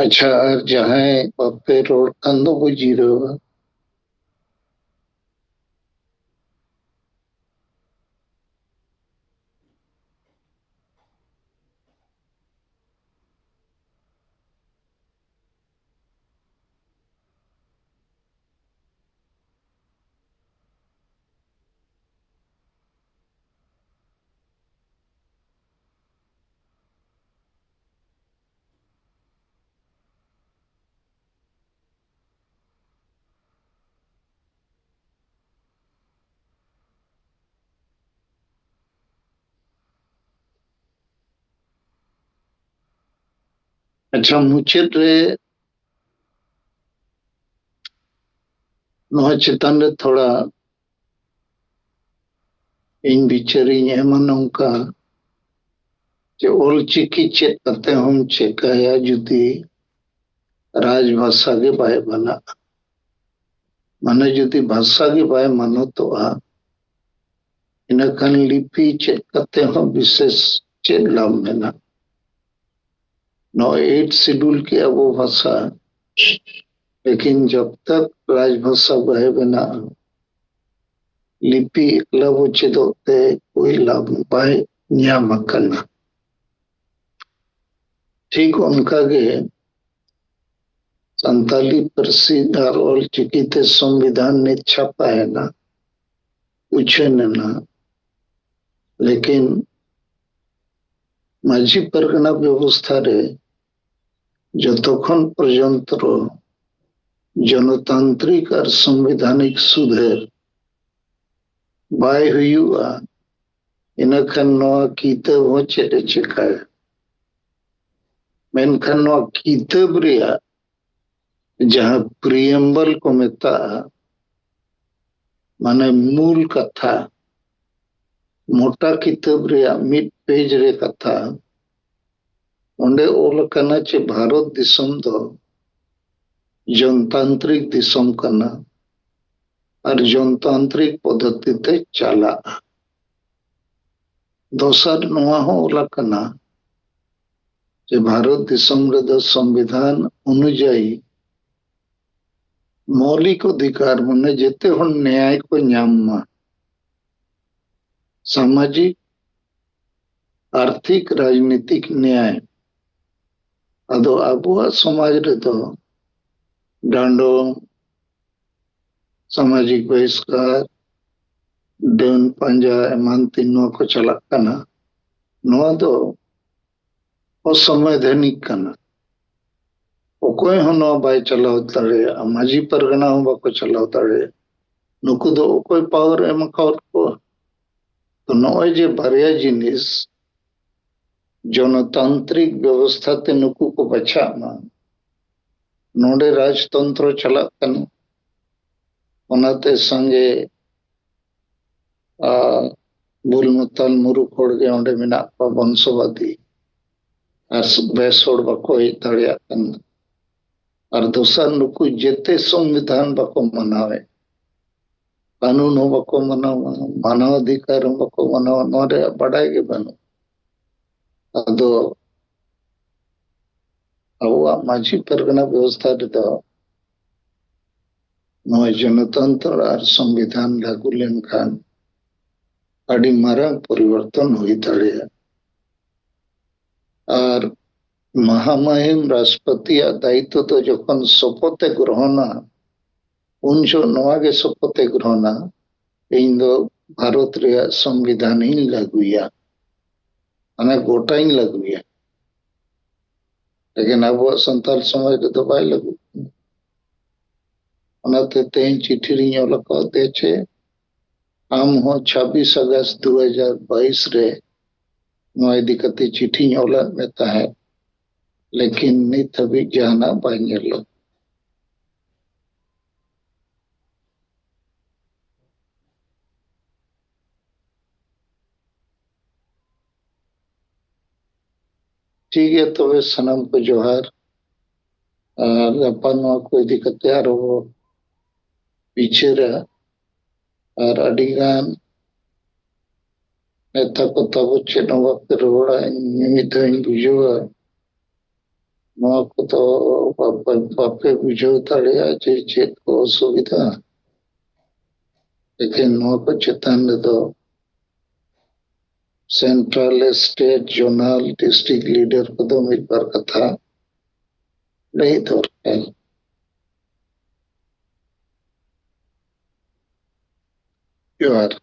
ᱟᱪᱪᱷᱟ, ᱟᱨ ᱡᱟᱦᱟᱸᱭ ᱵᱟᱯᱮ ᱨᱚᱲ ᱠᱷᱟᱱ ᱫᱚ ᱵᱚ ᱡᱤᱨᱟᱹᱣᱟ᱾ ᱟᱪᱪᱷᱟ, ᱢᱩᱪᱟᱹᱫ ᱨᱮ ᱱᱚᱣᱟ ᱪᱮᱛᱟᱱ ᱨᱮ ᱛᱷᱚᱲᱟ ᱤᱧ ᱵᱤᱪᱟᱹᱨᱤᱧ ᱮᱢᱟ ᱱᱚᱝᱠᱟ, ᱡᱮ ᱚᱞ ᱪᱤᱠᱤ ᱪᱮᱫ ᱠᱟᱛᱮ ᱦᱚᱸᱢ ᱪᱮᱠᱟᱭᱟ ᱡᱩᱫᱤ ᱨᱟᱡᱽ ᱵᱷᱟᱥᱟ ᱜᱮ ᱵᱟᱭ ᱵᱮᱱᱟᱜᱼᱟ? ᱢᱟᱱᱮ ᱡᱩᱫᱤ ᱵᱷᱟᱥᱟ ᱜᱮ ᱵᱟᱭ ᱢᱟᱱᱚᱛᱚᱜᱼᱟ, ᱤᱱᱟᱹᱠᱷᱟᱱ ᱞᱤᱯᱤ ᱪᱮᱫ ᱠᱟᱛᱮ ᱦᱚᱸ ᱵᱤᱥᱮᱥ ᱪᱮᱫ ᱞᱟᱵᱷ ᱢᱮᱱᱟᱜᱼᱟ? ᱱᱚᱜᱼᱚᱭ ᱮᱭᱤᱴ ᱥᱤᱰᱩᱞ ᱠᱮᱜᱼᱟ ᱵᱚ ᱵᱷᱟᱥᱟ, ᱞᱮᱠᱤᱱ ᱡᱚᱵ ᱛᱚᱠ ᱨᱟᱡᱽ ᱵᱷᱟᱥᱟ ᱵᱟᱭ ᱵᱮᱱᱟᱜᱼᱟ, ᱞᱤᱯᱤ ᱮᱠᱞᱟ ᱵᱚ ᱪᱮᱫᱚᱜ ᱛᱮ ᱠᱳᱭ ᱞᱟᱵᱷ ᱵᱟᱭ ᱧᱟᱢ ᱟᱠᱟᱱᱟ᱾ ᱴᱷᱤᱠ ᱚᱱᱠᱟ ᱜᱮ ᱥᱟᱱᱛᱟᱞᱤ ᱯᱟᱹᱨᱥᱤ ᱟᱨ ᱚᱞ ᱪᱤᱠᱤ ᱛᱮ ᱥᱚᱝᱵᱤᱫᱷᱟᱱ ᱱᱤᱛ ᱪᱷᱟᱯᱟᱭᱮᱱᱟ, ᱩᱪᱷᱟᱹᱱ ᱮᱱᱟ, ᱞᱮᱠᱤᱱ ᱢᱟᱹᱡᱷᱤ ᱯᱟᱨᱜᱟᱱᱟ ᱵᱮᱵᱚᱥᱛᱷᱟ ᱨᱮ ᱡᱚᱛᱚᱠᱷᱚᱱ ᱯᱚᱨᱡᱚᱱᱛᱨᱚ ᱡᱚᱱᱚᱛᱟᱱᱛᱨᱤᱠ ᱟᱨ ᱥᱚᱝᱵᱤᱫᱷᱟᱱᱤᱠ ᱥᱩᱫᱷᱟᱹᱨ ᱵᱟᱭ ᱦᱩᱭᱩᱜᱼᱟ, ᱤᱱᱟᱹᱠᱷᱟᱱ ᱱᱚᱣᱟ ᱠᱤᱛᱟᱹᱵ ᱦᱚᱸ ᱪᱮᱫ ᱮ ᱪᱮᱠᱟᱭᱟ? ᱢᱮᱱᱠᱷᱟᱱ ᱱᱚᱣᱟ ᱠᱤᱛᱟᱹᱵ ᱨᱮᱭᱟᱜ ᱡᱟᱦᱟᱸ ᱯᱨᱤᱭᱮᱢᱵᱚᱞ ᱠᱚ ᱢᱮᱛᱟᱜᱼᱟ, ᱢᱟᱱᱮ ᱢᱩᱞ ᱠᱟᱛᱷᱟ, ᱢᱚᱴᱟ ᱠᱤᱛᱟᱹᱵ ᱨᱮᱭᱟᱜ ᱢᱤᱫ ᱯᱮᱡᱽ ᱨᱮ ᱠᱟᱛᱷᱟ, ᱚᱸᱰᱮ ᱚᱞ ᱟᱠᱟᱱᱟ ᱪᱮ ᱵᱷᱟᱨᱚᱛ ᱫᱤᱥᱚᱢ ᱫᱚ ᱡᱚᱱᱛᱟᱱᱛᱨᱤᱠ ᱫᱤᱥᱚᱢ ᱠᱟᱱᱟ ᱟᱨ ᱡᱚᱱᱛᱟᱱᱛᱨᱤᱠ ᱯᱚᱫᱽᱫᱷᱚᱛᱤ ᱛᱮ ᱪᱟᱞᱟᱜᱼᱟ᱾ ᱫᱚᱥᱟᱨ ᱱᱚᱣᱟ ᱦᱚᱸ ᱚᱞ ᱟᱠᱟᱱᱟ ᱡᱮ ᱵᱷᱟᱨᱚᱛ ᱫᱤᱥᱚᱢ ᱨᱮᱫᱚ ᱥᱚᱝᱵᱤᱫᱷᱟᱱ ᱚᱱᱩᱡᱟᱭᱤ ᱢᱳᱣᱞᱤᱠ ᱚᱫᱷᱤᱠᱟᱨ, ᱢᱟᱱᱮ ᱡᱮᱛᱮ ᱦᱚᱲ ᱱᱮᱭᱟᱭ ᱠᱚ ᱧᱟᱢ ᱢᱟ, ᱥᱟᱢᱟᱡᱤᱠ, ᱟᱨᱛᱷᱤᱠ, ᱨᱟᱡᱽᱱᱤᱛᱤᱠ ᱱᱮᱭᱟᱭ᱾ ᱟᱫᱚ ᱟᱵᱚᱣᱟᱜ ᱥᱚᱢᱟᱡᱽ ᱨᱮᱫᱚ ᱰᱟᱸᱰᱚᱢ, ᱥᱟᱢᱟᱡᱤᱠ ᱵᱚᱦᱤᱥᱠᱟᱨ, ᱰᱟᱹᱱ ᱯᱟᱸᱡᱟ ᱮᱢᱟᱱ ᱛᱮ ᱱᱚᱣᱟ ᱠᱚ ᱪᱟᱞᱟᱜ ᱠᱟᱱᱟ᱾ ᱱᱚᱣᱟ ᱫᱚ ᱚᱥᱚᱝᱵᱤᱫᱷᱟᱱᱤᱠ ᱠᱟᱱᱟ᱾ ᱚᱠᱚᱭ ᱦᱚᱸ ᱱᱚᱣᱟ ᱵᱟᱭ ᱪᱟᱞᱟᱣ ᱫᱟᱲᱮᱭᱟᱜᱼᱟ, ᱢᱟᱹᱡᱷᱤ ᱯᱟᱨᱜᱟᱱᱟ ᱦᱚᱸ ᱵᱟᱠᱚ ᱪᱟᱞᱟᱣ ᱫᱟᱲᱮᱭᱟᱜᱼᱟ᱾ ᱱᱩᱠᱩ ᱫᱚ ᱚᱠᱚᱭ ᱯᱟᱣᱟᱨ ᱮᱢ ᱟᱠᱟᱫ ᱠᱚᱣᱟ? ᱛᱚ ᱱᱚᱜᱼᱚᱭ ᱡᱮ ᱵᱟᱨᱭᱟ ᱡᱤᱱᱤᱥ ᱡᱚᱱᱚᱛᱟᱱᱛᱨᱤᱠ ᱵᱮᱵᱚᱥᱛᱷᱟ ᱛᱮ ᱱᱩᱠᱩ ᱠᱚ ᱵᱟᱪᱷᱟᱜ ᱢᱟ, ᱱᱚᱰᱮ ᱨᱟᱡᱽᱛᱚᱱᱛᱨᱚ ᱪᱟᱞᱟᱜ ᱠᱟᱱᱟ, ᱚᱱᱟᱛᱮ ᱥᱟᱸᱜᱮ ᱟᱨ ᱵᱩᱞ ᱢᱟᱛᱟᱞ ᱢᱩᱨᱩᱠ ᱦᱚᱲ ᱜᱮ ᱚᱸᱰᱮ ᱢᱮᱱᱟᱜ ᱠᱚᱣᱟ, ᱵᱚᱝᱥᱚᱵᱟᱫᱤ, ᱟᱨ ᱵᱮᱥ ᱦᱚᱲ ᱵᱟᱠᱚ ᱦᱮᱡ ᱫᱟᱲᱮᱭᱟᱜ ᱠᱟᱱᱟ᱾ ᱟᱨ ᱫᱚᱥᱟᱨ, ᱱᱩᱠᱩ ᱡᱮᱛᱮ ᱥᱚᱝᱵᱤᱫᱷᱟᱱ ᱵᱟᱠᱚ ᱢᱟᱱᱟᱣᱮᱫ, ᱠᱟᱹᱱᱩᱱ ᱦᱚᱸ ᱵᱟᱠᱚ ᱢᱟᱱᱟᱣᱟ, ᱢᱟᱱᱟᱣ ᱚᱫᱷᱤᱠᱟᱨ ᱦᱚᱸ ᱵᱟᱠᱚ ᱢᱟᱱᱟᱣᱟ, ᱱᱚᱣᱟ ᱨᱮᱭᱟᱜ ᱵᱟᱰᱟᱭ ᱜᱮ ᱵᱟᱹᱱᱩᱜ᱾ ᱟᱫᱚ ᱟᱵᱚᱣᱟᱜ ᱢᱟᱹᱡᱷᱤ ᱯᱟᱨᱜᱟᱱᱟ ᱵᱮᱵᱚᱥᱛᱷᱟ ᱨᱮᱫᱚ ᱱᱚᱣᱟ ᱡᱚᱱᱚᱛᱚᱱᱛᱨᱚ ᱟᱨ ᱥᱚᱝᱵᱤᱫᱷᱟᱱ ᱞᱟᱹᱜᱩ ᱞᱮᱱᱠᱷᱟᱱ ᱟᱹᱰᱤ ᱢᱟᱨᱟᱝ ᱯᱚᱨᱤᱵᱚᱨᱛᱚᱱ ᱦᱩᱭ ᱫᱟᱲᱮᱭᱟᱜᱼᱟ᱾ ᱟᱨ ᱢᱟᱦᱟᱢᱟᱦᱤᱢ ᱨᱟᱥᱴᱨᱚᱯᱚᱛᱤᱭᱟᱜ ᱫᱟᱭᱤᱛᱛᱚ ᱫᱚ ᱡᱚᱠᱷᱚᱱ ᱥᱚᱯᱚᱛ ᱮ ᱜᱨᱚᱦᱚᱱᱟ, ᱩᱱ ᱡᱚᱦᱚᱜ ᱱᱚᱣᱟ ᱜᱮ ᱥᱚᱯᱚᱛ ᱮ ᱜᱨᱚᱦᱚᱱᱟ, ᱤᱧ ᱫᱚ ᱵᱷᱟᱨᱚᱛ ᱨᱮᱭᱟᱜ ᱥᱚᱝᱵᱤᱫᱷᱟᱱ ᱤᱧ ᱞᱟᱹᱜᱩᱭᱟ, ᱢᱟᱱᱮ ᱜᱚᱴᱟᱧ ᱞᱟᱹᱜᱩᱭᱟ᱾ ᱞᱮᱠᱤᱱ ᱟᱵᱚᱣᱟᱜ ᱥᱟᱱᱛᱟᱲ ᱥᱚᱢᱟᱡᱽ ᱨᱮᱫᱚ ᱵᱟᱭ ᱞᱟᱹᱜᱩᱜ ᱠᱟᱱᱟ᱾ ᱚᱱᱟᱛᱮ ᱛᱮᱦᱮᱧ ᱪᱤᱴᱷᱤ ᱨᱤᱧ ᱚᱞ ᱟᱠᱟᱫ ᱫᱮ ᱪᱮ ᱟᱢ ᱦᱚᱸ ᱪᱷᱟᱵᱵᱤᱥ ᱟᱜᱚᱥᱴ ᱫᱩ ᱦᱟᱡᱟᱨ ᱵᱟᱭᱤᱥ ᱨᱮ ᱱᱚᱣᱟ ᱤᱫᱤ ᱠᱟᱛᱮ ᱪᱤᱴᱷᱤᱧ ᱚᱞᱟᱫ ᱢᱮ ᱛᱟᱦᱮᱸᱫ, ᱞᱮᱠᱤᱱ ᱱᱤᱛ ᱦᱟᱹᱵᱤᱡ ᱡᱟᱦᱟᱱᱟᱜ ᱵᱟᱭ ᱧᱮᱞᱚᱜ᱾ ᱴᱷᱤᱠ ᱜᱮᱭᱟ, ᱛᱚᱵᱮ ᱥᱟᱱᱟᱢ ᱠᱚ ᱡᱚᱦᱟᱨ᱾ ᱟᱨ ᱜᱟᱯᱟ ᱱᱚᱣᱟ ᱠᱚ ᱤᱫᱤ ᱠᱟᱛᱮ ᱟᱨᱚ ᱵᱚ ᱵᱤᱪᱟᱹᱨᱟ᱾ ᱟᱨ ᱟᱹᱰᱤᱜᱟᱱ ᱱᱮᱛᱟ ᱠᱚ ᱛᱟᱵᱚ ᱪᱮᱫ ᱦᱚᱸ ᱵᱟᱯᱮ ᱨᱚᱲᱟ᱾ ᱤᱧ ᱢᱤᱢᱤᱫ ᱫᱷᱟᱣ ᱤᱧ ᱵᱩᱡᱷᱟᱹᱣᱟ, ᱱᱚᱣᱟ ᱠᱚᱫᱚ ᱵᱟᱯᱮ, ᱵᱟᱯᱮ ᱵᱩᱡᱷᱟᱹᱣ ᱫᱟᱲᱮᱭᱟᱜᱼᱟ ᱡᱮ ᱪᱮᱫ ᱠᱚ ᱚᱥᱩᱵᱤᱫᱷᱟ᱾ ᱞᱮᱠᱤᱱ ᱱᱚᱣᱟ ᱠᱚ ᱪᱮᱛᱟᱱ ᱨᱮᱫᱚ central, state, zonal, district leader ᱠᱚᱫᱚ ᱢᱤᱫ ᱵᱟᱨ ᱠᱟᱛᱷᱟ ᱞᱟᱹᱭ ᱫᱚᱨᱠᱟᱨ᱾ ᱡᱚᱦᱟᱨ᱾